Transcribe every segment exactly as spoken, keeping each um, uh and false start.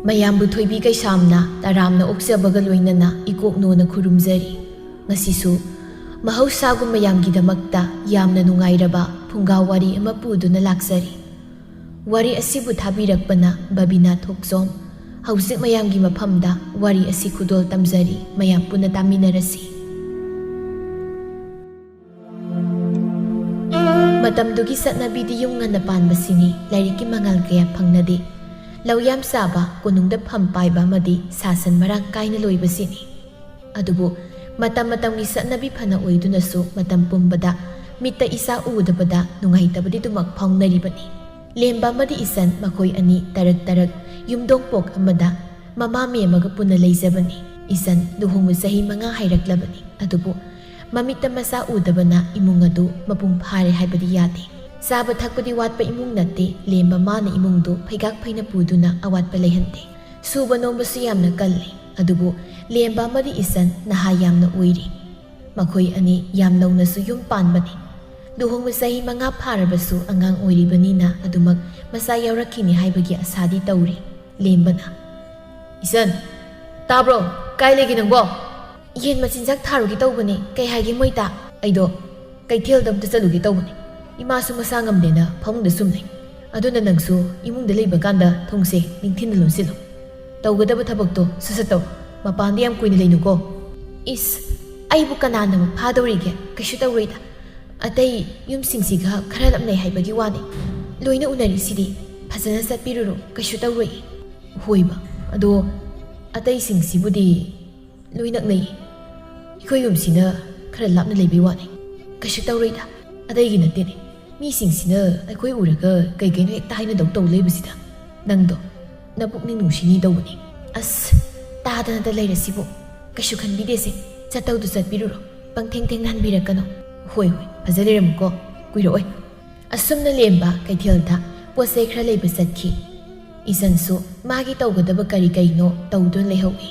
ꯃꯌꯥꯝꯕꯨ ꯊꯣꯏꯕꯤ ꯀꯩꯁꯥꯝꯅ ꯇꯔꯥꯝꯅ ꯑꯣꯛꯆꯕꯒ ꯂꯣꯏꯅꯅ ꯏꯀꯣꯛꯅꯣꯅ ꯈꯨꯔꯨꯝꯖꯔꯤ꯫ ꯉꯁꯤꯁꯨ ꯃꯍꯧꯁꯥꯒꯨꯝ ꯃꯌꯥꯝꯒꯤꯗꯃꯛꯇ ꯌꯥꯝꯅ ꯅꯨꯡꯉꯥꯏꯔꯕ ꯐꯨꯡꯒꯥ ꯋꯥꯔꯤ ꯑꯃ ꯄꯨꯗꯨꯅ ꯂꯥꯛꯆꯔꯤ꯫ ꯋꯥꯔꯤ ꯑꯁꯤꯕꯨ ꯊꯥꯕꯤꯔꯛꯄꯅ ꯕꯕꯤꯅꯥ ꯊꯣꯛꯆꯣꯝ꯫ ꯍꯧꯖꯤꯛ ꯃꯌꯥꯝꯒꯤ ꯃꯐꯝꯗ ꯋꯥꯔꯤ ꯑꯁꯤ ꯈꯨꯗꯣꯜ ꯇꯝꯖꯔꯤ, ꯃꯌꯥꯝ ꯄꯨꯟꯅ ꯇꯥꯃꯤꯟꯅꯔꯁꯤ꯫ ꯃꯇꯝꯗꯨꯒꯤ ꯆꯠꯅꯕꯤꯗꯤ ꯌꯨꯝ ꯉꯟꯅ ꯄꯥꯟꯕꯁꯤꯅꯤ, ꯂꯥꯏꯔꯤꯛꯀꯤ ꯃꯉꯥꯜ ꯀꯌꯥ ꯐꯪꯅꯗꯦ꯫ ꯂꯧ ꯌꯥꯝ ꯆꯥꯕ, ꯀꯣꯅꯨꯡꯗ ꯐꯝ ꯄꯥꯏꯕ ꯑꯃꯗꯤ ꯁꯥ ꯁꯟ ꯃꯔꯥꯡ ꯀꯥꯏꯅ ꯂꯣꯏꯕꯁꯤꯅꯤ꯫ ꯑꯗꯨꯕꯨ ꯃꯇꯝ ꯃꯇꯝꯒꯤ ꯆꯠꯅꯕꯤ ꯐꯅ ꯑꯣꯏꯗꯨꯅꯁꯨ ꯃꯇꯝ ꯄꯨꯝꯕꯗ ꯃꯤꯠꯇ ꯏꯆꯥ ꯎꯗꯕꯗ ꯅꯨꯡꯉꯥꯏꯇꯕꯗꯤ ꯑꯗꯨꯃꯛ ꯐꯥꯎꯅꯔꯤꯕꯅꯤ꯫ ꯂꯦꯝꯕ ꯑꯃꯗꯤ ꯏꯆꯟ ꯃꯈꯣꯏ ꯑꯅꯤ ꯇꯔꯛ ꯇꯔꯛ ꯌꯨꯝꯗꯣꯡꯄꯣꯛ ꯑꯃꯗ ꯃꯃꯥ ꯃꯦꯝꯃꯒ ꯄꯨꯟꯅ ꯂꯩꯖꯕꯅꯤ꯫ ꯏꯆꯟ ꯂꯨꯍꯣꯡꯕ ꯆꯍꯤ ꯃꯉꯥ ꯍꯥꯏꯔꯛꯂꯕꯅꯤ꯫ ꯑꯗꯨꯕꯨ ꯃꯃꯤꯠꯇ ꯃꯆꯥ ꯎꯗꯕꯅ ꯏꯃꯨꯡ ꯑꯗꯨ ꯃꯄꯨꯡ ꯐꯥꯔꯦ ꯍꯥꯏꯕꯗꯤ ꯌꯥꯗꯦ꯫ ꯆꯥꯕ ꯊꯛꯄꯗꯤ ꯋꯥꯠꯄ ꯏꯃꯨꯡ ꯅꯠꯇꯦ꯫ ꯂꯦꯝꯕ ꯃꯥꯅ ꯏꯃꯨꯡꯗꯨ ꯐꯩꯒꯥꯛ ꯐꯩꯅ ꯄꯨꯗꯨꯅ ꯑꯋꯥꯠꯄ ꯂꯩꯍꯟꯗꯦ꯫ ꯁꯨꯕ ꯅꯣꯝꯕꯁꯨ ꯌꯥꯝꯅ ꯀꯜꯂꯤ꯫ ꯑꯗꯨꯕꯨ ꯂꯦꯝꯕ ꯑꯃꯗꯤ ꯏꯆꯟ ꯅꯍꯥ ꯌꯥꯝꯅ ꯑꯣꯏꯔꯤ꯫ ꯃꯈꯣꯏ ꯑꯅꯤ ꯌꯥꯝ ꯅꯧꯅꯁꯨ ꯌꯨꯝ ꯄꯥꯟꯕꯅꯤ꯫ ꯂꯨꯍꯣꯡꯕ ꯆꯍꯤ ꯃꯉꯥ ꯐꯥꯔꯕꯁꯨ ꯑꯉꯥꯡ ꯑꯣꯏꯔꯤꯕꯅꯤꯅ ꯑꯗꯨꯃꯛ ꯃꯆꯥ ꯌꯥꯎꯔꯛꯈꯤꯅꯤ ꯍꯥꯏꯕꯒꯤ ꯑꯁꯥꯗꯤ ꯇꯧꯔꯤ꯫ ꯂꯦꯝꯕꯅ, "ꯏꯆꯟ, ꯇꯥꯕ꯭ꯔꯣ? ꯀꯥꯏ ꯂꯩꯒꯦ ꯅꯪꯕꯣ?" "ꯌꯦꯟ ꯃꯆꯤꯟꯖꯥꯛ ꯊꯥꯔꯨꯒꯦ ꯇꯧꯕꯅꯦ꯫ ꯀꯩ ꯍꯥꯏꯒꯦ ꯃꯣꯏꯇꯥ?" "ꯑꯩꯗꯣ ꯀꯩꯊꯦꯜꯗ ꯑꯝꯇ ꯆꯠꯂꯨꯒꯦ ꯇꯧꯕꯅꯦ꯫ ꯏꯃꯥꯁꯨ ꯃꯁꯥ ꯉꯝꯗꯦꯅ ꯐꯃꯨꯡꯗ ꯁꯨꯝ ꯂꯩ꯫ ꯑꯗꯨꯅ ꯅꯪꯁꯨ ꯏꯃꯨꯡꯗ ꯂꯩꯕ ꯀꯥꯟꯗ ꯊꯣꯡꯁꯦ ꯅꯤꯡꯊꯤꯅ ꯂꯣꯟꯁꯤꯜꯂꯨ꯫ ꯇꯧꯒꯗꯕ ꯊꯕꯛꯇꯣ ꯁꯠ ꯁꯠ ꯇꯧ꯫ ꯃꯄꯥꯟꯗ ꯌꯥꯝ ꯀꯨꯏꯅ ꯂꯩꯅꯨꯀꯣ꯫" "ꯏꯁ, ꯑꯩꯕꯨ ꯀꯅꯥꯅ ꯑꯃꯨꯛ ꯐꯥꯗꯧꯔꯤꯒꯦ? ꯀꯩꯁꯨ ꯇꯧꯔꯣꯏꯗ꯫ ꯑꯇꯩ ꯌꯨꯝꯁꯤꯡꯁꯤꯒ ꯈꯔ ꯂꯥꯞꯅꯩ ꯍꯥꯏꯕꯒꯤ ꯋꯥꯅꯤ꯫ ꯂꯣꯏꯅ ꯎꯅꯔꯤꯁꯤꯗꯤ꯫ ꯐꯖꯅ ꯆꯠꯄꯤꯔꯨꯔꯣ, ꯀꯩꯁꯨ ꯇꯧꯔꯣꯏ꯫" "ꯍꯣꯏꯕ, ꯑꯗꯣ ꯑꯇꯩꯁꯤꯡꯁꯤꯕꯨꯗꯤ ꯂꯣꯏ ꯅꯛꯅꯩ꯫ ꯑꯩꯈꯣꯏ ꯌꯨꯝꯁꯤꯅ ꯈꯔ ꯂꯥꯞꯅ ꯂꯩꯕꯩ ꯋꯥꯅꯤ꯫ ꯀꯩꯁꯨ ꯇꯧꯔꯣꯏꯗ꯫ ꯑꯇꯩꯒꯤ ꯅꯠꯇꯦꯅꯦ꯫ ꯃꯤꯁꯤꯡꯁꯤꯅ ꯑꯩꯈꯣꯏ ꯎꯔꯒ ꯀꯩ ꯀꯩꯅꯣ ꯍꯦꯛꯇ ꯍꯥꯏꯅꯗꯧ ꯇꯧ ꯂꯩꯕꯁꯤꯗ꯫ ꯅꯪꯗꯣ ꯅꯕꯨꯛꯅꯤꯡ ꯅꯨꯡꯁꯤꯅꯤ ꯇꯧꯕꯅꯤ꯫" "ꯑꯁ, ꯇꯥꯗꯅꯇ ꯂꯩꯔꯁꯤꯕꯨ꯫ ꯀꯩꯁꯨ ꯈꯟꯕꯤꯗꯦꯁꯦ꯫ ꯆꯠꯇꯧꯗꯨ ꯆꯠꯄꯤꯔꯨꯔꯣ꯫ ꯄꯪꯊꯦꯡ ꯊꯦꯡꯅꯍꯟꯕꯤꯔꯛꯀꯅꯨ꯫" "ꯍꯣꯏ, ꯍꯣꯏ, ꯐꯖ ꯂꯩꯔꯝꯃꯨꯀꯣ꯫ ꯀꯨꯏꯔꯛꯑꯣꯏ꯫" ꯑꯁꯨꯝꯅ ꯂꯦꯝꯕ ꯀꯩꯊꯦꯜꯗ ꯄꯣꯠ ꯆꯩ ꯈꯔ ꯂꯩꯕ ꯆꯠꯈꯤ꯫ ꯏꯆꯟꯁꯨ ꯃꯥꯒꯤ ꯇꯧꯒꯗꯕ ꯀꯔꯤ ꯀꯔꯤꯅꯣ ꯇꯧꯗꯨꯅ ꯂꯩꯍꯧꯏ꯫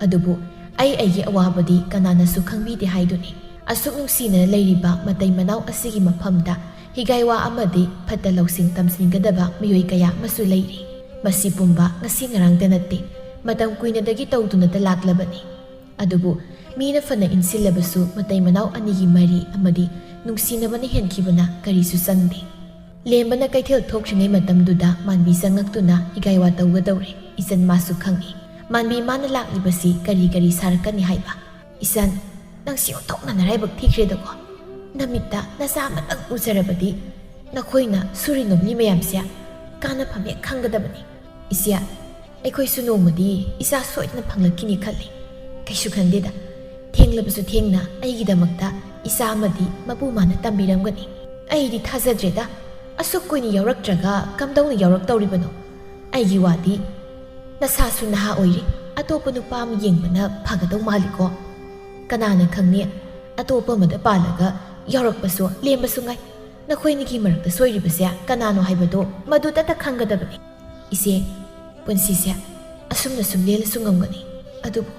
ꯑꯗꯨꯕꯨ ꯑꯩ ꯑꯩꯒꯤ ꯑꯋꯥꯕꯗꯤ ꯀꯅꯥꯅꯁꯨ ꯈꯪꯕꯤꯗꯦ ꯍꯥꯏꯗꯨꯅꯤ꯫ ꯑꯁꯨꯛ ꯅꯨꯡꯁꯤꯅꯅ ꯂꯩꯔꯤꯕ ꯃꯇꯩ ꯃꯅꯥꯎ ꯑꯁꯤꯒꯤ ꯃꯐꯝꯗ ꯍꯤꯒꯥꯏꯋꯥ ꯑꯃꯗꯤ ꯐꯠꯇ ꯂꯧꯁꯤꯡ ꯇꯝꯁꯤꯟꯒꯗꯕ ꯃꯤꯑꯣꯏ ꯀꯌꯥ ꯑꯃꯁꯨ ꯂꯩꯔꯤ꯫ ꯃꯁꯤ ꯄꯨꯝꯕ ꯉꯁꯤ ꯉꯔꯥꯡꯗ ꯅꯠꯇꯦ, ꯃꯇꯝ ꯀꯨꯏꯅꯗꯒꯤ ꯇꯧꯗꯨꯅꯇ ꯂꯥꯛꯂꯕꯅꯤ꯫ ꯑꯗꯨꯕꯨ ꯃꯤꯅ ꯐꯅ ꯏꯟꯁꯤꯜꯂꯕꯁꯨ ꯃꯇꯩ ꯃꯅꯥꯎ ꯑꯅꯤꯒꯤ ꯃꯔꯤ ꯑꯃꯗꯤ ꯅꯨꯡꯁꯤꯅꯕꯅ ꯍꯦꯟꯈꯤꯕꯅ ꯀꯔꯤꯁꯨ ꯆꯪꯗꯦ꯫ ꯂꯦꯝꯕꯅ ꯀꯩꯊꯦꯜ ꯊꯣꯛꯇ꯭ꯔꯤꯉꯩ ꯃꯇꯝꯗꯨꯗ ꯃꯥꯟꯕꯤ ꯆꯪꯉꯛꯇꯨꯅ ꯏꯒꯥꯏꯋꯥ ꯇꯧꯒꯗꯧꯔꯦ꯫ ꯏꯆꯟ ꯃꯥꯁꯨ ꯈꯪꯏ ꯃꯥꯟꯕꯤ ꯃꯥꯅ ꯂꯥꯛꯂꯤꯕꯁꯤ ꯀꯔꯤ ꯀꯔꯤ ꯁꯥꯔꯛꯀꯅꯤ ꯍꯥꯏꯕ꯫ "ꯏꯆꯟ, ꯅꯪꯁꯤ ꯑꯣꯟꯊꯣꯛꯅ ꯅꯔꯥꯏꯕꯛ ꯊꯤꯈ꯭ꯔꯦꯗꯀꯣ꯫ ꯅꯃꯤꯠꯇ ꯅꯆꯥ ꯑꯃꯇꯪ ꯎꯖꯔꯕꯗꯤ ꯅꯈꯣꯏꯅ ꯁꯨꯔꯤ ꯅꯣꯝꯂꯤ ꯃꯌꯥꯝꯁꯦ ꯀꯥꯟꯅꯐꯝ ꯍꯦꯛ ꯈꯪꯒꯗꯕꯅꯤ꯫" "ꯏꯆꯦ, ꯑꯩꯈꯣꯏꯁꯨ ꯅꯣꯡꯃꯗꯤ ꯏꯆꯥ ꯁꯣꯏꯗꯅ ꯐꯪꯂꯛꯈꯤꯅꯤ ꯈꯜꯂꯤ꯫ ꯀꯩꯁꯨ ꯈꯟꯗꯦꯗ, ꯊꯦꯡꯂꯕꯁꯨ ꯊꯦꯡꯅ ꯑꯩꯒꯤꯗꯃꯛꯇ ꯏꯆꯥ ꯑꯃꯗꯤ ꯃꯄꯨ ꯃꯥꯅ ꯇꯝꯕꯤꯔꯝꯒꯅꯤ꯫ ꯑꯩꯗꯤ ꯊꯥꯖꯗ꯭ꯔꯦꯗ, ꯑꯁꯨꯛ ꯀꯨꯏꯅ ꯌꯥꯎꯔꯛꯇ꯭ꯔꯒ ꯀꯝꯗꯧꯅ ꯌꯥꯎꯔꯛꯇꯧꯔꯤꯕꯅꯣ? ꯑꯩꯒꯤ ꯋꯥꯗꯤ, ꯅꯁꯥꯁꯨ ꯅꯍꯥ ꯑꯣꯏꯔꯤ, ꯑꯇꯣꯞꯄ ꯅꯨꯄꯥ ꯑꯃ ꯌꯦꯡꯕꯅ ꯐꯒꯗꯧ ꯃꯥꯜꯂꯤꯀꯣ꯫ ꯀꯅꯥꯅ ꯈꯪꯅꯤ, ꯑꯇꯣꯞꯄ ꯑꯃꯗ ꯄꯥꯜꯂꯒ ꯌꯥꯎꯔꯛꯄꯁꯨ ꯂꯦꯝꯕꯁꯨ ꯉꯥꯏ꯫ ꯅꯈꯣꯏꯅꯤꯒꯤ ꯃꯔꯛꯇ ꯁꯣꯏꯔꯤꯕꯁꯦ ꯀꯅꯥꯅꯣ ꯍꯥꯏꯕꯗꯣ ꯃꯗꯨꯗꯇ ꯈꯪꯒꯗꯕꯅꯤ꯫" "ꯏꯆꯦ, ꯄꯨꯟꯁꯤꯁꯦ ꯑꯁꯨꯝꯅ ꯁꯨꯝ ꯂꯦꯜꯂꯁꯨ ꯉꯝꯒꯅꯤ꯫ ꯑꯗꯨꯕꯨ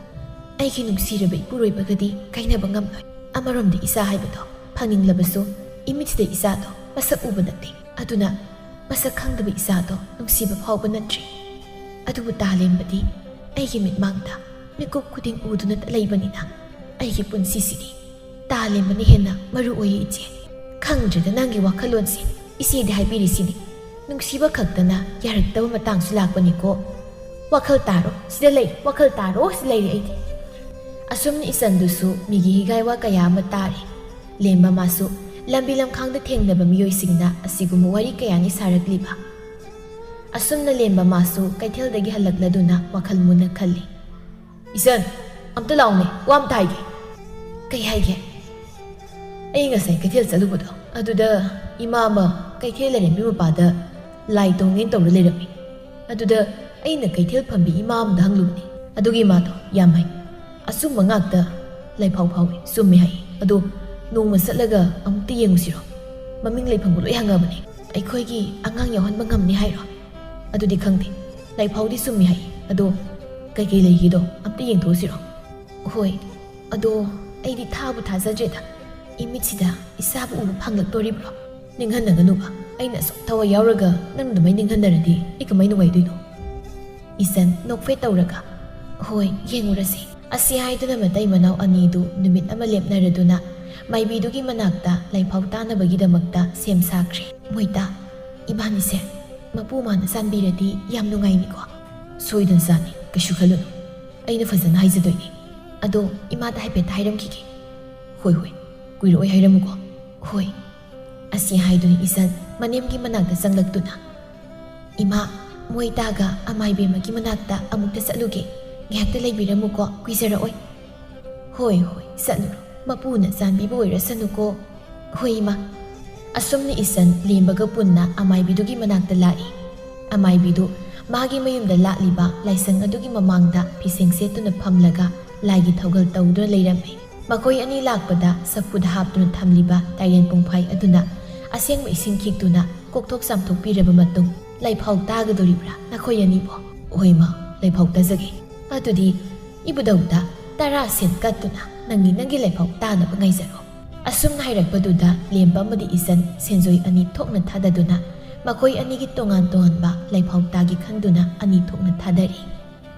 ꯑꯩꯒꯤ ꯅꯨꯡꯁꯤꯔꯕ ꯏꯄꯨꯔꯣꯏꯕꯒꯗꯤ ꯀꯥꯏꯅꯕ ꯉꯝꯂꯣꯏ꯫ ꯑꯃꯔꯣꯝꯗ ꯏꯆꯥ ꯍꯥꯏꯕꯗꯣ ꯐꯪꯅꯤꯡꯂꯕꯁꯨ ꯏꯃꯤꯠꯁꯤꯗ ꯏꯆꯥꯗꯣ ꯃꯁꯛ ꯎꯕ ꯅꯠꯇꯦ꯫ ꯑꯗꯨꯅ ꯃꯁꯛ ꯈꯪꯗꯕ ꯏꯆꯥꯗꯣ ꯅꯨꯡꯁꯤꯕ ꯐꯥꯎꯕ ꯅꯠꯇ꯭ꯔꯤ꯫ ꯑꯗꯨꯕꯨ ꯇꯥꯂꯦꯝꯕꯗꯤ ꯑꯩꯒꯤ ꯃꯤꯠꯃꯥꯡꯗ ꯃꯤꯀꯨꯞ ꯈꯨꯗꯤꯡ ꯎꯗꯨꯅ ꯂꯩꯕꯅꯤꯅ ꯑꯩꯒꯤ ꯄꯨꯟꯁꯤꯁꯤꯗꯤ ꯇꯥꯂꯦꯝꯕꯅ ꯍꯦꯟꯅ ꯃꯔꯨ ꯑꯣꯏꯌꯦ ꯏꯆꯦ꯫ ꯈꯪꯗ꯭ꯔꯦꯗ ꯅꯪꯒꯤ ꯋꯥꯈꯜꯂꯣꯟꯁꯦ꯫ ꯏꯆꯦꯗꯤ ꯍꯥꯏꯕꯤꯔꯤꯁꯤꯅꯤ, ꯅꯨꯡꯁꯤꯕ ꯈꯛꯇꯅ ꯌꯥꯔꯛꯇꯕ ꯃꯇꯥꯡꯁꯨ ꯂꯥꯛꯄꯅꯤꯀꯣ꯫ ꯋꯥꯈꯜ ꯇꯥꯔꯣ, ꯁꯤꯗ ꯂꯩ, ꯋꯥꯈꯜ ꯇꯥꯔꯣ, ꯁꯤꯗ ꯂꯩꯔꯦ ꯑꯩꯗꯤ꯫" ꯑꯁꯨꯝꯅ ꯏꯆꯟꯗꯨꯁꯨ ꯃꯤꯒꯤ ꯍꯤꯒꯥꯏ ꯋꯥ ꯀꯌꯥ ꯑꯃ ꯇꯥꯔꯤ꯫ ꯂꯦꯝꯕ ꯃꯥꯁꯨ ꯂꯝꯕꯤ ꯂꯝꯈꯥꯡꯗ ꯊꯦꯡꯅꯕ ꯃꯤꯑꯣꯏꯁꯤꯡꯅ ꯑꯁꯤꯒꯨꯝꯕ ꯋꯥꯔꯤ ꯀꯌꯥꯅꯤ ꯁꯥꯔꯛꯂꯤꯕ꯫ ꯑꯁꯨꯝꯅ ꯂꯦꯝꯕ ꯃꯥꯁꯨ ꯀꯩꯊꯦꯜꯗꯒꯤ ꯍꯜꯂꯛꯂꯗꯨꯅ ꯋꯥꯈꯜ ꯃꯨꯟꯅ ꯈꯜꯂꯤ꯫ "ꯏꯆꯟ, ꯑꯝꯇ ꯂꯥꯎꯅꯦ, ꯋꯥ ꯑꯝꯇ ꯍꯥꯏꯒꯦ꯫" "ꯀꯩ ꯍꯥꯏꯒꯦ?" "ꯑꯩ ꯉꯁꯥꯏ ꯀꯩꯊꯦꯜ ꯆꯠꯂꯨꯕꯗꯣ, ꯑꯗꯨꯗ ꯏꯃꯥ ꯑꯃ ꯀꯩꯊꯦꯜ ꯂꯥꯏꯔꯦꯝꯕꯤ ꯃꯄꯥꯗ ꯂꯥꯏ ꯇꯣꯡꯉꯦꯅ ꯇꯧꯔ ꯂꯩꯔꯝꯃꯤ꯫ ꯑꯗꯨꯗ ꯑꯩꯅ ꯀꯩꯊꯦꯜ ꯐꯝꯕꯤ ꯏꯃꯥ ꯑꯃꯗ ꯍꯪꯂꯨꯕꯅꯤ꯫ ꯑꯗꯨꯒꯤ ꯏꯃꯥꯗꯣ ꯌꯥꯝ ꯍꯩ, ꯑꯆꯨꯝꯕ ꯉꯥꯛꯇ ꯂꯥꯏꯐꯥꯎ ꯐꯥꯎꯏ, ꯆꯨꯝꯃꯦ ꯍꯥꯏ꯫ ꯑꯗꯣ ꯅꯣꯡꯃ ꯆꯠꯂꯒ ꯑꯃꯨꯛꯇ ꯌꯦꯡꯉꯨꯁꯤꯔꯣ? ꯃꯃꯤꯡ ꯂꯩꯐꯝꯕꯨ ꯂꯣꯏ ꯍꯪꯉꯕꯅꯦ꯫ ꯑꯩꯈꯣꯏꯒꯤ ꯑꯉꯥꯡ ꯌꯥꯎꯍꯟꯕ ꯉꯝꯅꯤ ꯍꯥꯏꯔꯣ?" "ꯑꯗꯨꯗꯤ ꯈꯪꯗꯦ, ꯂꯥꯏꯐꯥꯎꯗꯤ ꯆꯨꯝꯃꯤ ꯍꯥꯏ꯫ ꯑꯗꯣ ꯀꯩꯀꯩ ꯂꯩꯒꯦꯗꯣ ꯑꯝꯇ ꯌꯦꯡꯊꯣꯛꯎꯁꯤꯔꯣ?" "ꯍꯣꯏ, ꯑꯗꯣ ꯑꯩꯗꯤ ꯊꯥꯕꯨ ꯊꯥꯖꯗ꯭ꯔꯦꯗ꯫ ꯏꯃꯤꯠꯁꯤꯗ ꯏꯆꯥꯕꯨ ꯎꯕ ꯐꯪꯂꯛꯇꯣꯔꯤꯕ꯭ꯔꯣ?" "ꯅꯤꯡꯍꯟꯅꯒꯅꯨꯕ, ꯑꯩꯅ ꯑꯁꯨꯛ ꯊꯋꯥꯏ ꯌꯥꯎꯔꯒ ꯅꯪ ꯑꯗꯨꯃꯥꯏ ꯅꯤꯡꯍꯟꯅꯔꯗꯤ ꯑꯩ ꯀꯃꯥꯏ ꯅꯨꯡꯉꯥꯏꯗꯣꯏꯅꯣ? ꯏꯆꯟ ꯅꯣꯛꯐꯦꯠ ꯇꯧꯔꯒ, "ꯍꯣꯏ, ꯌꯦꯡꯉꯨꯔꯁꯤ꯫" ꯑꯁꯤ ꯍꯥꯏꯗꯨꯅ ꯃꯇꯩ ꯃꯅꯥꯎ ꯑꯅꯤꯗꯨ ꯅꯨꯃꯤꯠ ꯑꯃ ꯂꯦꯞꯅꯔꯗꯨꯅ ꯃꯥꯏꯕꯤꯗꯨꯒꯤ ꯃꯅꯥꯛꯇ ꯂꯥꯏꯐꯥꯎ ꯇꯥꯅꯕꯒꯤꯗꯃꯛꯇ ꯁꯦꯝ ꯁꯥꯈ꯭ꯔꯦ꯫ "ꯃꯣꯏꯇꯥ, ꯏꯕꯥꯅꯤꯁꯦ ꯃꯄꯨ ꯃꯥꯅ ꯆꯥꯟꯕꯤꯔꯗꯤ ꯌꯥꯝ ꯅꯨꯡꯉꯥꯏꯅꯤꯀꯣ?" "ꯁꯣꯏꯗꯅ ꯆꯥꯅꯤ, ꯀꯩꯁꯨ ꯈꯜꯂꯨꯅꯨ꯫ ꯑꯩꯅ ꯐꯖꯅ ꯍꯥꯏꯖꯗꯣꯏꯅꯤ꯫ ꯑꯗꯣ ꯏꯃꯥꯗ ꯍꯥꯏꯐꯦꯠ ꯍꯥꯏꯔꯝꯈꯤꯒꯦ꯫" "ꯍꯣꯏ, ꯍꯣꯏ, ꯀꯨꯏꯔꯛꯑꯣꯏ ꯍꯥꯏꯔꯝꯃꯨꯀꯣ꯫" "ꯍꯣꯏ꯫" ꯑꯁꯤ ꯍꯥꯏꯗꯨꯅ ꯏꯆꯟ ꯃꯅꯦꯝꯒꯤ ꯃꯅꯥꯛꯇ ꯆꯪꯂꯛꯇꯨꯅ, "ꯏꯃꯥ, ꯃꯣꯏꯇꯥꯒ ꯑꯃꯥꯏꯕꯦꯝꯃꯒꯤ ꯃꯅꯥꯛꯇ ꯑꯃꯨꯛꯇ ꯆꯠꯂꯨꯒꯦ꯫ ꯉꯥꯏꯍꯥꯛꯇ ꯂꯩꯕꯤꯔꯝꯃꯨꯀꯣ, ꯀꯨꯏꯖꯔꯛꯑꯣꯏ꯫" "ꯍꯣꯏ, ꯍꯣꯏ, ꯆꯠꯂꯨꯔꯣ꯫ ꯃꯄꯨꯅ ꯆꯥꯟꯕꯤꯕ ꯑꯣꯏꯔꯁꯅꯨꯀꯣ꯫" "ꯍꯣꯏ, ꯏꯃꯥ꯫" ꯑꯁꯨꯝꯅ ꯏꯆꯟ ꯂꯦꯝꯕꯒ ꯄꯨꯟꯅ ꯑꯃꯥꯏꯕꯤꯗꯨꯒꯤ ꯃꯅꯥꯛꯇ ꯂꯥꯛꯏ꯫ ꯑꯃꯥꯏꯕꯤꯗꯨ ꯃꯥꯒꯤ ꯃꯌꯨꯝꯗ ꯂꯥꯠꯂꯤꯕ ꯂꯥꯏꯁꯪ ꯑꯗꯨꯒꯤ ꯃꯃꯥꯡꯗ ꯐꯤꯁꯦꯡ ꯁꯦꯠꯇꯨꯅ ꯐꯝꯂꯒ ꯂꯥꯏꯒꯤ ꯊꯧꯒꯜ ꯇꯧꯗꯨꯅ ꯂꯩꯔꯝꯃꯤ꯫ ꯃꯈꯣꯏ ꯑꯅꯤ ꯂꯥꯛꯄꯗ ꯁꯐꯨꯗ ꯍꯥꯞꯇꯨꯅ ꯊꯝꯂꯤꯕ ꯇꯥꯏꯔꯦꯟ ꯄꯨꯡꯐꯥꯏ ꯑꯗꯨꯅ ꯑꯁꯦꯡꯕ ꯏꯁꯤꯡ ꯈꯤꯛꯇꯨꯅ ꯀꯣꯛꯊꯣꯛ ꯆꯥꯝꯊꯣꯛꯄꯤꯔꯕ ꯃꯇꯨꯡ, "ꯂꯥꯏꯐꯥꯎ ꯇꯥꯒꯗꯣꯔꯤꯕ꯭ꯔꯥ ꯅꯈꯣꯏ ꯑꯅꯤꯕꯣ?" "ꯍꯣꯏ ꯃꯥ, ꯂꯥꯏꯐꯥꯎ ꯇꯥꯖꯒꯦ꯫" "ꯑꯗꯨꯗꯤ ꯏꯕꯨꯙꯧꯗ ꯇꯔꯥ ꯁꯦꯟ ꯀꯠꯇꯨꯅ ꯅꯪꯒꯤ ꯅꯪꯒꯤ ꯂꯥꯏꯐꯥꯎ ꯇꯥꯅꯕ ꯉꯥꯏꯖꯔꯣ꯫" ꯑꯁꯨꯝꯅ ꯍꯥꯏꯔꯛꯄꯗꯨꯗ ꯂꯦꯝꯕ ꯑꯃꯗꯤ ꯏꯆꯟ ꯁꯦꯟꯖꯣꯏ ꯑꯅꯤ ꯊꯣꯛꯅ ꯊꯥꯗꯗꯨꯅ ꯃꯈꯣꯏ ꯑꯅꯤꯒꯤ ꯇꯣꯉꯥꯟ ꯇꯣꯉꯥꯟꯕ ꯂꯥꯏꯐꯥꯎ ꯇꯥꯒꯤ ꯈꯟꯗꯨꯅ ꯑꯅꯤ ꯊꯣꯛꯅ ꯊꯥꯗꯔꯤ꯫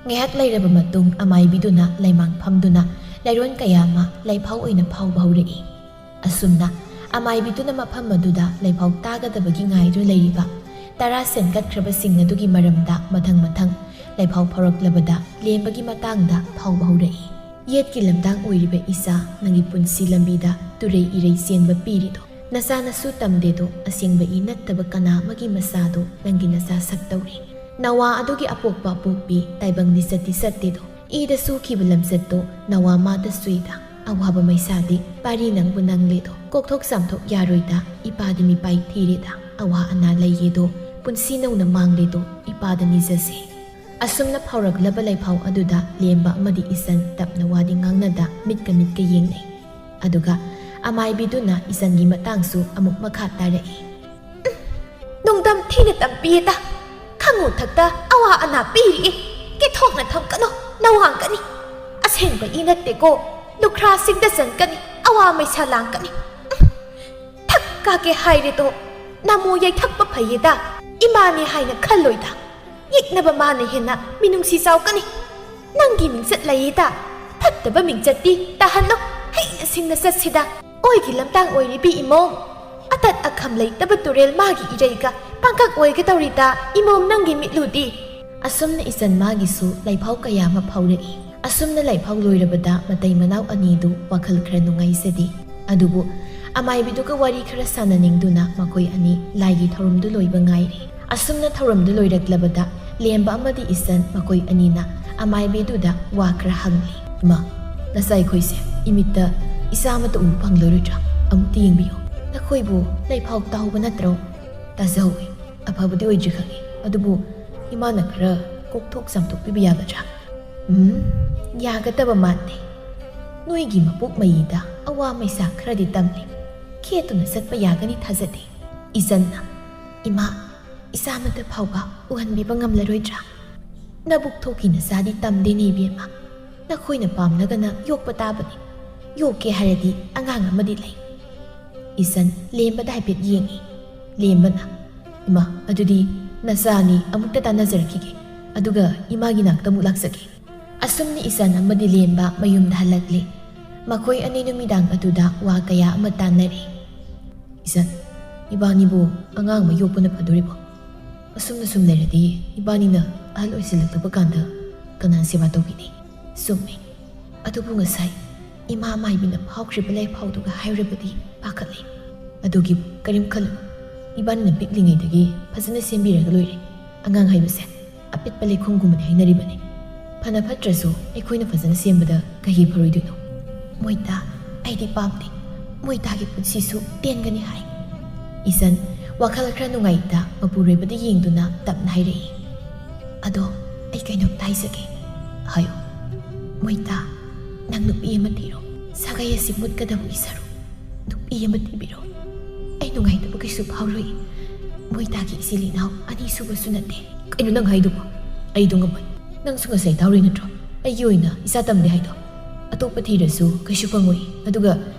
ꯉꯥꯏꯍꯥꯛ ꯂꯩꯔꯕ ꯃꯇꯨꯡ ꯑꯃꯥꯏꯕꯤꯗꯨꯅ ꯂꯩꯃꯥꯡ ꯐꯝꯗꯨꯅ ꯂꯥꯏꯔꯣꯟ ꯀꯌꯥ ꯑꯃ ꯂꯥꯏꯐꯥꯎ ꯑꯣꯏꯅ ꯐꯥꯎꯕ ꯍꯧꯔꯛꯏ꯫ ꯑꯁꯨꯝꯅ ꯑꯃꯥꯏꯕꯤꯗꯨꯅ ꯃꯐꯝ ꯑꯗꯨꯗ ꯂꯥꯏꯐꯥꯎ ꯇꯥꯒꯗꯕꯒꯤ ꯉꯥꯏꯗꯨꯅ ꯂꯩꯔꯤꯕ ꯇꯔꯥ ꯁꯦꯟꯒꯠꯈ꯭ꯔꯕꯁꯤꯡ ꯑꯗꯨꯒꯤ ꯃꯔꯝꯗ ꯃꯊꯪ ꯃꯊꯪ ꯂꯥꯏꯐꯥꯎ ꯐꯥꯎꯔꯛꯂꯕꯗ ꯂꯦꯝꯕꯒꯤ ꯃꯇꯥꯡꯗ ꯐꯥꯎꯕ ꯍꯧꯔꯛꯏ꯫ "ꯌꯦꯠꯀꯤ ꯂꯝꯗꯥꯡ ꯑꯣꯏꯔꯤꯕ ꯏꯆꯥ, ꯅꯪꯒꯤ ꯄꯨꯟꯁꯤ ꯂꯝꯕꯤꯗ ꯇꯨꯔꯩ ꯏꯔꯩ ꯆꯦꯟꯕ ꯄꯤꯔꯤꯗꯣ ꯅꯆꯥ ꯅꯁꯨ ꯇꯝꯗꯦꯗꯣ, ꯑꯁꯦꯡꯕ ꯏ ꯅꯠꯇꯕ ꯀꯅꯥ ꯑꯃꯒꯤ ꯃꯆꯥꯗꯣ ꯅꯪꯒꯤ ꯅꯆꯥ ꯁꯛ ꯇꯧꯔꯤ꯫ ꯅꯋꯥ ꯑꯗꯨꯒꯤ ꯑꯄꯣꯛꯄ ꯑꯄꯣꯛꯄꯤ ꯇꯥꯏꯕꯪꯗꯤ ꯆꯠꯇꯤ ꯆꯠꯇꯦꯗꯣ, ꯏꯗ ꯁꯨꯈꯤꯕ ꯂꯝꯆꯠꯇꯣ ꯅꯋꯥ ꯃꯥꯗ ꯁꯨꯏꯗ꯫ ꯑꯋꯥꯕ ꯃꯩꯁꯥꯗꯤ ꯄꯥꯔꯤ ꯅꯪꯕꯨ ꯅꯪꯂꯦꯗꯣ, ꯀꯣꯛꯊꯣꯛ ꯆꯥꯝꯊꯣꯛ ꯌꯥꯔꯣꯏꯗ, ꯏꯄꯥꯗꯤ ꯃꯤꯄꯥꯏ ꯊꯤꯔꯦꯗ, ꯑꯋꯥ ꯑꯅꯥ ꯂꯩꯌꯦꯗꯣ, ꯄꯨꯟꯁꯤ ꯅꯧꯅ ꯃꯥꯡꯂꯦꯗꯣ, ꯏꯄꯥꯗ ꯅꯤꯖꯁꯦ꯫" ꯑꯁꯨꯝꯅ ꯐꯥꯎꯔꯛꯂꯕ ꯂꯥꯏꯐꯥꯎ ꯑꯗꯨꯗ ꯂꯦꯝꯕ ꯑꯃꯗꯤ ꯏꯆꯟ ꯇꯞꯅ ꯋꯥꯗꯤ ꯉꯥꯡꯅꯗ ꯃꯤꯠꯀ ꯃꯤꯠꯀ ꯌꯦꯡꯅꯩ꯫ ꯑꯗꯨꯒ ꯑꯃꯥꯏꯕꯤꯗꯨꯅ ꯏꯆꯟꯒꯤ ꯃꯇꯥꯡꯁꯨ ꯑꯃꯨꯛ ꯃꯈꯥ ꯇꯥꯔꯛꯏ꯫ "ꯎꯝ, ꯅꯣꯡꯗꯝ ꯊꯤꯅ ꯇꯝꯕꯤꯌꯦꯗ, ꯈꯪꯉꯨ ꯊꯛꯇ ꯑꯋꯥ ꯑꯅꯥ ꯄꯤꯔꯤꯌꯦ, ꯀꯦꯊꯣꯛꯅ ꯊꯝꯒꯅꯨ, ꯅꯋꯥꯡꯒꯅꯤ꯫ ꯑꯁꯦꯡꯕ ꯏ ꯅꯠꯇꯦꯀꯣ, ꯂꯨꯈ꯭ꯔꯥꯁꯤꯡꯗ ꯆꯟꯒꯅꯤ, ꯑꯋꯥ ꯃꯩꯁꯥ ꯂꯥꯡꯒꯅꯤ꯫ ꯎꯝ, ꯊꯛ ꯀꯥꯒꯦ ꯍꯥꯏꯔꯦꯗꯣ, ꯅꯃꯣ ꯌꯩꯊꯛꯄ ꯐꯩꯌꯦꯗ, ꯏꯃꯥꯅꯦ ꯍꯥꯏꯅ ꯈꯜꯂꯣꯏꯗ꯫ ꯌꯦꯛꯅꯕ ꯃꯥꯅ ꯍꯦꯟꯅ ꯃꯤꯅꯨꯡꯁꯤ ꯆꯥꯎꯒꯅꯤ꯫ ꯅꯪꯒꯤ ꯃꯤꯡꯆꯠ ꯂꯩꯌꯦꯗ, ꯐꯠꯇꯕ ꯃꯤꯡꯆꯠꯇꯤ ꯇꯥꯍꯜꯂꯣ꯫ ꯍꯩꯅ ꯁꯤꯡꯅ ꯆꯠꯁꯤꯗ꯫ ꯑꯣꯏꯒꯤ ꯂꯝꯇꯥꯡ ꯑꯣꯏꯔꯤꯕꯤ ꯏꯃꯣꯝ, ꯑꯇꯠ ꯑꯈꯝ ꯂꯩꯇꯕ ꯇꯨꯔꯦꯜ ꯃꯥꯒꯤ ꯏꯔꯩꯒ ꯄꯥꯡꯀꯛ ꯑꯣꯏꯒꯗꯧꯔꯤꯗ ꯏꯃꯣꯝ ꯅꯪꯒꯤ ꯃꯤꯠꯂꯨꯗꯤ꯫ ꯑꯁꯨꯝꯅ ꯏꯆꯟ ꯃꯥꯒꯤꯁꯨ ꯂꯥꯏꯐꯥꯎ ꯀꯌꯥ ꯑꯃ ꯐꯥꯎꯔꯛꯏ꯫ ꯑꯁꯨꯝꯅ ꯂꯥꯏꯐꯥꯎ ꯂꯣꯏꯔꯕꯗ ꯃꯇꯩ ꯃꯅꯥꯎ ꯑꯅꯤꯗꯨ ꯋꯥꯈꯜ ꯈꯔ ꯅꯨꯡꯉꯥꯏꯖꯗꯦ꯫ ꯑꯗꯨꯕꯨ ꯑꯃꯥꯏꯕꯤꯗꯨꯒ ꯋꯥꯔꯤ ꯈꯔ ꯁꯥꯟꯅꯅꯤꯡꯗꯨꯅ ꯃꯈꯣꯏ ꯑꯅꯤ ꯂꯥꯏꯒꯤ ꯊꯧꯔꯝꯗꯨ ꯂꯣꯏꯕ ꯉꯥꯏꯔꯤ꯫ ꯑꯁꯨꯝꯅ ꯊꯧꯔꯝꯗꯨ ꯂꯣꯏꯔꯛꯂꯕꯗ ꯂꯦꯝꯕ ꯑꯃꯗꯤ ꯏꯆꯟ ꯃꯈꯣꯏ ꯑꯅꯤꯅ ꯑꯃꯥꯏꯕꯤꯗꯨꯗ ꯋꯥ ꯈꯔ ꯍꯪꯂꯤ꯫ "ꯏꯃꯥ, ꯅꯆꯥ ꯑꯩꯈꯣꯏꯁꯦ ꯏꯃꯤꯠꯇ ꯏꯆꯥ ꯑꯃꯠꯇ ꯎꯕ ꯐꯪꯂꯔꯣꯏꯗ꯭ꯔꯥ? ꯑꯃꯨꯛꯇ ꯌꯦꯡꯕꯤꯌꯨ꯫ ꯅꯈꯣꯏꯕꯨ ꯂꯩꯐꯥꯎ ꯇꯥꯍꯧꯕ ꯅꯠꯇ꯭ꯔꯣ?" "ꯇꯥꯖꯍꯧꯋꯤ꯫ ꯑꯐꯕꯗꯤ ꯑꯣꯏꯗ꯭ꯔꯤ ꯈꯪꯉꯤ꯫ ꯑꯗꯨꯕꯨ ꯏꯃꯥꯅ ꯈꯔ ꯀꯣꯛꯊꯣꯛ ꯆꯥꯝꯊꯣꯛꯄꯤꯕ ꯌꯥꯒꯗ꯭ꯔꯥ?" "ꯎꯝ, ꯌꯥꯒꯗꯕ ꯃꯥꯟꯗꯦ꯫ ꯅꯣꯏꯒꯤ ꯃꯄꯣꯛ ꯃꯌꯤꯗ ꯑꯋꯥ ꯃꯩꯁꯥ ꯈꯔꯗꯤ ꯇꯝꯂꯤ꯫ ꯈꯦꯠꯇꯨꯅ ꯆꯠꯄ ꯌꯥꯒꯅꯤ ꯊꯥꯖꯗꯦ꯫" ꯏꯆꯟꯅ, "ꯏꯃꯥ, ꯏꯆꯥ ꯑꯃꯠꯇ ꯐꯥꯎꯕ ꯎꯍꯟꯕꯤꯕ ꯉꯝꯂꯔꯣꯏꯗ꯭ꯔꯥ? ꯅꯕꯨꯛ ꯊꯣꯛꯀꯤ ꯅꯆꯥꯗꯤ ꯇꯝꯗꯦꯅꯦ ꯏꯕꯦꯝꯃ꯫ ꯅꯈꯣꯏꯅ ꯄꯥꯝꯂꯒꯅ ꯌꯣꯛꯄ ꯇꯥꯕꯅꯤ꯫ ꯌꯣꯛꯀꯦ ꯍꯥꯏꯔꯗꯤ ꯑꯉꯥꯡ ꯑꯃꯗꯤ ꯂꯩ꯫" ꯏꯆꯟ ꯂꯦꯝꯕꯗ ꯍꯥꯏꯐꯦꯠ ꯌꯦꯡꯉꯤ꯫ ꯂꯦꯝꯕꯅ, "ꯏꯃꯥ, ꯑꯗꯨꯗꯤ ꯅꯆꯥ ꯑꯅꯤ ꯑꯃꯨꯛꯇ ꯇꯥꯟꯅꯖꯔꯛꯈꯤꯒꯦ, ꯑꯗꯨꯒ ꯏꯃꯥꯒꯤ ꯅꯥꯛꯇ ꯑꯃꯨꯛ ꯂꯥꯛꯆꯒꯦ꯫" ꯑꯁꯨꯝꯅ ꯏꯆꯟ ꯑꯃꯗꯤ ꯂꯦꯝꯕ ꯃꯌꯨꯝꯗ ꯍꯜꯂꯛꯂꯦ꯫ ꯃꯈꯣꯏ ꯑꯅꯤ ꯅꯨꯃꯤꯗꯥꯡ ꯑꯗꯨꯗ ꯋꯥ ꯀꯌꯥ ꯑꯃ ꯇꯥꯟꯅꯔꯦ꯫ "ꯏꯆꯟ, ꯏꯕꯥꯅꯤꯕꯨ ꯑꯉꯥꯡ ꯑꯃ ꯌꯣꯛꯄꯅ ꯐꯗꯣꯔꯤꯕꯣ? ꯑꯁꯨꯝꯅ ꯁꯨꯝ ꯂꯩꯔꯗꯤ ꯏꯕꯥꯅꯤꯅ ꯑꯍꯜ ꯑꯣꯏꯁꯤꯜꯂꯛꯂꯕ ꯀꯥꯟꯗ ꯀꯅꯥꯅ ꯁꯦꯕꯥ ꯇꯧꯕꯤꯅꯤ?" "ꯆꯨꯝꯃꯤ꯫ ꯑꯗꯨꯕꯨ ꯉꯁꯥꯏ ꯏꯃꯥ ꯃꯥꯏꯕꯤꯅ ꯐꯥꯎꯈ꯭ꯔꯤꯕ ꯂꯥꯏꯐꯥꯎꯗꯨꯒ ꯍꯥꯏꯔꯨꯔꯕꯗꯤ ꯄꯥꯈꯠꯂꯤ꯫ ꯑꯗꯨꯒꯤꯕꯨ ꯀꯔꯤꯝ ꯈꯜꯂꯨ꯫ ꯏꯕꯥꯅꯤꯅ ꯄꯤꯛꯂꯤꯉꯩꯗꯒꯤ ꯐꯖꯅ ꯁꯦꯝꯕꯤꯔꯒ ꯂꯣꯏꯔꯦ꯫ ꯑꯉꯥꯡ ꯍꯥꯏꯕꯁꯦ ꯑꯄꯤꯛꯄ ꯂꯩꯈꯣꯝꯒꯨꯝꯕꯅꯤ ꯍꯥꯏꯅꯔꯤꯕꯅꯤ꯫ ꯐꯅ ꯐꯠꯇ꯭ꯔꯁꯨ ꯑꯩꯈꯣꯏꯅ ꯐꯖꯅ ꯁꯦꯝꯕꯗ ꯀꯩꯒꯤ ꯐꯔꯣꯏꯗꯣꯏꯅꯣ?" "ꯃꯣꯏꯇꯥ, ꯑꯩꯗꯤ ꯄꯥꯝꯗꯦ꯫ ꯃꯣꯏꯇꯥꯒꯤ ꯄꯨꯟꯁꯤꯁꯨ ꯇꯦꯟꯒꯅꯤ ꯍꯥꯏ꯫" ꯏꯆꯟ ꯋꯥꯈꯜ ꯈꯔ ꯅꯨꯡꯉꯥꯏꯇ ꯃꯄꯨꯔꯣꯏꯕꯗ ꯌꯦꯡꯗꯨꯅ ꯇꯞꯅ ꯍꯥꯏꯔꯛꯏ꯫ "ꯑꯗꯣ ꯑꯩ ꯀꯩꯅꯣꯝꯇ ꯍꯥꯏꯖꯒꯦ꯫" "ꯍꯥꯏꯌꯨ꯫" "ꯃꯣꯏꯇꯥ, ꯅꯪ ꯅꯨꯄꯤ ꯑꯃ ꯊꯤꯔꯣ꯫ ꯁꯥꯒꯩ ꯑꯁꯤ ꯃꯨꯠꯀꯗꯕꯒꯤ ꯁꯔꯨꯛ ꯅꯨꯄꯤ ꯑꯃ ꯊꯤꯕꯤꯔꯣ꯫ ꯑꯩ ꯅꯨꯡꯉꯥꯏꯇꯕ ꯀꯩꯁꯨ ꯐꯥꯎꯔꯣꯏ꯫ ꯃꯣꯏꯇꯥꯒꯤ ꯏꯆꯤꯜ ꯏꯅꯥꯎ ꯑꯅꯤ ꯁꯨꯕꯁꯨ ꯅꯠꯇꯦ꯫" "ꯀꯩꯅꯣ ꯅꯪ ꯍꯥꯏꯗꯨꯕꯣ? ꯑꯩꯗꯣ ꯉꯝꯃꯣꯏ꯫ ꯅꯪꯁꯨ ꯉꯁꯥꯏ ꯇꯥꯍꯧꯔꯤ ꯅꯠꯇ꯭ꯔꯣ? ꯑꯩꯒꯤ ꯑꯣꯏꯅ ꯏꯆꯥ ꯇꯝꯗꯦ ꯍꯥꯏꯗꯣ꯫ ꯑꯇꯣꯞꯄ ꯊꯤꯔꯁꯨ ꯀꯩꯁꯨ ꯐꯪꯉꯣꯏ꯫ ꯑꯗꯨꯒ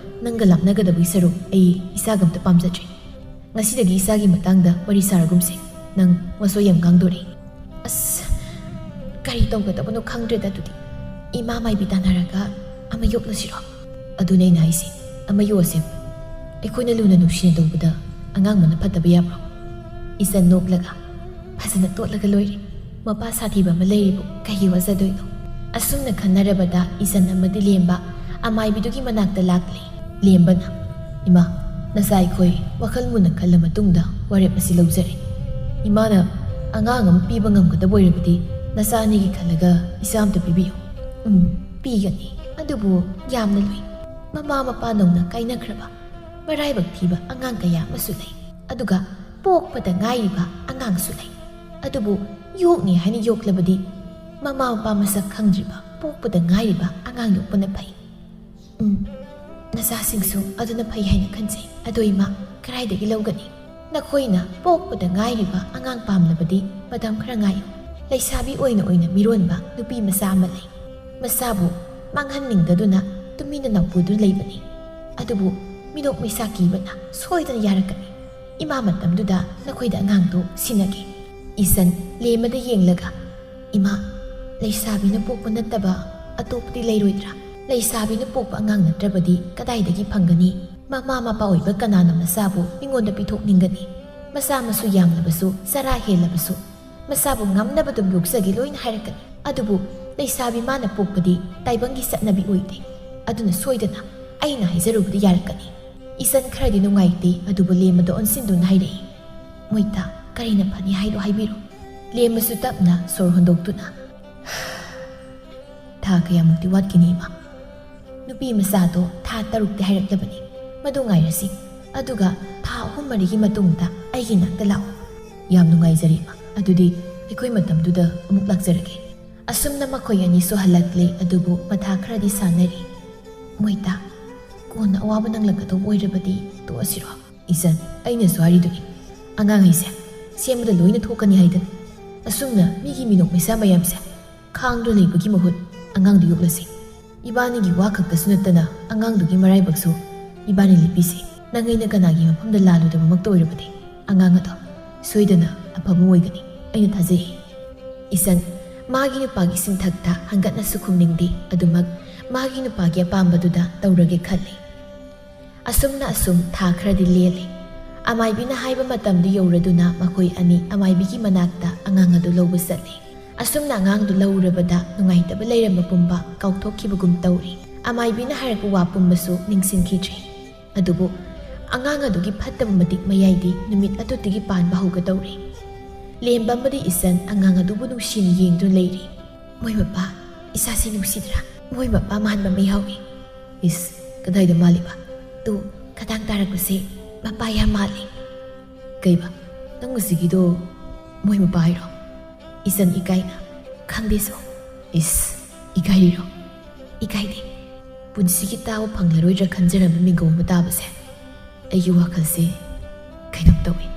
ꯅꯪꯒ ꯂꯥꯞꯅꯒꯗꯕꯒꯤ ꯁꯔꯨꯛ ꯑꯩ ꯏꯆꯥꯒ ꯑꯝꯇ ꯄꯥꯝꯖꯗ꯭ꯔꯦ꯫" "ꯉꯁꯤꯗꯒꯤ ꯏꯆꯥꯒꯤ ꯃꯇꯥꯡꯗ ꯋꯥꯔꯤ ꯁꯥꯔꯒꯨꯝꯁꯦ꯫ ꯅꯪ ꯃꯁꯣꯏ ꯌꯥꯝ ꯉꯥꯡꯗꯣꯔꯤ꯫" "ꯑꯁ, ꯀꯔꯤ ꯇꯧꯒꯗꯕꯅꯣ ꯈꯪꯗ꯭ꯔꯦꯗ꯫ ꯑꯗꯨꯗꯤ ꯏꯃꯥ ꯃꯥꯏꯕꯤ ꯇꯥꯟꯅꯔꯒ ꯑꯃ ꯌꯣꯛꯂꯁꯤꯔꯣ?" "ꯑꯗꯨꯅꯦ ꯑꯩꯅ ꯍꯥꯏꯁꯦ, ꯑꯃ ꯌꯣꯛꯑꯁꯦ꯫ ꯑꯩꯈꯣꯏꯅ ꯂꯨꯅ ꯅꯨꯡꯁꯤꯅ ꯇꯧꯕꯗ ꯑꯉꯥꯡ ꯃꯅ ꯐꯠꯇꯕ ꯌꯥꯕ꯭ꯔꯣ?" ꯏꯆꯟ ꯅꯣꯛꯂꯒ, "ꯐꯖꯅ ꯇꯣꯠꯂꯒ ꯂꯣꯏꯔꯦ꯫ ꯃꯄꯥ ꯁꯥꯊꯤꯕ ꯑꯃ ꯂꯩꯔꯤꯕꯨ ꯀꯩꯒꯤ ꯋꯥꯖꯗꯣꯏꯅꯣ?" ꯑꯁꯨꯝꯅ ꯈꯟꯅꯔꯕꯗ ꯏꯆꯟ ꯑꯃꯗꯤ ꯂꯦꯝꯕ ꯑꯃꯥꯏꯕꯤꯗꯨꯒꯤ ꯃꯅꯥꯛꯇ ꯂꯥꯛꯂꯦ꯫ ꯂꯦꯝꯕꯅ, "ꯏꯃꯥ, ꯅꯆꯥ ꯑꯩꯈꯣꯏ ꯋꯥꯈꯜ ꯃꯨꯟꯅ ꯈꯜꯂ ꯃꯇꯨꯡꯗ ꯋꯥꯔꯦꯞ ꯑꯁꯤ ꯂꯧꯖꯔꯦ꯫ ꯏꯃꯥꯅ ꯑꯉꯥꯡ ꯑꯃ ꯄꯤꯕ ꯉꯝꯒꯗꯕ ꯑꯣꯏꯔꯕꯗꯤ ꯅꯆꯥ ꯑꯅꯤꯒꯤ ꯈꯜꯂꯒ ꯏꯆꯥ ꯑꯃꯇ ꯄꯤꯕꯤꯌꯨ꯫" "ꯎꯝ, ꯄꯤꯒꯅꯤ, ꯑꯗꯨꯕꯨ ꯌꯥꯝꯅ ꯂꯨꯏ꯫ ꯃꯃꯥ ꯃꯄꯥ ꯅꯧꯅ ꯀꯥꯏꯅꯈ꯭ꯔꯕ, ꯃꯔꯥꯏꯕꯛ ꯊꯤꯕ ꯑꯉꯥꯡ ꯀꯌꯥ ꯑꯃꯁꯨ ꯂꯩ꯫ ꯑꯗꯨꯒ ꯄꯣꯛꯄꯗ ꯉꯥꯏꯔꯤꯕ ꯑꯉꯥꯡꯁꯨ ꯂꯩ꯫ ꯑꯗꯨꯕꯨ ꯌꯣꯛꯅꯤ ꯍꯥꯏꯅ ꯌꯣꯛꯂꯕꯗꯤ ꯃꯃꯥ ꯃꯄꯥ ꯃꯁꯛ ꯈꯪꯗ꯭ꯔꯤꯕ ꯄꯣꯛꯄꯗ ꯉꯥꯏꯔꯤꯕ ꯑꯉꯥꯡ ꯌꯣꯛꯄꯅ ꯐꯩ꯫" "ꯎꯝ, ꯅꯆꯥꯁꯤꯡꯁꯨ ꯑꯗꯨꯅ ꯐꯩ ꯍꯥꯏꯅ ꯈꯟꯖꯩ꯫ ꯑꯗꯣ ꯏꯃꯥ, ꯀꯗꯥꯏꯗꯒꯤ ꯂꯧꯒꯅꯤ?" "ꯅꯈꯣꯏꯅ ꯄꯣꯛꯄꯗ ꯉꯥꯏꯔꯤꯕ ꯑꯉꯥꯡ ꯄꯥꯝꯂꯕꯗꯤ ꯃꯇꯝ ꯈꯔ ꯉꯥꯏꯌꯨ꯫ ꯂꯩꯁꯥꯕꯤ ꯑꯣꯏꯅ ꯑꯣꯏꯅ ꯃꯤꯔꯣꯟꯕ ꯅꯨꯄꯤ ꯃꯆꯥ ꯑꯃ ꯂꯩ꯫ ꯃꯆꯥꯕꯨ ꯃꯥꯡꯍꯟꯅꯤꯡꯗꯗꯨꯅ ꯇꯨꯃꯤꯟꯅ ꯅꯥꯎꯄꯨꯗꯨꯅ ꯂꯩꯕꯅꯤ꯫ ꯑꯗꯨꯕꯨ ꯃꯤꯅꯣꯛ ꯃꯩꯁꯥ ꯀꯤꯕꯅ ꯁꯣꯏꯗꯅ ꯌꯥꯔꯛꯀꯅꯤ꯫ ꯏꯃꯥ ꯃꯇꯝꯗꯨꯗ ꯅꯈꯣꯏꯗ ꯑꯉꯥꯡꯗꯨ ꯁꯤꯟꯅꯒꯦ꯫" ꯏꯆꯟ ꯂꯦꯝꯕꯗ ꯌꯦꯡꯂꯒ, "ꯏꯃꯥ, ꯂꯩꯁꯥꯕꯤꯅ ꯄꯣꯛꯄ ꯅꯠꯇꯕ ꯑꯇꯣꯞꯄꯗꯤ ꯂꯩꯔꯣꯏꯗ꯭ꯔꯥ? ꯂꯩꯁꯥꯕꯤꯅ ꯄꯣꯛꯄ ꯑꯉꯥꯡ ꯅꯠꯇ꯭ꯔꯕꯗꯤ ꯀꯗꯥꯏꯗꯒꯤ ꯐꯪꯒꯅꯤ? ꯃꯃꯥ ꯃꯄꯥ ꯑꯣꯏꯕ ꯀꯅꯥꯅ ꯃꯆꯥꯕꯨ ꯃꯤꯉꯣꯟꯗ ꯄꯤꯊꯣꯛꯅꯤꯡꯒꯅꯤ? ꯃꯆꯥ ꯃꯁꯨ ꯌꯥꯝꯂꯕꯁꯨ, ꯆꯔꯥ ꯍꯦꯜꯂꯕꯁꯨ, ꯃꯆꯥꯕꯨ ꯉꯝꯅꯕ ꯑꯗꯨꯝ ꯌꯣꯛꯆꯒꯦ ꯂꯣꯏꯅ ꯍꯥꯏꯔꯛꯀꯅꯤ꯫ ꯑꯗꯨꯕꯨ ꯂꯩꯁꯥꯕꯤ ꯃꯥꯅ ꯄꯣꯛꯄꯗꯤ ꯇꯥꯏꯕꯪꯒꯤ ꯆꯠꯅꯕꯤ ꯑꯣꯏꯗꯦ꯫ ꯑꯗꯨꯅ ꯁꯣꯏꯗꯅ ꯑꯩꯅ ꯍꯥꯏꯖꯔꯨꯕꯗꯤ ꯌꯥꯔꯛꯀꯅꯤ꯫" ꯏꯆꯟ ꯈꯔꯗꯤ ꯅꯨꯡꯉꯥꯏꯇꯦ, ꯑꯗꯨꯕꯨ ꯂꯦꯝꯕꯗ ꯑꯣꯟꯁꯤꯟꯗꯨꯅ ꯍꯥꯏꯔꯛꯏ, "ꯃꯣꯏꯇꯥ, ꯀꯔꯤꯅ ꯐꯅꯤ ꯍꯥꯏꯗꯣ ꯍꯥꯏꯕꯤꯔꯣ꯫" ꯂꯦꯝꯕꯁꯨ ꯇꯞꯅ ꯁꯣꯔ ꯍꯣꯟꯗꯣꯛꯇꯨꯅ, "ꯊꯥ ꯀꯌꯥꯃꯨꯛꯇꯤ ꯋꯥꯠꯈꯤꯅꯤ, ꯏꯃꯥ?" "ꯅꯨꯄꯤ ꯃꯆꯥꯗꯣ ꯊꯥ ꯇꯔꯨꯛꯇꯤ ꯍꯥꯏꯔꯛꯂꯕꯅꯤ꯫ ꯃꯗꯨ ꯉꯥꯏꯔꯁꯤ꯫ ꯑꯗꯨꯒ ꯊꯥ ꯑꯍꯨꯝ ꯃꯔꯤꯒꯤ ꯃꯇꯨꯡꯗ ꯑꯩꯒꯤ ꯅꯥꯛꯇ ꯂꯥꯛꯑꯣ꯫" "ꯌꯥꯝ ꯅꯨꯡꯉꯥꯏꯖꯔꯦ, ꯏꯃꯥ꯫ ꯑꯗꯨꯗꯤ ꯑꯩꯈꯣꯏ ꯃꯇꯝꯗꯨꯗ ꯑꯃꯨꯛ ꯂꯥꯛꯆꯔꯒꯦ꯫" ꯑꯁꯨꯝꯅ ꯃꯈꯣꯏ ꯑꯅꯤꯁꯨ ꯍꯜꯂꯛꯂꯦ, ꯑꯗꯨꯕꯨ ꯃꯊꯥ ꯈꯔꯗꯤ ꯁꯥꯟꯅꯔꯤ꯫ "ꯃꯣꯏꯇꯥ, ꯀꯣꯟꯅ ꯑꯋꯥꯕ ꯅꯪꯂꯛꯀꯗꯧꯕ ꯑꯣꯏꯔꯕꯗꯤ ꯇꯣꯛꯑꯁꯤꯔꯣ?" "ꯏꯆꯟ, ꯑꯩꯅꯁꯨ ꯍꯥꯏꯔꯤꯗꯨꯅꯤ, ꯑꯉꯥꯡ ꯍꯥꯏꯁꯦ ꯁꯦꯝꯕꯗ ꯂꯣꯏꯅ ꯊꯣꯛꯀꯅꯤ ꯍꯥꯏꯗꯅ꯫ ꯑꯁꯨꯝꯅ ꯃꯤꯒꯤ ꯃꯤꯅꯣꯛ ꯃꯩꯁꯥ ꯃꯌꯥꯝꯁꯦ ꯈꯥꯡꯗꯨꯅ ꯂꯩꯕꯒꯤ ꯃꯍꯨꯠ ꯑꯉꯥꯡꯗꯨ ꯌꯣꯛꯂꯁꯤ꯫ ꯏꯕꯥꯅꯤꯒꯤ ꯋꯥ ꯈꯛꯇꯁꯨ ꯅꯠꯇꯅ ꯑꯉꯥꯡꯗꯨꯒꯤ ꯃꯔꯥꯏꯕꯛꯁꯨ ꯏꯕꯥꯅꯤ ꯂꯦꯞꯄꯤꯁꯤ꯫ "ꯅꯪ ꯑꯩꯅ ꯀꯅꯥꯒꯤ ꯃꯐꯝꯗ ꯂꯥꯜꯂꯨꯗꯕꯃꯛꯇ ꯑꯣꯏꯔꯕꯗꯤ ꯑꯉꯥꯡ ꯑꯗꯣ ꯁꯣꯏꯗꯅ ꯑꯐꯕ ꯑꯃ ꯑꯣꯏꯒꯅꯤ, ꯑꯩꯅ ꯊꯥꯖꯩ꯫" ꯏꯁꯟ ꯃꯥꯒꯤ ꯅꯨꯄꯥꯒꯤ ꯁꯤꯟꯊꯛꯇ ꯍꯪꯒꯠꯅꯁꯨ ꯈꯨꯝꯅꯤꯡꯗꯦ꯫ ꯑꯗꯨꯃꯛ ꯃꯥꯒꯤ ꯅꯨꯄꯥꯒꯤ ꯑꯄꯥꯝꯕꯗꯨꯗ ꯇꯧꯔꯒꯦ ꯈꯜꯂꯤ꯫ ꯑꯁꯨꯝꯅ ꯑꯁꯨꯝ ꯊꯥ ꯈꯔꯗꯤ ꯂꯦꯜꯂꯤ꯫ ꯑꯃꯥꯏꯕꯤꯅ ꯍꯥꯏꯕ ꯃꯇꯝꯗꯨ ꯌꯧꯔꯗꯨꯅ ꯃꯈꯣꯏ ꯑꯅꯤ ꯑꯃꯥꯏꯕꯤꯒꯤ ꯃꯅꯥꯛꯇ ꯑꯉꯥꯡ ꯑꯗꯨ ꯂꯧꯕ ꯆꯠꯂꯤ꯫ ꯑꯁꯨꯝꯅ ꯑꯉꯥꯡꯗꯨ ꯂꯧꯔꯨꯔꯕꯗ ꯅꯨꯡꯉꯥꯏꯇꯕ ꯂꯩꯔꯝꯕ ꯄꯨꯝꯕ ꯀꯥꯎꯊꯣꯛꯈꯤꯕꯒꯨꯝ ꯇꯧꯔꯤ꯫ ꯑꯃꯥꯏꯕꯤꯅ ꯍꯥꯏꯔꯛꯄ ꯋꯥ ꯄꯨꯝꯕꯁꯨ ꯅꯤꯡꯁꯤꯡꯈꯤꯗ꯭ꯔꯦ꯫ ꯑꯗꯨꯕꯨ ꯑꯉꯥꯡ ꯑꯗꯨꯒꯤ ꯐꯠꯇꯕ ꯃꯇꯤꯛ ꯃꯌꯥꯏꯗꯤ ꯅꯨꯃꯤꯠ ꯑꯗꯨꯗꯒꯤ ꯄꯥꯟꯕ ꯍꯧꯒꯗꯧꯔꯤ꯫ ꯂꯦꯝꯕ ꯑꯃꯗꯤ ꯏꯁꯟ ꯑꯉꯥꯡ ꯑꯗꯨꯕꯨ ꯅꯨꯡꯁꯤꯅ ꯌꯦꯡꯗꯨꯅ ꯂꯩꯔꯤ꯫ "ꯃꯣꯏ ꯃꯄꯥ, ꯏꯁꯥꯁꯤ ꯅꯨꯡꯁꯤꯗ꯭ꯔꯥ? ꯃꯣꯏ ꯃꯄꯥ ꯃꯥꯟꯕ ꯑꯃ ꯌꯥꯎꯏ꯫" "ꯏꯁ, ꯀꯗꯥꯏꯗ ꯃꯥꯜꯂꯤꯕ?" "ꯇꯨ, ꯈꯗꯥꯡ ꯇꯥꯔꯛꯄꯁꯦ ꯃꯄꯥ ꯌꯥꯝ ꯃꯥꯜꯂꯤ꯫" "ꯀꯩꯕ? ꯅꯪ ꯍꯧꯖꯤꯛꯀꯤꯗꯣ ꯃꯣꯏ ꯃꯄꯥ ꯍꯥꯏꯔꯣ?" ꯏꯁꯟ ꯏꯀꯥꯏꯅ, "ꯈꯪꯗꯦ ꯁꯣ꯫" "ꯏꯁ, ꯏꯀꯥꯏꯔꯤꯔꯣ?" "ꯏꯀꯥꯏꯗꯦ꯫ ꯄꯨꯟꯁꯤꯒꯤ ꯇꯥꯕ ꯐꯪꯂꯔꯣꯏꯗ꯭ꯔꯥ ꯈꯟꯖꯔꯝꯕ ꯃꯤꯡꯒꯧ ꯑꯃ ꯇꯥꯕꯁꯦ ꯑꯩꯒꯤ ꯋꯥꯈꯜꯁꯦ ꯀꯩꯅꯣꯝ ꯇꯧꯏ꯫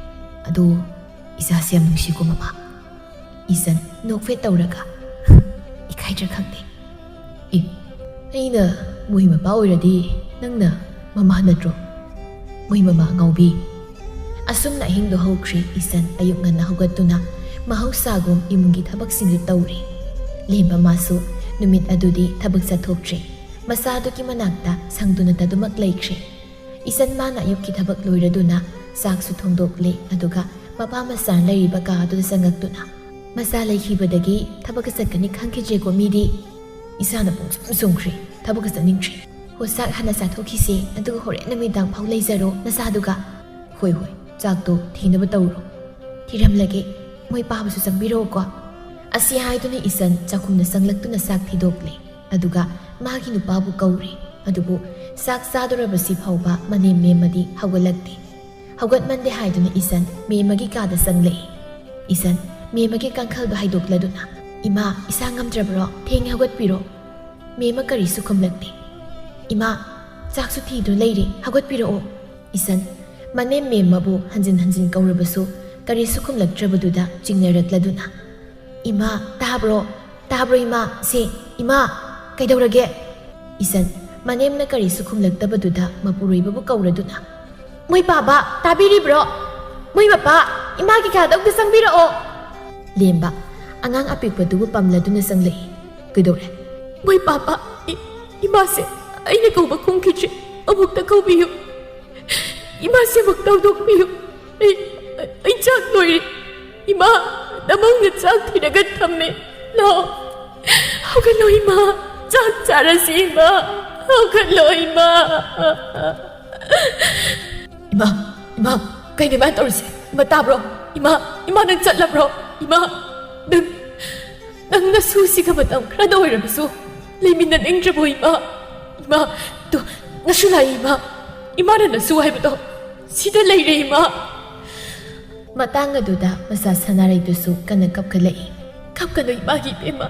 ꯑꯗꯣ ꯏꯆꯥꯁꯦ ꯌꯥꯝ ꯅꯨꯡꯁꯤꯀꯣ ꯃꯃꯥ꯫" ꯏꯁꯟ ꯅꯣꯛꯐꯦꯠ ꯇꯧꯔꯒ, "ꯏꯀꯥꯏꯗ꯭ꯔꯥ ꯈꯪꯗꯦ꯫" "ꯑꯦ, ꯑꯩꯅ ꯃꯣꯏ ꯃꯄꯥ ꯑꯣꯏꯔꯗꯤ ꯅꯪꯅ ꯃꯃꯥ ꯅꯠꯇ꯭ꯔꯣ? ꯃꯣꯏ ꯃꯃꯥ ꯑꯉꯥꯎꯕꯤ꯫" ꯑꯁꯨꯝꯅ ꯑꯍꯤꯡꯗꯣ ꯍꯧꯈ꯭ꯔꯦ꯫ ꯏꯁꯟ ꯑꯌꯨꯛ ꯉꯟꯅ ꯍꯧꯒꯠꯇꯨꯅ ꯃꯍꯧꯁꯥꯒꯨꯝ ꯏꯃꯨꯡꯒꯤ ꯊꯕꯛꯁꯤꯡꯗꯨ ꯇꯧꯔꯦ꯫ ꯂꯦꯝꯕ ꯃꯥꯁꯨ ꯅꯨꯃꯤꯠ ꯑꯗꯨꯗꯤ ꯊꯕꯛ ꯆꯠꯊꯣꯛꯇ꯭ꯔꯦ꯫ ꯃꯆꯥꯗꯨꯒꯤ ꯃꯅꯥꯛꯇ ꯁꯪꯗꯨꯅꯇ ꯑꯗꯨꯃꯛ ꯂꯩꯈ꯭ꯔꯦ꯫ ꯏꯁꯟ ꯃꯥꯅ ꯑꯌꯨꯛꯀꯤ ꯊꯕꯛ ꯂꯣꯏꯔꯗꯨꯅ ꯆꯥꯛꯁꯨ ꯊꯣꯡꯗꯣꯛꯂꯦ, ꯑꯗꯨꯒ ꯃꯄꯥ ꯃꯆꯥ ꯂꯩꯔꯤꯕ ꯀꯥ ꯑꯗꯨꯗ ꯆꯪꯉꯛꯇꯨꯅ, "ꯃꯆꯥ ꯂꯩꯈꯤꯕꯗꯒꯤ ꯊꯕꯛꯀ ꯆꯠꯀꯅꯤ ꯈꯪꯈꯤꯗ꯭ꯔꯦꯀꯣ ꯃꯤꯗꯤ꯫ ꯏꯁꯥꯅ ꯄꯨꯡꯁꯨꯝ ꯁꯨꯝꯈ꯭ꯔꯦ, ꯊꯕꯛꯀ ꯆꯠꯅꯤꯡꯗ꯭ꯔꯦ꯫ ꯍꯣ, ꯆꯥꯛ ꯍꯥꯟꯅ ꯆꯥꯊꯣꯛꯈꯤꯁꯦ, ꯑꯗꯨꯒ ꯍꯣꯔꯦꯟ ꯅꯨꯃꯤꯗꯥꯡ ꯐꯥꯎ ꯂꯩꯖꯔꯣ ꯅꯆꯥꯗꯨꯒ꯫" "ꯍꯣꯏ, ꯍꯣꯏ, ꯆꯥꯛꯇꯣ ꯊꯤꯅꯕ ꯇꯧꯔꯣ꯫" "ꯊꯤꯔꯝꯂꯒꯦ, ꯃꯣꯏ ꯄꯥꯕꯁꯨ ꯆꯪꯕꯤꯔꯛꯑꯣꯀꯣ꯫" ꯑꯁꯤ ꯍꯥꯏꯗꯨꯅ ꯏꯁꯟ ꯆꯥꯛꯈꯨꯝꯗ ꯆꯪꯂꯛꯇꯨꯅ ꯆꯥꯛ ꯊꯤꯗꯣꯛꯂꯦ꯫ ꯑꯗꯨꯒ ꯃꯥꯒꯤ ꯅꯨꯄꯥꯕꯨ ꯀꯧꯔꯦ꯫ ꯑꯗꯨꯕꯨ ꯆꯥꯛ ꯆꯥꯗꯣꯔꯕꯁꯤ ꯐꯥꯎꯕ ꯃꯅꯦꯝ ꯃꯦꯝꯃꯗꯤ ꯍꯧꯒꯠꯂꯛꯇꯦ꯫ ꯍꯧꯒꯠꯃꯟꯗꯦ ꯍꯥꯏꯗꯨꯅ ꯏꯁꯟ ꯃꯦꯝꯃꯒꯤ ꯀꯥꯗ ꯆꯪꯂꯛꯏ꯫ ꯏꯁꯟ ꯃꯦꯝꯃꯒꯤ ꯀꯥꯡꯈꯜꯗꯣ ꯍꯥꯏꯗꯣꯛꯂꯗꯨꯅ, "ꯏꯃꯥ, ꯏꯁꯥ ꯉꯝꯗ꯭ꯔꯕ꯭ꯔꯣ? ꯊꯦꯡꯉꯦ, ꯍꯧꯒꯠꯄꯤꯔꯣ꯫" ꯃꯦꯝꯃ ꯀꯔꯤꯁꯨ ꯈꯨꯝꯂꯛꯇꯦ꯫ "ꯏꯃꯥ, ꯆꯥꯛꯁꯨ ꯊꯤꯗꯨꯅ ꯂꯩꯔꯦ, ꯍꯧꯒꯠꯄꯤꯔꯛꯑꯣ꯫" ꯏꯁꯟ ꯃꯅꯦꯝ ꯃꯦꯝꯃꯕꯨ ꯍꯟꯖꯤꯟ ꯍꯟꯖꯤꯟ ꯀꯧꯔꯕꯁꯨ ꯀꯔꯤꯁꯨ ꯈꯨꯝꯂꯛꯇ꯭ꯔꯕꯗꯨꯗ ꯆꯤꯡꯅꯔꯛꯂꯗꯨꯅ, "ꯏꯃꯥ, ꯇꯥꯕ꯭ꯔꯣ? ꯇꯥꯕ꯭ꯔꯣ ꯏꯃꯥ? ꯁꯦ, ꯏꯃꯥ, ꯀꯩꯗꯧꯔꯒꯦ?" ꯏꯁꯟ ꯃꯅꯦꯝꯅ ꯀꯔꯤꯁꯨ ꯈꯨꯝꯂꯛꯇꯕꯗꯨꯗ ꯃꯄꯨꯔꯣꯏꯕꯕꯨ ꯀꯧꯔꯗꯨꯅ, "ꯃꯣꯏ ꯄꯥꯕ, ꯇꯥꯕꯤꯔꯤꯕ꯭ꯔꯣ? ꯃꯣꯏ ꯃꯄꯥ, ꯏꯃꯥꯒꯤ ꯀꯥꯗ ꯑꯝꯇ ꯆꯪꯕꯤꯔꯛꯑꯣ!" ꯂꯦꯝꯕ ꯑꯉꯥꯡ ꯑꯄꯤꯛꯄꯗꯨꯕꯨ ꯄꯝꯂꯗꯨꯅ ꯆꯪꯂꯛꯏ꯫ "ꯀꯩꯗꯧꯔꯦ?" "ꯃꯣꯏ ꯄꯥꯕ, ꯏ-, ꯏꯃꯥꯁꯦ ꯑꯩꯅ ꯀꯧꯕ ꯈꯨꯝꯈꯤꯗ꯭ꯔꯦ꯫ ꯑꯃꯨꯛꯇ ꯀꯧꯕꯤꯌꯨ꯫ ꯏꯃꯥꯁꯦ ꯑꯃꯨꯛꯇ ꯍꯧꯗꯣꯛꯄꯤꯌꯨ꯫ ꯑꯩ, ꯑꯩ ꯆꯥꯛ ꯂꯣꯏꯔꯦ꯫ ꯏꯃꯥ, ꯅꯃꯪꯗ ꯆꯥꯛ ꯊꯤꯔꯒ ꯊꯝꯃꯦ꯫ ꯂꯥꯛꯑꯣ꯫ ꯍꯧꯒꯠꯂꯣ ꯏꯃꯥ꯫ ꯆꯥꯛ ꯆꯥꯔꯁꯤ ꯏꯃꯥ꯫ ꯍꯧꯒꯠꯂꯣ ꯏꯃꯥ꯫" "ꯏꯃꯥ, ꯏꯃꯥ, ꯀꯩꯅꯣ ꯏꯃꯥ ꯇꯧꯔꯤꯁꯦ? ꯏꯃꯥ ꯇꯥꯕ꯭ꯔꯣ? ꯏꯃꯥ, ꯏꯃꯥ ꯅꯪ ꯆꯠꯂꯕ꯭ꯔꯣ? ꯏꯃꯥ, ꯅꯪ, ꯅꯪ ꯅꯁꯨꯁꯤꯒ ꯃꯇꯝ ꯈꯔꯗ ꯑꯣꯏꯔꯕꯁꯨ ꯂꯩꯃꯤꯟꯅꯅꯤꯡꯗ꯭ꯔꯕꯣ ꯏꯃꯥ? ꯏꯃꯥ, ꯇꯨ, ꯅꯁꯨ ꯂꯥꯛꯏ ꯏꯃꯥ꯫ ꯏꯃꯥꯅ ꯅꯁꯨ ꯍꯥꯏꯕꯗꯣ ꯁꯤꯗ ꯂꯩꯔꯦ ꯏꯃꯥ꯫" ꯃꯇꯥꯡ ꯑꯗꯨꯗ ꯃꯆꯥ ꯁꯅꯥꯔꯩꯗꯨꯁꯨ ꯀꯟꯅ ꯀꯞꯈꯠꯂꯛꯏ꯫ "ꯀꯞꯀꯅꯨ ꯏꯃꯥꯒꯤ ꯏꯕꯦꯝꯃ꯫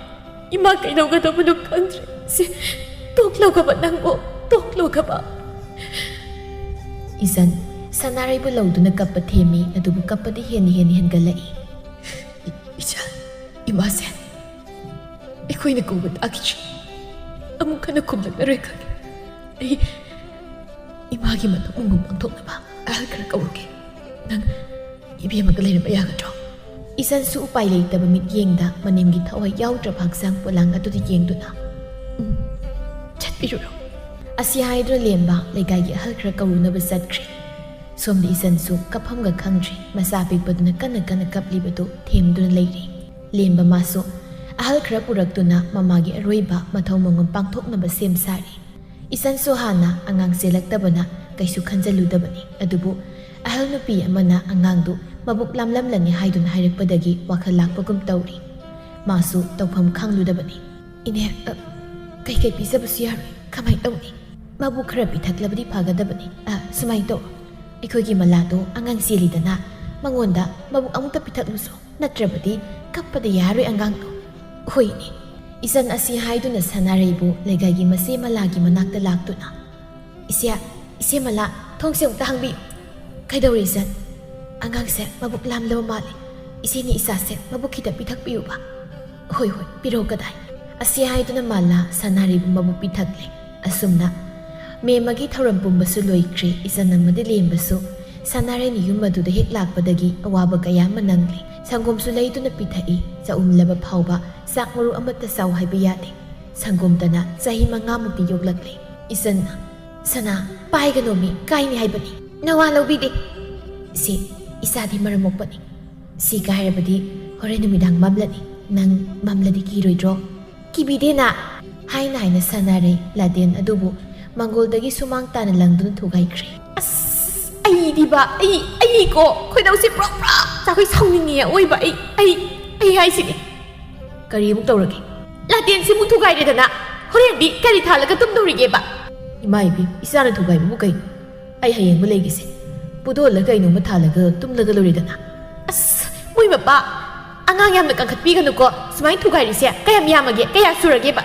ꯏꯃꯥ ꯀꯩꯗꯧꯒꯗꯕꯅꯣ ꯈꯪꯗ꯭ꯔꯦ꯫ ꯁꯦ, ꯇꯣꯛꯂꯣ ꯈꯕ ꯅꯪꯕꯨ, ꯇꯣꯛꯂꯣ ꯈꯕ꯫" ꯏꯆꯟ ꯁꯅꯥꯔꯩꯕꯨ ꯂꯧꯗꯨꯅ ꯀꯞꯄ ꯊꯦꯝꯃꯤ, ꯑꯗꯨꯕꯨ ꯀꯞꯄꯗꯤ ꯍꯦꯟꯅ ꯍꯦꯟꯅ ꯍꯦꯟꯒꯠꯂꯛꯏ꯫ "ꯏ-, ꯏꯆꯟ, ꯏꯃꯥꯁꯦ ꯑꯩꯈꯣꯏꯅ ꯀꯧꯕ ꯇꯥꯈꯤꯗ꯭ꯔꯦ꯫ ꯑꯃꯨꯛ ꯍꯟꯅ ꯈꯨꯝꯂꯛꯂꯔꯣꯏ ꯈꯪꯉꯦ꯫ ꯑꯩ ꯏꯃꯥꯒꯤ ꯃꯇꯨꯡ ꯃꯉꯨꯝ ꯄꯥꯡꯊꯣꯛꯅꯕ ꯑꯍꯜ ꯈꯔ ꯀꯧꯔꯨꯒꯦ꯫ ꯅꯪ ꯏꯕꯦꯝꯃꯒ ꯂꯩꯔꯝꯕ ꯌꯥꯒꯗ꯭ꯔꯣ?" ꯏꯆꯟꯁꯨ ꯎꯄꯥꯏ ꯂꯩꯇꯕ ꯃꯤꯠꯌꯦꯡꯗ ꯃꯅꯦꯝꯒꯤ ꯊꯋꯥꯏ ꯌꯥꯎꯗ꯭ꯔꯕ ꯍꯛꯆꯥꯡ ꯄꯣꯂꯥꯡ ꯑꯗꯨꯗ ꯌꯦꯡꯗꯨꯅ, "ꯎꯝ, ꯆꯠꯄꯤꯔꯨꯔꯣ꯫" ꯑꯁꯤ ꯍꯥꯏꯗꯨꯅ ꯂꯦꯝꯕ ꯂꯩꯀꯥꯏꯒꯤ ꯑꯍꯜ ꯈꯔ ꯀꯧꯔꯨꯅꯕ ꯆꯠꯈ꯭ꯔꯦ꯫ ꯁꯣꯝꯗ ꯏꯆꯟꯁꯨ ꯀꯞꯐꯝꯒ ꯈꯪꯗ꯭ꯔꯦ꯫ ꯃꯆꯥ ꯑꯄꯤꯛꯄꯗꯨꯅ ꯀꯟꯅ ꯀꯟꯅ ꯀꯞꯂꯤꯕꯗꯨ ꯊꯦꯝꯗꯨꯅ ꯂꯩꯔꯤ꯫ ꯂꯦꯝꯕ ꯃꯥꯁꯨ ꯑꯍꯜ ꯈꯔ ꯄꯨꯔꯛꯇꯨꯅ ꯃꯃꯥꯒꯤ ꯑꯔꯣꯏꯕ ꯃꯊꯧ ꯃꯉꯝ ꯄꯥꯡꯊꯣꯛꯅꯕ ꯁꯦꯝ ꯁꯥꯔꯤ꯫ ꯏꯆꯟꯁꯨ ꯍꯥꯟꯅ ꯑꯉꯥꯡ ꯆꯦꯜꯂꯛꯇꯕꯅ ꯀꯩꯁꯨ ꯈꯟꯖꯜꯂꯨꯗꯕꯅꯤ꯫ ꯑꯗꯨꯕꯨ ꯑꯍꯜ ꯅꯨꯄꯤ ꯑꯃꯅ ꯑꯉꯥꯡꯗꯨ ꯃꯕꯨꯛ ꯂꯥꯝꯂꯝꯂꯅꯤ ꯍꯥꯏꯗꯨꯅ ꯍꯥꯏꯔꯛꯄꯗꯒꯤ ꯋꯥꯈꯜ ꯂꯥꯛꯄꯒꯨꯝ ꯇꯧꯔꯤ꯫ ꯃꯥꯁꯨ ꯇꯧꯐꯝ ꯈꯪꯂꯨꯗꯕꯅꯤ꯫ "ꯏꯅꯦ, ꯑ, ꯀꯩꯀꯩ ꯄꯤꯖꯕꯁꯨ ꯌꯥꯔꯣꯏ꯫ ꯀꯃꯥꯏ ꯇꯧꯅꯤ? ꯃꯥꯕꯨ ꯈꯔ ꯄꯤꯊꯛꯂꯕꯗꯤ ꯐꯒꯗꯕꯅꯤ꯫ ꯑ, ꯁꯨꯃꯥꯏ ꯇꯧ꯫ ꯑꯩꯈꯣꯏꯒꯤ ꯃꯂꯥꯗꯣ ꯑꯉꯥꯡ ꯆꯦꯜꯂꯤꯗꯅ, ꯃꯉꯣꯟꯗ ꯃꯕꯨꯛ ꯑꯃꯨꯛꯇ ꯄꯤꯊꯛꯂꯨꯁꯣ꯫ ꯅꯠꯇ꯭ꯔꯕꯗꯤ ꯀꯞꯄꯗ ꯌꯥꯔꯣꯏ ꯑꯉꯥꯡꯗꯣ꯫" "ꯍꯣꯏꯅꯦ꯫" ꯏꯆꯟ ꯑꯁꯤ ꯍꯥꯏꯗꯨꯅ ꯁꯅꯥꯔꯩꯕꯨ ꯂꯩꯀꯥꯏꯒꯤ ꯃꯆꯦ ꯃꯂꯥꯒꯤ ꯃꯅꯥꯛꯇ ꯂꯥꯛꯇꯨꯅ, "ꯏꯆꯦ, ꯏꯆꯦ ꯃꯂꯥ, ꯊꯣꯡꯁꯦ ꯑꯃꯨꯛꯇ ꯍꯥꯡꯕꯤꯌꯨ꯫" "ꯀꯩꯗꯧꯔꯦ ꯏꯆꯟ?" "ꯑꯉꯥꯡꯁꯦ ꯃꯕꯨꯛ ꯂꯥꯝꯂꯕ ꯃꯥꯜꯂꯦ꯫ ꯏꯆꯦꯅꯤ ꯏꯆꯥꯁꯦ ꯃꯕꯨꯛ ꯈꯤꯇ ꯄꯤꯊꯛꯄꯤꯌꯨꯕ꯫" "ꯍꯣꯏ, ꯍꯣꯏ, ꯄꯤꯔꯛꯑꯣ ꯀꯗꯥꯏ꯫" ꯑꯁꯤ ꯍꯥꯏꯗꯨꯅ ꯃꯂꯥ ꯁꯅꯥꯔꯩꯕꯨ ꯃꯕꯨꯛ ꯄꯤꯊꯛꯂꯦ꯫ ꯑꯁꯨꯝꯅ ꯃꯦꯝꯃꯒꯤ ꯊꯧꯔꯝ ꯄꯨꯝꯕꯁꯨ ꯂꯣꯏꯈ꯭ꯔꯦ꯫ ꯏꯆꯟ ꯑꯃꯗꯤ ꯂꯦꯝꯕꯁꯨ ꯁꯅꯥꯔꯩꯅ ꯌꯨꯝ ꯑꯗꯨꯗ ꯍꯦꯛ ꯂꯥꯛꯄꯗꯒꯤ ꯑꯋꯥꯕ ꯀꯌꯥ ꯑꯃ ꯅꯪꯂꯦ꯫ ꯁꯪꯒꯣꯝꯁꯨ ꯂꯩꯗꯨꯅ ꯄꯤꯊꯛꯏ꯫ ꯆꯥꯛꯎꯝꯂꯕ ꯐꯥꯎꯕ ꯆꯥꯛ ꯃꯔꯨ ꯑꯃꯠꯇ ꯆꯥꯎ ꯍꯥꯏꯕ ꯌꯥꯗꯦ꯫ ꯁꯪꯒꯣꯝꯇꯅ ꯆꯍꯤ ꯃꯉꯥꯃꯨꯛꯇꯤ ꯌꯣꯛꯂꯛꯂꯦ꯫ ꯏꯆꯟꯅ, "ꯁꯅꯥ, ꯄꯥꯏꯒꯅꯣꯃꯤ, ꯀꯥꯏꯅꯤ ꯍꯥꯏꯕꯅꯤ꯫ ꯅꯋꯥ ꯂꯧꯕꯤꯗꯦ꯫ ꯁꯤ, ꯏꯆꯥꯗꯤ ꯃꯔꯝ ꯃꯣꯛꯄꯅꯤ꯫ ꯁꯤ ꯀꯥꯏꯔꯕꯗꯤ ꯍꯣꯔꯦꯟ ꯅꯨꯃꯤꯗꯥꯡ ꯃꯝꯂꯅꯤ꯫ ꯅꯪ ꯃꯝꯂꯗꯤ ꯀꯤꯔꯣꯏꯗ꯭ꯔꯣ?" "ꯀꯤꯕꯤꯗꯦꯅ" ꯍꯥꯏꯅ ꯍꯥꯏꯅ ꯁꯥꯟꯅꯔꯦ꯫ ꯂꯥꯇꯦꯟ ꯑꯗꯨꯕꯨ ꯃꯪꯒꯣꯜꯗꯒꯤ ꯁꯨꯃꯥꯡ ꯇꯥꯅ ꯂꯪꯗꯨꯅ ꯊꯨꯒꯥꯏꯈ꯭ꯔꯦ꯫ "ꯑꯁ, ꯑꯩꯗꯤꯕ, ꯑꯩ, ꯑꯩꯀꯣ, ꯈꯣꯏꯗꯧꯁꯦ ꯄ꯭ꯔꯣꯛ ꯄ꯭ꯔꯣꯛ ꯆꯥꯛꯈꯣꯏ, ꯁꯥꯎꯅꯤꯡꯉꯦ ꯑꯑꯣꯏꯕ꯫ ꯑꯩ, ꯑꯩ, ꯑꯩ ꯍꯥꯏꯁꯤꯅꯤ꯫ ꯀꯔꯤ ꯑꯃꯨꯛ ꯇꯧꯔꯒꯦ? ꯂꯥꯇꯦꯟꯁꯤꯃꯨꯛ ꯊꯨꯒꯥꯏꯔꯦꯗꯅ, ꯍꯣꯔꯦꯟꯗꯤ ꯀꯔꯤ ꯊꯥꯜꯂꯒ ꯇꯨꯝꯗꯧꯔꯤꯒꯦꯕ?" "ꯏꯃꯥ ꯏꯕꯤ, ꯏꯆꯥꯅ ꯊꯨꯒꯥꯏꯕꯕꯨ ꯀꯩꯅꯣ? ꯑꯩ ꯍꯌꯦꯡꯕ ꯂꯩꯒꯦꯁꯦ꯫ ꯄꯨꯗꯣꯜꯂ ꯀꯩꯅꯣꯝꯃ ꯊꯥꯜꯂꯒ ꯇꯨꯝꯂꯒ ꯂꯣꯏꯔꯦꯗꯅ꯫" "ꯑꯁ, ꯃꯣꯏ ꯃꯄꯥ, ꯑꯉꯥꯡ ꯌꯥꯝꯅ ꯀꯟꯈꯠꯄꯤꯒꯅꯨꯀꯣ꯫ ꯁꯨꯃꯥꯏꯅ ꯊꯨꯒꯥꯏꯔꯤꯁꯦ ꯀꯌꯥꯝ ꯌꯥꯝꯃꯒꯦ? ꯀꯌꯥ ꯁꯨꯔꯒꯦꯕ?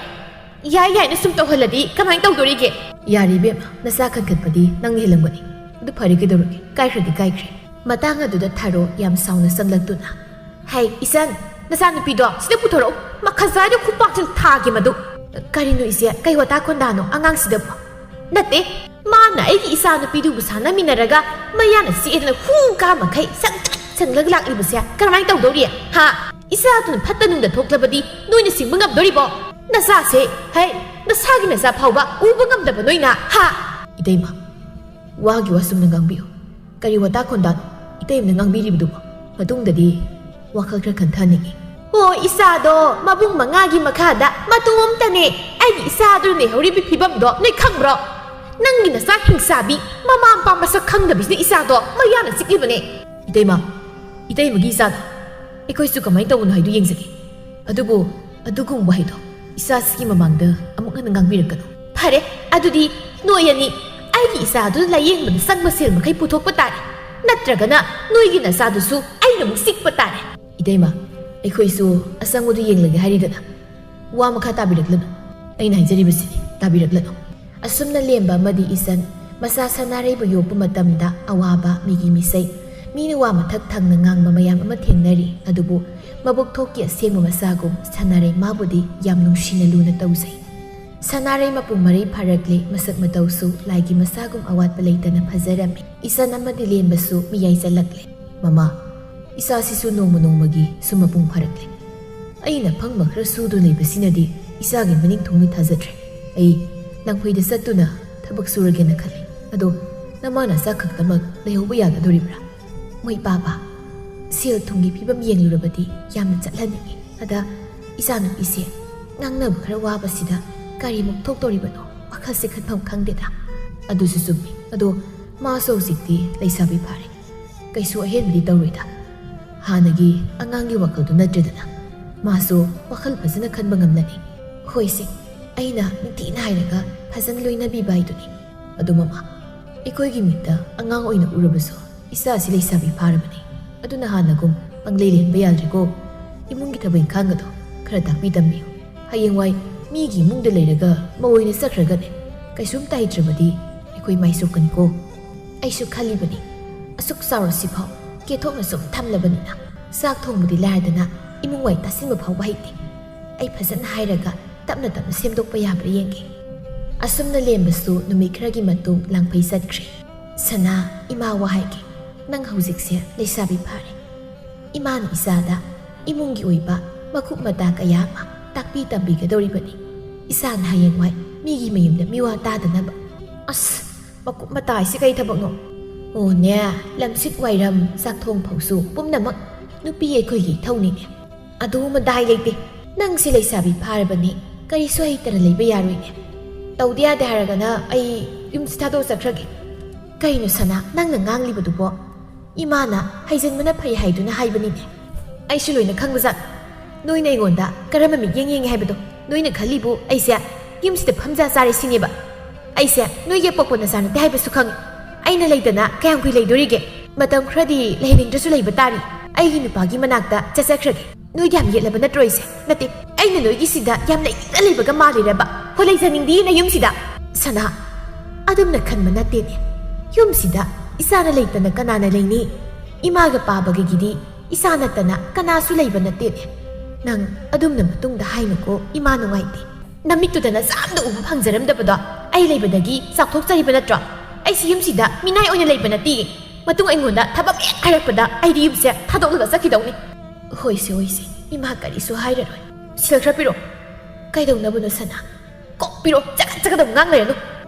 ꯌꯥꯏ ꯌꯥꯏꯅ ꯁꯨꯝ ꯇꯧꯍꯜꯂꯗꯤ ꯀꯃꯥꯏꯅ ꯇꯧꯗꯣꯔꯤꯒꯦ?" "ꯌꯥꯔꯦ ꯏꯕꯦꯝꯃ, ꯅꯆꯥ ꯀꯟꯈꯠꯄꯗꯤ ꯅꯪꯅ ꯍꯦꯜꯂꯝꯒꯅꯤ꯫ ꯑꯗꯨ ꯐꯔꯦ, ꯀꯩꯗꯧꯔꯒꯦ? ꯀꯥꯏꯈ꯭ꯔꯗꯤ ꯀꯥꯏꯈ꯭ꯔꯦ꯫" ꯃꯇꯥꯡ ꯑꯗꯨꯗ ꯊꯥꯔꯣ ꯌꯥꯝ ꯁꯥꯎꯅ ꯆꯪꯂꯛꯇꯨꯅ, "ꯍꯩ, ꯏꯆꯟ, ꯅꯆꯥꯅꯨꯄꯤꯗꯣ ꯁꯤꯗ ꯄꯨꯊꯣꯔꯛꯎ꯫ ꯃꯈꯥꯖꯥꯏꯗ ꯈꯨꯄꯥꯛꯁꯤꯅ ꯊꯥꯒꯦ ꯃꯗꯨ꯫" "ꯀꯔꯤꯅꯣ ꯏꯆꯦ? ꯀꯩ ꯋꯥꯇꯥ ꯈꯣꯟꯗꯥꯅꯣ ꯑꯉꯥꯡꯁꯤꯗꯕꯨ?" "ꯅꯠꯇꯦ, ꯃꯥꯅ ꯑꯩꯒꯤ ꯏꯆꯥꯅꯨꯄꯤꯗꯨꯕꯨ ꯁꯥꯟꯅꯃꯤꯟꯅꯔꯒ ꯃꯌꯥꯅ ꯆꯤꯛꯑꯦꯗꯅ ꯍꯨ ꯀꯥ ꯃꯈꯩ ꯆꯪ ꯆꯪ ꯆꯪꯂꯒ ꯂꯥꯛꯂꯤꯕꯁꯦ ꯀꯔꯝꯍꯥꯏꯅ ꯇꯧꯗꯧꯔꯤ? ꯍꯥ? ꯏꯆꯥꯗꯨꯅ ꯐꯠꯇ ꯅꯨꯡꯗ ꯊꯣꯛꯂꯕꯗꯤ ꯅꯣꯏꯅ ꯁꯤꯡꯕ ꯉꯝꯗꯣꯔꯤꯕꯣ? ꯅꯆꯥꯁꯦ, ꯍꯩ, ꯅꯁꯥꯒꯤ ꯅꯆꯥ ꯐꯥꯎꯕ ꯎꯕ ꯉꯝꯗꯕ ꯅꯣꯏꯅ, ꯍꯥ?" "ꯏꯇꯩꯃ, ꯋꯥꯒꯤ ꯋꯥ ꯆꯨꯝꯅ ꯉꯥꯡꯕꯤꯌꯨ꯫ ꯀꯔꯤ ꯋꯥꯇꯥ ꯈꯣꯟꯗꯥꯅꯣ ꯏꯇꯩꯃꯅ ꯉꯥꯡꯕꯤꯔꯤꯕꯗꯨꯕꯣ? ꯃꯇꯨꯡꯗꯗꯤ ꯋꯥꯈꯜ ꯈꯔ ꯈꯟꯊꯅꯤꯡꯉꯤ꯫" "ꯑꯣ, ꯏꯆꯥꯗꯣ ꯃꯕꯨꯡ ꯃꯉꯥꯒꯤ ꯃꯈꯥꯗ ꯃꯇꯣꯝꯇꯅꯦ꯫ ꯑꯩꯒꯤ ꯏꯆꯥꯗꯨꯅ ꯂꯩꯍꯧꯔꯤꯕ ꯐꯤꯕꯝꯗꯣ ꯅꯣꯏ ꯈꯪꯕ꯭ꯔꯣ? ꯅꯪꯒꯤ ꯅꯆꯥ ꯍꯤꯡꯆꯥꯕꯤ, ꯃꯃꯥ ꯃꯄꯥ ꯃꯁꯛ ꯈꯪꯗꯕꯤꯁꯤꯅ ꯏꯆꯥꯗꯣ ꯃꯌꯥꯅ ꯆꯤꯛꯂꯤꯕꯅꯦ꯫" "ꯏꯇꯩꯃ, ꯏꯇꯩꯃꯒꯤ ꯏꯆꯥꯗꯣ ꯑꯩꯈꯣꯏꯁꯨ ꯀꯃꯥꯏꯅ ꯇꯧꯕꯅꯣ ꯍꯥꯏꯗꯨ ꯌꯦꯡꯖꯒꯦ꯫ ꯑꯗꯨꯕꯨ ꯑꯗꯨꯒꯨꯝꯕ ꯋꯥꯍꯩꯗꯣ ꯏꯆꯥꯁꯤꯒꯤ ꯃꯃꯥꯡꯗ ꯑꯃꯨꯛ ꯍꯟꯅ ꯉꯥꯡꯕꯤꯔꯛꯀꯅꯨ꯫" "ꯐꯔꯦ, ꯑꯗꯨꯗꯤ ꯅꯣꯏ ꯑꯅꯤ ꯑꯩꯒꯤ ꯏꯆꯥꯗꯨ ꯂꯥꯌꯦꯡꯕꯗ ꯆꯪꯕ ꯁꯦꯜ ꯃꯈꯩ ꯄꯨꯊꯣꯛꯄ ꯇꯥꯔꯦ, ꯅꯠꯇ꯭ꯔꯒꯅ ꯅꯣꯏꯒꯤ ꯅꯆꯥꯗꯨꯁꯨ ꯑꯩꯅ ꯑꯃꯨꯛ ꯆꯤꯛꯄ ꯇꯥꯔꯦ꯫" "ꯏꯇꯩꯃ, ꯑꯩꯈꯣꯏꯁꯨ ꯑꯆꯪꯕꯗꯨ ꯌꯦꯡꯂꯒꯦ ꯍꯥꯏꯔꯤꯗꯅ꯫ ꯋꯥ ꯃꯈꯥ ꯇꯥꯕꯤꯔꯛꯂꯅꯨ꯫ ꯑꯩꯅ ꯍꯥꯏꯖꯔꯤꯕꯁꯤꯅꯤ, ꯇꯥꯕꯤꯔꯛꯂꯅꯨ꯫" ꯑꯁꯨꯝꯅ ꯂꯦꯝꯕ ꯑꯃꯗꯤ ꯏꯆꯟ ꯃꯆꯥ ꯁꯅꯥꯔꯩꯕꯨ ꯌꯣꯛꯄ ꯃꯇꯝꯗ ꯑꯋꯥꯕ, ꯃꯤꯒꯤ ꯃꯤꯁꯩ, ꯃꯤꯅ ꯋꯥ ꯃꯊꯛ ꯊꯪꯅ ꯉꯥꯡꯕ ꯃꯌꯥꯝ ꯑꯃ ꯊꯦꯡꯅꯔꯤ꯫ ꯑꯗꯨꯕꯨ ꯃꯕꯨꯛ ꯊꯣꯛꯀꯤ ꯑꯁꯦꯡꯕ ꯃꯆꯥꯒꯨꯝ ꯁꯅꯥꯔꯩ ꯃꯥꯕꯨꯗꯤ ꯌꯥꯝ ꯅꯨꯡꯁꯤꯅ ꯂꯨꯅ ꯇꯧꯖꯩ꯫ ꯁꯅꯥꯔꯩ ꯃꯄꯨꯡ ꯃꯔꯩ ꯐꯥꯔꯛꯂꯦ, ꯃꯁꯛ ꯃꯇꯧꯁꯨ ꯂꯥꯏꯒꯤ ꯃꯁꯥꯒꯨꯝ ꯑꯋꯥꯠꯄ ꯂꯩꯇꯅ ꯐꯖꯔꯝꯃꯤ꯫ ꯏꯆꯟ ꯑꯃꯗꯤ ꯂꯦꯝꯕꯁꯨ ꯃꯤꯌꯥꯏ ꯆꯜꯂꯛꯂꯦ꯫ "ꯃꯃꯥ, ꯏꯆꯥꯁꯤꯁꯨ ꯅꯣꯡꯃ ꯅꯣꯡꯃꯒꯤ ꯁꯨꯝ ꯃꯄꯨꯡ ꯐꯥꯔꯛꯂꯦ꯫ ꯑꯩꯅ ꯐꯪꯕ ꯈꯔ ꯁꯨꯗꯨꯅ ꯂꯩꯕꯁꯤꯅꯗꯤ ꯏꯆꯥꯒꯤ ꯃꯅꯤꯡ ꯊꯨꯡꯅ ꯊꯥꯖꯗ꯭ꯔꯦ꯫ ꯑꯩ ꯂꯪꯐꯩꯗ ꯆꯠꯇꯨꯅ ꯊꯕꯛ ꯁꯨꯔꯒꯦꯅ ꯈꯜꯂꯤ꯫ ꯑꯗꯣ ꯅꯃꯥꯅ ꯆꯥꯛ ꯈꯛꯇꯃꯛ ꯂꯩꯍꯧꯕ ꯌꯥꯒꯗꯣꯔꯤꯕ꯭ꯔꯥ?" "ꯃꯣꯏ ꯄꯥꯕ, ꯁꯦꯜ ꯊꯨꯝꯒꯤ ꯐꯤꯕꯝ ꯌꯦꯡꯂꯨꯔꯕꯗꯤ ꯌꯥꯝꯅ ꯆꯠꯍꯟꯅꯤꯡꯉꯤ꯫ ꯑꯗ ꯏꯆꯥꯅꯨꯄꯤꯁꯦ ꯉꯥꯡꯅꯕ ꯈꯔ ꯋꯥꯕꯁꯤꯗ ꯀꯔꯤꯃꯨꯛ ꯊꯣꯛꯇꯣꯔꯤꯕꯅꯣ, ꯋꯥꯈꯜꯁꯦ ꯈꯟꯐꯝ ꯈꯪꯗꯦꯗ꯫" "ꯑꯗꯨꯁꯨ ꯆꯨꯝꯃꯤ꯫ ꯑꯗꯣ ꯃꯥꯁꯨ ꯍꯧꯖꯤꯛꯇꯤ ꯂꯩꯁꯥꯕꯤ ꯐꯥꯔꯦ꯫ ꯀꯩꯁꯨ ꯑꯍꯦꯟꯕꯗꯤ ꯇꯧꯔꯣꯏꯗ꯫ ꯍꯥꯟꯅꯒꯤ ꯑꯉꯥꯡꯒꯤ ꯋꯥꯈꯜꯗꯨ ꯅꯠꯇ꯭ꯔꯦꯗꯅ꯫ ꯃꯥꯁꯨ ꯋꯥꯈꯜ ꯐꯖꯅ ꯈꯟꯕ ꯉꯝꯂꯅꯤ꯫" "ꯍꯣꯏꯁꯦ, ꯑꯩꯅ ꯅꯤꯡꯊꯤꯅ ꯍꯥꯏꯔꯒ ꯐꯖꯅ ꯂꯣꯏꯅꯕꯤꯕ ꯍꯥꯏꯗꯨꯅꯤ꯫ ꯑꯗꯨ ꯃꯃꯥ, ꯑꯩꯈꯣꯏꯒꯤ ꯃꯤꯠꯇ ꯑꯉꯥꯡ ꯑꯣꯏꯅ ꯎꯔꯕꯁꯨ ꯏꯆꯥꯁꯤ ꯂꯩꯁꯥꯕꯤ ꯐꯥꯔꯕꯅꯤ꯫ ꯑꯗꯨꯅ ꯍꯥꯟꯅꯒꯨꯝ ꯄꯪꯂꯩ ꯂꯦꯟꯕ ꯌꯥꯗ꯭ꯔꯦꯀꯣ꯫ ꯏꯃꯨꯡꯒꯤ ꯊꯕꯛ ꯏꯪꯈꯥꯡ ꯑꯗꯣ ꯈꯔ ꯇꯥꯛꯄꯤ ꯇꯝꯕꯤꯌꯨ꯫ ꯍꯌꯦꯡꯋꯥꯏ ꯃꯤꯒꯤ ꯏꯃꯨꯡꯗ ꯂꯩꯔꯒ ꯃꯧ ꯑꯣꯏꯅ ꯆꯠꯈ꯭ꯔꯒꯅꯦ, ꯀꯩꯁꯨꯝꯇ ꯍꯩꯇ꯭ꯔꯕꯗꯤ ꯑꯩꯈꯣꯏ ꯃꯥꯏ ꯆꯣꯞꯀꯅꯤꯀꯣ꯫" "ꯑꯩꯁꯨ ꯈꯜꯂꯤꯕꯅꯤ, ꯑꯁꯨꯛ ꯆꯥꯎꯔꯁꯤꯐꯥꯎ ꯀꯦꯊꯣꯛꯅ ꯁꯨꯝ ꯊꯝꯂꯕꯅꯤꯅ ꯆꯥꯛ ꯊꯣꯡꯕꯗꯤ ꯂꯥꯏꯔꯗꯅ ꯏꯃꯨꯡ ꯋꯥꯏ ꯇꯥꯁꯤꯟꯕ ꯐꯥꯎꯕ ꯍꯩꯇꯦ꯫ ꯑꯩ ꯐꯖꯅ ꯍꯥꯏꯔꯒ ꯇꯞꯅ ꯇꯞꯅ ꯁꯦꯝꯗꯣꯛꯄ ꯌꯥꯕ꯭ꯔꯥ ꯌꯦꯡꯒꯦ꯫" ꯑꯁꯨꯝꯅ ꯂꯦꯝꯕꯁꯨ ꯅꯨꯃꯤꯠ ꯈꯔꯒꯤ ꯃꯇꯨꯡ ꯂꯥꯡꯐꯩ ꯆꯠꯈ꯭ꯔꯦ꯫ "ꯁꯅꯥ, ꯏꯃꯥ ꯋꯥ ꯍꯥꯏꯒꯦ꯫ ꯅꯪ ꯍꯧꯖꯤꯛꯁꯦ ꯂꯩꯁꯥꯕꯤ ꯐꯥꯔꯦ꯫ ꯏꯃꯥꯅ ꯏꯆꯥꯗ ꯏꯃꯨꯡꯒꯤ ꯑꯣꯏꯕ ꯃꯀꯨꯞ ꯃꯇꯥ ꯀꯌꯥ ꯑꯃ ꯇꯥꯛꯄꯤ ꯇꯝꯕꯤꯒꯗꯧꯔꯤꯕꯅꯤ꯫ ꯏꯆꯥꯅ ꯍꯌꯦꯡꯋꯥꯏ ꯃꯤꯒꯤ ꯃꯌꯨꯝꯗ ꯃꯤꯋꯥ ꯇꯥꯗꯅꯕ꯫" "ꯑꯁ, ꯃꯀꯨꯞ ꯃꯇꯥ ꯍꯥꯏꯁꯤ ꯀꯔꯤ ꯊꯕꯛꯅꯣ?" "ꯑꯣꯅꯦ, ꯂꯝꯁꯤꯠ ꯋꯥꯏꯔꯝ, ꯆꯥꯛ ꯊꯣꯡ ꯐꯥꯎꯁꯨ ꯄꯨꯝꯅꯃꯛ ꯅꯨꯄꯤ ꯑꯩꯈꯣꯏꯒꯤ ꯏꯊꯧꯅꯤꯅꯦ꯫" "ꯑꯗꯨ ꯃꯗꯥꯏ ꯂꯩꯇꯦ꯫ ꯅꯪꯁꯦ ꯂꯩꯁꯥꯕꯤ ꯐꯥꯔꯕꯅꯤ, ꯀꯔꯤꯁꯨ ꯍꯩꯇꯅ ꯂꯩꯕ ꯌꯥꯔꯣꯏꯅꯦ꯫ ꯇꯧꯗ ꯌꯥꯗꯦ ꯍꯥꯏꯔꯒꯅ ꯑꯩ ꯌꯨꯝꯁꯤ ꯊꯥꯗꯣꯛꯑ ꯆꯠꯈ꯭ꯔꯒꯦ꯫" "ꯀꯩꯅꯣ ꯁꯅꯥ, ꯅꯪꯅ ꯉꯥꯡꯂꯤꯕꯗꯨꯕꯣ? ꯏꯃꯥꯅ ꯍꯩꯖꯤꯟꯕꯅ ꯐꯩ ꯍꯥꯏꯗꯨꯅ ꯍꯥꯏꯕꯅꯤꯅꯦ꯫ ꯑꯩꯁꯨ ꯂꯣꯏꯅ ꯈꯪꯕꯖꯥꯠ꯫ ꯅꯣꯏꯅ ꯑꯩꯉꯣꯟꯗ ꯀꯔꯝꯕ ꯃꯤꯠꯌꯦꯡ ꯌꯦꯡꯉꯤ ꯍꯥꯏꯕꯗꯣ? ꯅꯣꯏꯅ ꯈꯜꯂꯤꯕꯨ ꯑꯩꯁꯦ ꯌꯨꯝꯁꯤꯗ ꯐꯝꯖꯥ ꯆꯥꯔꯦ ꯁꯤꯅꯦꯕ? ꯑꯩꯁꯦ ꯅꯣꯏꯒꯤ ꯑꯄꯣꯛꯄ ꯅꯆꯥ ꯅꯠꯇꯦ ꯍꯥꯏꯕꯁꯨ ꯈꯪꯉꯤ꯫ ꯑꯩꯅ ꯂꯩꯇꯅ ꯀꯌꯥꯝ ꯀꯨꯏ ꯂꯩꯗꯣꯔꯤꯒꯦ? ꯃꯇꯝ ꯈꯔꯗꯤ ꯂꯩꯍꯟꯅꯤꯡꯗ꯭ꯔꯁꯨ ꯂꯩꯕ ꯇꯥꯔꯤ꯫ ꯑꯩꯒꯤ ꯅꯨꯄꯥꯒꯤ ꯃꯅꯥꯛꯇ ꯆꯠꯆꯈ꯭ꯔꯒꯦ꯫ ꯅꯣꯏꯗꯤ ꯌꯥꯝ ꯌꯦꯠꯂꯕ ꯅꯠꯇ꯭ꯔꯣ ꯑꯩꯁꯦ? ꯅꯠꯇꯦ, ꯑꯩꯅ ꯅꯣꯏꯒꯤꯁꯤꯗ ꯌꯥꯝ ꯂꯩꯅꯤꯡꯅ ꯂꯩꯕꯒ ꯃꯥꯜꯂꯤꯔꯕ? ꯍꯣ, ꯂꯩꯖꯅꯤꯡꯗꯤꯌꯦ ꯅꯌꯨꯝꯁꯤꯗ꯫" "ꯁꯅꯥ, ꯑꯗꯨꯝꯅ ꯈꯟꯕ ꯅꯠꯇꯦꯅꯦ꯫ ꯌꯨꯝꯁꯤꯗ ꯏꯆꯥꯅ ꯂꯩꯇꯅ ꯀꯅꯥꯅ ꯂꯩꯅꯤ? ꯏꯃꯥꯒ ꯄꯥꯕꯒꯒꯤꯗꯤ ꯏꯆꯥ ꯅꯠꯇꯅ ꯀꯅꯥꯁꯨ ꯂꯩꯕ ꯅꯠꯇꯦꯅꯦ꯫ ꯅꯪ ꯑꯗꯨꯝꯅ ꯃꯇꯨꯡꯗ ꯍꯥꯏꯅꯨꯀꯣ, ꯏꯃꯥ ꯅꯨꯡꯉꯥꯏꯇꯦ꯫" ꯅꯃꯤꯠꯇꯨꯗ ꯅꯆꯥ ꯑꯝꯇ ꯎꯕ ꯐꯪꯖꯔꯝꯗꯕꯗꯣ ꯑꯩ ꯂꯩꯕꯗꯒꯤ ꯆꯥꯎꯊꯣꯛꯆꯔꯤꯕ ꯅꯠꯇ꯭ꯔꯣ? ꯑꯩꯁꯤ ꯌꯨꯝꯁꯤꯗ ꯃꯤꯅꯥꯏ ꯑꯣꯏꯅ ꯂꯩꯕ ꯅꯠꯇꯦ꯫ ꯃꯇꯨꯡ ꯑꯩꯉꯣꯟꯗ ꯊꯕꯛ ꯍꯦꯛ ꯍꯥꯏꯔꯛꯄꯗ ꯑꯩꯗꯤ ꯌꯨꯝꯁꯦ ꯊꯥꯗꯣꯛꯂꯒ ꯆꯠꯈꯤꯗꯧꯅꯤ꯫ ꯍꯣꯏꯁꯦ, ꯍꯣꯏꯁꯦ, ꯏꯃꯥ ꯀꯔꯤꯁꯨ ꯍꯥꯏꯔꯔꯣꯏ꯫ ꯁꯦꯜ ꯈꯔ ꯄꯤꯔꯣ꯫ ꯀꯩꯗꯧꯅꯕꯅꯣ ꯁꯅꯥ? ꯀꯣꯛ ꯄꯤꯔꯣ, ꯆꯒꯠ ꯆꯒꯠ ꯑꯃꯨꯛ ꯉꯥꯡ ꯂꯩꯔꯅꯨ꯫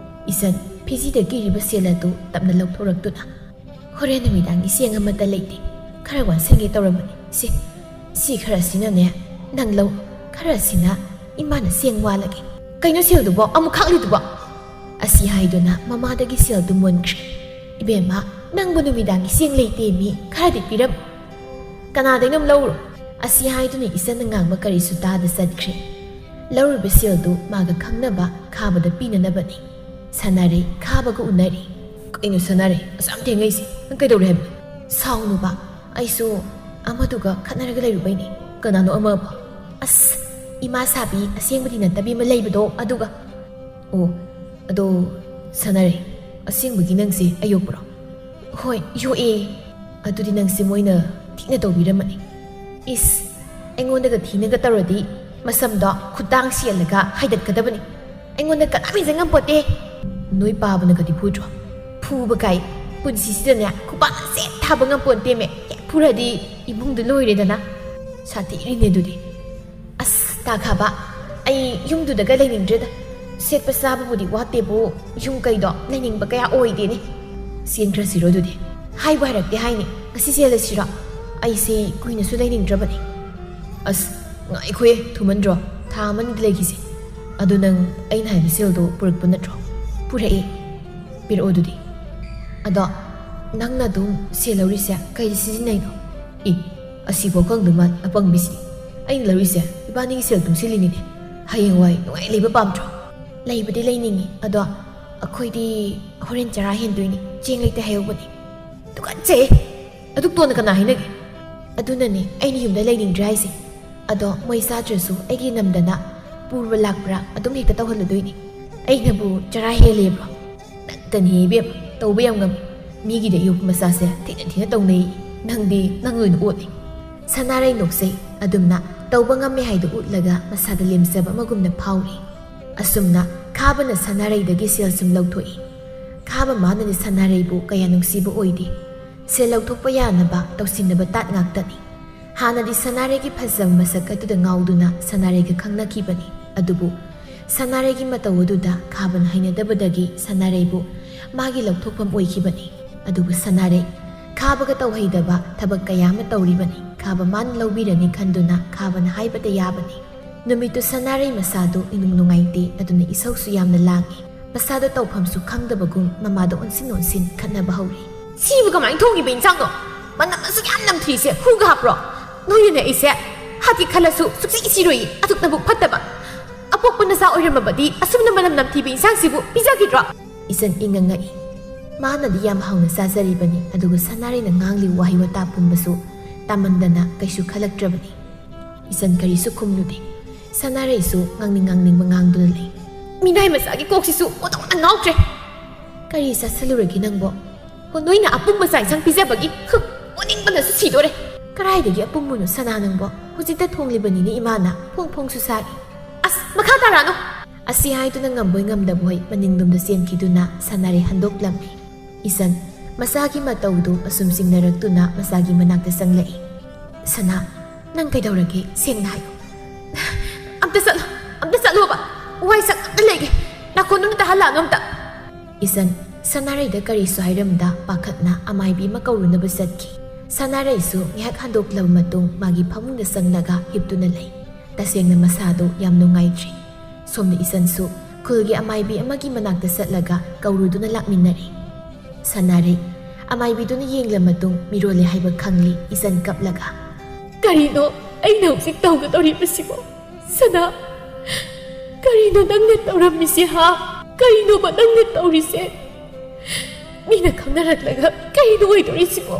ꯏꯆꯟ, ꯐꯤꯖꯤꯗ ꯀꯤꯔꯤꯕ ꯁꯦꯜ ꯑꯗꯨ ꯇꯞꯅ ꯂꯧꯊꯣꯔꯛꯇꯨꯅ, ꯍꯣꯔꯦꯟ ꯅꯨꯃꯤꯗꯥꯡꯒꯤ ꯆꯦꯡ ꯑꯃꯠꯇ ꯂꯩꯇꯦ꯫ ꯈꯔ ꯋꯥꯟꯁꯤꯟꯒꯦ ꯇꯧꯔꯝꯕꯅꯤ꯫ ꯁꯤ, ꯁꯤ ꯈꯔꯁꯤꯅꯅꯦ, ꯅꯪ ꯂꯧ, ꯈꯔꯁꯤꯅ ꯏꯃꯥꯅ ꯆꯦꯡ ꯋꯥꯜꯂꯒꯦ꯫ ꯀꯩꯅꯣ ꯁꯦꯜꯗꯨꯕꯣ? ꯑꯃꯨꯛ ꯈꯥꯛꯂꯤꯗꯨꯕꯣ? ꯑꯁꯤ ꯍꯥꯏꯗꯨꯅ ꯃꯃꯥꯗꯒꯤ ꯁꯦꯜꯗꯨ ꯃꯨꯟꯈ꯭ꯔꯦ꯫ ꯏꯕꯦꯝꯃ, ꯅꯪꯕꯨ ꯅꯨꯃꯤꯗꯥꯡꯒꯤ ꯆꯦꯡ ꯂꯩꯇꯦ ꯃꯤ, ꯈꯔꯗꯤ ꯄꯤꯔꯝꯃꯨ꯫ ꯀꯅꯥꯗꯩꯅꯣꯝ ꯂꯧꯔꯣ꯫ ꯑꯁꯤ ꯍꯥꯏꯗꯨꯅ ꯏꯆꯟꯅ ꯉꯥꯡꯕ ꯀꯔꯤꯁꯨ ꯇꯥꯗ ꯆꯠꯈ꯭ꯔꯦ꯫ ꯂꯧꯔꯤꯕ ꯁꯦꯜꯗꯨ ꯃꯥꯒ ꯈꯪꯅꯕ ꯈꯥꯕꯗ ꯄꯤꯅꯅꯕꯅꯤ꯫ ꯁꯥꯟꯅꯔꯦ, ꯈꯥꯕꯒ ꯎꯅꯔꯦ꯫ ꯀꯩꯅꯣ ꯁꯥꯟꯅꯔꯦ? ꯑꯁꯨꯛ ꯌꯥꯝ ꯊꯦꯡꯉꯛꯏꯁꯦ? ꯅꯪ ꯀꯩꯗꯧꯔꯦ ꯍꯥꯏꯕꯅꯣ? ꯁꯥꯎꯅꯨꯕ, ꯑꯩꯁꯨ ꯑꯃꯗꯨꯒ ꯈꯠꯅꯔꯒ ꯂꯩꯔꯨꯕꯩꯅꯦ꯫ ꯀꯅꯥꯅꯣ ꯑꯃꯕꯣ? ꯑꯁ, ꯏꯃꯥ ꯁꯥꯕꯤ ꯑꯁꯦꯡꯕꯗꯤ ꯅꯠꯇꯕꯤ ꯑꯃ ꯂꯩꯕꯗꯣ, ꯑꯗꯨꯒ꯫ ꯑꯣ, ꯑꯗꯣ ꯁꯥꯟꯅꯔꯦ, ꯑꯁꯦꯡꯕꯒꯤ ꯅꯪꯁꯦ ꯑꯌꯣꯛꯄꯔꯣ? ꯍꯣꯏ, ꯌꯣꯛꯑꯦ꯫ ꯑꯗꯨꯗꯤ ꯅꯪꯁꯦ ꯃꯣꯏꯅ ꯊꯤꯅ ꯇꯧꯕꯤꯔꯝꯃꯅꯤ꯫ ꯏꯁ, ꯑꯩꯉꯣꯟꯗꯒ ꯊꯤꯅꯒ ꯇꯧꯔꯗꯤ ꯃꯁꯝꯗꯣ ꯈꯨꯠꯇꯥꯡ ꯁꯦꯜꯂꯒ ꯍꯥꯏꯗꯠꯀꯗꯕꯅꯤ꯫ ꯑꯩꯉꯣꯟꯗ ꯀꯅꯥꯝ ꯍꯦꯟꯖꯟ ꯉꯝꯄꯣꯠꯇꯦ꯫ ꯅꯣꯏ ꯄꯥꯕꯅꯒꯗꯤ ꯐꯨꯗ꯭ꯔꯣ? ꯐꯨꯕ ꯀꯥꯏ, ꯄꯨꯟꯁꯤꯁꯤꯗꯅꯦ ꯈꯨꯄꯥꯛꯅ ꯁꯦꯠ ꯊꯥꯕ ꯉꯝꯄꯣꯟꯇꯦꯃꯦ꯫ ꯍꯦꯛ ꯐꯨꯔꯗꯤ ꯏꯃꯨꯡꯗꯣ ꯂꯣꯏꯔꯦꯗꯅ꯫ ꯁꯥꯊꯤꯔꯤꯅꯦ ꯑꯗꯨꯗꯤ꯫ ꯑꯁ, ꯇꯥ ꯈꯥꯕ, ꯑꯩ ꯌꯨꯝꯗꯨꯗꯒ ꯂꯩꯅꯤꯡꯗ꯭ꯔꯦꯗ꯫ ꯁꯦꯠꯄ ꯆꯥꯕꯕꯨꯗꯤ ꯋꯥꯠꯇꯦꯕꯨ, ꯌꯨꯝ ꯀꯩꯗꯣ ꯂꯩꯅꯤꯡꯕ ꯀꯌꯥ ꯑꯣꯏꯗꯦꯅꯦ꯫ ꯆꯦꯟꯈ꯭ꯔꯁꯤꯔꯣ ꯑꯗꯨꯗꯤ? ꯍꯥꯏꯕꯨ ꯍꯥꯏꯔꯛꯇꯦ ꯍꯥꯏꯅꯤ꯫ ꯉꯁꯤ ꯆꯦꯜꯂꯁꯤꯔꯣ? ꯑꯩꯁꯦ ꯀꯨꯏꯅꯁꯨ ꯂꯩꯅꯤꯡꯗ꯭ꯔꯕꯅꯤ꯫ ꯑꯁ, ꯉꯥꯏꯈꯣꯍꯦ, ꯊꯨꯃꯟꯗ꯭ꯔꯣ? ꯊꯥ ꯑꯃꯅꯤꯗꯤ ꯂꯩꯈꯤꯁꯦ꯫ ꯑꯗꯨ ꯅꯪ ꯑꯩꯅ ꯍꯥꯏꯕ ꯁꯦꯜꯗꯣ ꯄꯨꯔꯛꯄ ꯅꯠꯇ꯭ꯔꯣ? ꯄꯨꯔꯛꯑꯦ꯫ ꯄꯤꯔꯛꯑꯣ ꯑꯗꯨꯗꯤ꯫ ꯑꯗꯣ ꯅꯪꯅ ꯑꯗꯨꯝ ꯁꯦꯜ ꯂꯧꯔꯤꯁꯦ ꯀꯩꯗ ꯁꯤꯖꯤꯟꯅꯩꯅꯣ? ꯏ, ꯑꯁꯤꯐꯥꯎ ꯈꯪꯗꯕ ꯃꯥꯜ ꯑꯄꯪꯕꯤꯁꯤ꯫ ꯑꯩꯅ ꯂꯧꯔꯤꯁꯦ ꯏꯕꯥꯅꯤꯒꯤ ꯁꯦꯜ ꯇꯨꯡꯁꯤꯜꯂꯤꯅꯤꯅꯦ꯫ ꯍꯌꯦꯡꯋꯥꯏ ꯅꯨꯡꯉꯥꯏ ꯂꯩꯕ ꯄꯥꯝꯗ꯭ꯔꯣ? ꯂꯩꯕꯗꯤ ꯂꯩꯅꯤꯡꯉꯤ, ꯑꯗꯣ ꯑꯩꯈꯣꯏꯗꯤ ꯍꯣꯔꯦꯟ ꯆꯔꯥ ꯍꯦꯟꯗꯣꯏꯅꯤ, ꯆꯦꯡ ꯂꯩꯇꯦ ꯍꯥꯏꯍꯧꯕꯅꯤ꯫ ꯇꯨꯀꯠꯆꯩ! ꯑꯗꯨꯛ ꯇꯣꯟꯅ ꯀꯅꯥ ꯍꯥꯏꯅꯒꯦ? ꯑꯗꯨꯅꯅꯦ ꯑꯩꯅ ꯌꯨꯝꯗ ꯂꯩꯅꯤꯡꯗ꯭ꯔꯦ ꯍꯥꯏꯁꯦ꯫ ꯑꯗꯣ ꯃꯣꯏ ꯆꯥꯗ꯭ꯔꯁꯨ ꯑꯩꯒꯤ ꯅꯝꯗꯅ ꯄꯨꯔꯕ ꯂꯥꯛꯄ꯭ꯔꯥ ꯑꯗꯨꯝ ꯍꯦꯛꯇ ꯇꯧꯍꯜꯂꯗꯣꯏꯅꯤ꯫ ꯑꯩꯅꯕꯨ ꯆꯔꯥ ꯍꯦꯜꯂꯦꯕ꯭ꯔꯣ? ꯅꯪꯇꯅꯤ ꯏꯕꯦꯝ, ꯇꯧꯕ ꯌꯥꯝ ꯉꯝꯃꯤ꯫ ꯃꯤꯒꯤꯗ ꯌꯣꯛꯄ ꯃꯆꯥꯁꯦ ꯊꯤꯅ ꯊꯤꯅ ꯇꯧꯅꯩ꯫ ꯅꯪꯗꯤ ꯅꯪ ꯑꯣꯏꯅ ꯑꯣꯠꯂꯤ꯫ ꯁꯅꯥꯔꯩ ꯅꯣꯛꯆꯩ꯫ ꯑꯗꯨꯝꯅ ꯇꯧꯕ ꯉꯝꯃꯦ ꯍꯥꯏꯗꯨ ꯎꯠꯂꯒ ꯃꯁꯥꯗ ꯂꯦꯝꯖꯕ ꯑꯃꯒꯨꯝꯅ ꯐꯥꯎꯔꯤ꯫ ꯑꯁꯨꯝꯅ ꯈꯥꯕꯅ ꯁꯅꯥꯔꯩꯗꯒꯤ ꯁꯦꯜ ꯁꯨꯝ ꯂꯧꯊꯣꯛꯏ꯫ ꯈꯥꯕ ꯃꯥꯅꯗꯤ ꯁꯅꯥꯔꯩꯕꯨ ꯀꯌꯥ ꯅꯨꯡꯁꯤꯕ ꯑꯣꯏꯗꯦ꯫ ꯁꯦꯜ ꯂꯧꯊꯣꯛꯄ ꯌꯥꯅꯕ ꯇꯧꯁꯤꯟꯅꯕ ꯇꯥꯠ ꯉꯥꯛꯇꯅꯤ꯫ ꯍꯥꯟꯅꯗꯤ ꯁꯅꯥꯔꯩꯒꯤ ꯐꯖꯕ ꯃꯁꯛ ꯑꯗꯨꯗ ꯉꯥꯎꯗꯨꯅ ꯁꯅꯥꯔꯩꯒ ꯈꯪꯅꯈꯤꯕꯅꯤ꯫ ꯑꯗꯨꯕꯨ ꯁꯅꯥꯔꯩꯒꯤ ꯃꯇꯧ ꯑꯗꯨꯗ ꯈꯥꯕꯅ ꯍꯩꯅꯗꯕꯗꯒꯤ ꯁꯅꯥꯔꯩꯕꯨ ꯃꯥꯒꯤ ꯂꯧꯊꯣꯛꯐꯝ ꯑꯣꯏꯈꯤꯕꯅꯤ꯫ ꯑꯗꯨꯕꯨ ꯁꯅꯥꯔꯩ ꯈꯥꯕꯒ ꯇꯧꯍꯩꯗꯕ ꯊꯕꯛ ꯀꯌꯥ ꯑꯃ ꯇꯧꯔꯤꯕꯅꯤ꯫ ꯈꯥꯕ ꯃꯥꯅ ꯂꯧꯕꯤꯔꯅꯤ ꯈꯟꯗꯨꯅ ꯈꯥꯕꯅ ꯍꯥꯏꯕꯗ ꯌꯥꯕꯅꯤ꯫ ꯅꯨꯃꯤꯠꯇꯨ ꯁꯅꯥꯔꯩ ꯃꯁꯥꯗꯨ ꯏꯅꯨꯡ ꯅꯨꯡꯉꯥꯏꯇꯦ, ꯑꯗꯨꯅ ꯏꯁꯧꯁꯨ ꯌꯥꯝꯅ ꯂꯥꯡꯏ꯫ ꯃꯁꯥꯗꯣ ꯇꯧꯐꯝꯁꯨ ꯈꯪꯗꯕꯒꯨꯝ ꯃꯃꯥꯗ ꯑꯣꯟꯁꯤꯟ ꯑꯣꯟꯁꯤꯟ ꯈꯠꯅꯕ ꯍꯧꯔꯦ꯫ "ꯁꯤꯕꯨ ꯀꯃꯥꯏꯅ ꯊꯣꯡꯉꯤꯕ ꯏꯟꯁꯥꯡꯅꯣ? ꯃꯅꯝ ꯑꯁꯨꯛ ꯌꯥꯝ ꯅꯝꯊꯤꯁꯦ ꯍꯨꯒ ꯍꯥꯞꯄ꯭ꯔꯣ? ꯅꯣꯏꯅꯅꯦ ꯑꯩꯁꯦ ꯍꯥꯠꯀꯦ ꯈꯜꯂꯁꯨ ꯁꯨꯛꯁꯤ ꯁꯤꯔꯣꯏꯌꯦ, ꯑꯗꯨꯛ ꯅꯕꯨꯛ ꯐꯠꯇꯕ꯫ ꯑꯄꯣꯛꯄ ꯅꯆꯥ ꯑꯣꯏꯔꯝꯃꯕꯗꯤ ꯑꯁꯨꯝꯅ ꯃꯅꯝ ꯅꯝꯊꯤꯕ ꯏꯟꯁꯥꯡꯁꯤꯕꯨ ꯄꯤꯖꯈꯤꯗ꯭ꯔꯣ?" ꯏꯆꯟ ꯏꯉꯛ ꯉꯛꯏ꯫ ꯃꯥꯅꯗꯤ ꯌꯥꯝ ꯍꯥꯎꯅ ꯆꯥꯖꯔꯤꯕꯅꯤ, ꯑꯗꯨꯒ ꯁꯅꯥꯔꯩꯅ ꯉꯥꯡꯂꯤꯕ ꯋꯥꯍꯩ ꯋꯥꯇꯥ ꯄꯨꯝꯕꯁꯨ ꯇꯥꯃꯟꯗꯅ ꯀꯩꯁꯨ ꯈꯜꯂꯛꯇ꯭ꯔꯕꯅꯤ꯫ ꯏꯆꯟ ꯀꯔꯤꯁꯨ ꯈꯨꯝꯂꯨꯗꯦ꯫ ꯁꯅꯥꯔꯩꯁꯨ ꯉꯥꯡꯅꯤꯡ ꯉꯥꯡꯅꯤꯡꯕ ꯉꯥꯡꯗꯨꯅ ꯂꯩ꯫ "ꯃꯤꯅꯥꯏ ꯃꯆꯥꯒꯤ ꯀꯣꯛꯁꯤꯁꯨ ꯑꯣꯟꯊꯣꯛꯅ ꯉꯥꯎꯈ꯭ꯔꯦ꯫ ꯀꯔꯤ ꯆꯥꯁꯤꯜꯂꯨꯔꯒꯦ ꯅꯪꯕꯣ? ꯍꯣ, ꯅꯣꯏꯅ ꯑꯄꯨꯝꯕ ꯆꯥꯛ ꯏꯟꯁꯥꯡ ꯄꯤꯖꯕꯒꯤ꯫ ꯍꯨ, ꯑꯣꯅꯤꯡꯕꯅꯁꯨ ꯁꯤꯗꯣꯔꯦ꯫ ꯀꯗꯥꯏꯗꯒꯤ ꯑꯄꯨꯝꯕꯅꯣ ꯁꯅꯥ ꯅꯪꯕꯣ? ꯍꯧꯖꯤꯛꯇ ꯊꯣꯡꯂꯤꯕꯅꯤꯅꯦ ꯏꯃꯥꯅ꯫ ꯐꯣꯡ ꯐꯣꯡꯁꯨ ꯁꯥꯔꯤ꯫ ꯑꯁ, ꯃꯈꯥ ꯇꯥꯔꯛꯑꯅꯨ!" ꯑꯁꯤ ꯍꯥꯏꯗꯨꯅ ꯉꯝꯕꯣꯏ ꯉꯝꯗꯕꯣꯏ ꯃꯅꯤꯡꯂꯣꯝꯗ ꯆꯦꯟꯈꯤꯗꯨꯅ ꯁꯅꯥꯔꯩ ꯍꯟꯗꯣꯛꯂꯝꯃꯤ꯫ ꯏꯆꯟ ꯃꯆꯥꯒꯤ ꯃꯇꯧꯗꯨ ꯑꯁꯨꯝ ꯆꯤꯡꯅꯔꯛꯇꯨꯅ ꯃꯆꯥꯒꯤ ꯃꯅꯥꯛꯇ ꯆꯪꯂꯛꯏ꯫ "ꯁꯅꯥ, ꯅꯪ ꯀꯩꯗꯧꯔꯒꯦ? ꯁꯦꯡꯅ ꯍꯥꯏꯌꯨ꯫" "ꯑꯝꯇ ꯆꯠꯂꯣ, ꯑꯝꯇ ꯆꯠꯂꯣꯕ꯫ ꯋꯥꯏ ꯁꯪ ꯑꯝꯇ ꯂꯩꯒꯦ꯫ ꯅꯥꯀꯣꯟ ꯑꯝꯇ ꯇꯥꯍꯜꯂꯛꯑꯅꯨ ꯑꯝꯇ꯫" ꯏꯆꯟ ꯁꯅꯥꯔꯩꯗ ꯀꯔꯤꯁꯨ ꯍꯥꯏꯔꯝꯗ ꯄꯥꯈꯠꯅ ꯑꯃꯥꯏꯕꯤ ꯑꯃ ꯀꯧꯔꯨꯅꯕ ꯆꯠꯈꯤ꯫ ꯁꯅꯥꯔꯩꯁꯨ ꯉꯥꯏꯍꯥꯛ ꯍꯟꯗꯣꯛꯂꯕ ꯃꯇꯨꯡ ꯃꯥꯒꯤ ꯐꯃꯨꯡꯗ ꯆꯪꯂꯒ ꯍꯤꯞꯇꯨꯅ ꯂꯩ꯫ ꯇꯁꯦꯡꯅ ꯃꯁꯥꯗꯨ ꯌꯥꯝ ꯅꯨꯡꯉꯥꯏꯇ꯭ꯔꯤ꯫ ꯁꯣꯝꯗ ꯏꯆꯟꯁꯨ ꯈꯨꯜꯒꯤ ꯑꯃꯥꯏꯕꯤ ꯑꯃꯒꯤ ꯃꯅꯥꯛꯇ ꯆꯠꯂꯒ ꯀꯧꯔꯨꯗꯨꯅ ꯂꯥꯛꯃꯤꯟꯅꯔꯦ꯫ ꯁꯅꯥꯔꯩ ꯑꯃꯥꯏꯕꯤꯗꯨꯅ ꯌꯦꯡꯂ ꯃꯇꯨꯡ ꯃꯤꯔꯣꯜꯂꯦ ꯍꯥꯏꯕ ꯈꯪꯂꯤ ꯏꯆꯟ ꯀꯞꯂꯒ꯫ "ꯀꯔꯤꯅꯣ ꯑꯩꯅ ꯍꯧꯖꯤꯛ ꯇꯧꯒꯗꯧꯔꯤꯕꯁꯤꯕꯣ? ꯁꯅꯥ, ꯀꯔꯤꯅꯣ ꯅꯪꯅ ꯇꯧꯔꯝꯃꯤꯁꯦ, ꯍꯥ? ꯀꯔꯤꯅꯣꯕ ꯅꯪꯅ ꯇꯧꯔꯤꯁꯦ? ꯃꯤꯅ ꯈꯪꯅꯔꯛꯂꯒ ꯀꯔꯤꯅꯣ ꯑꯣꯏꯗꯧꯔꯤꯁꯤꯕꯣ?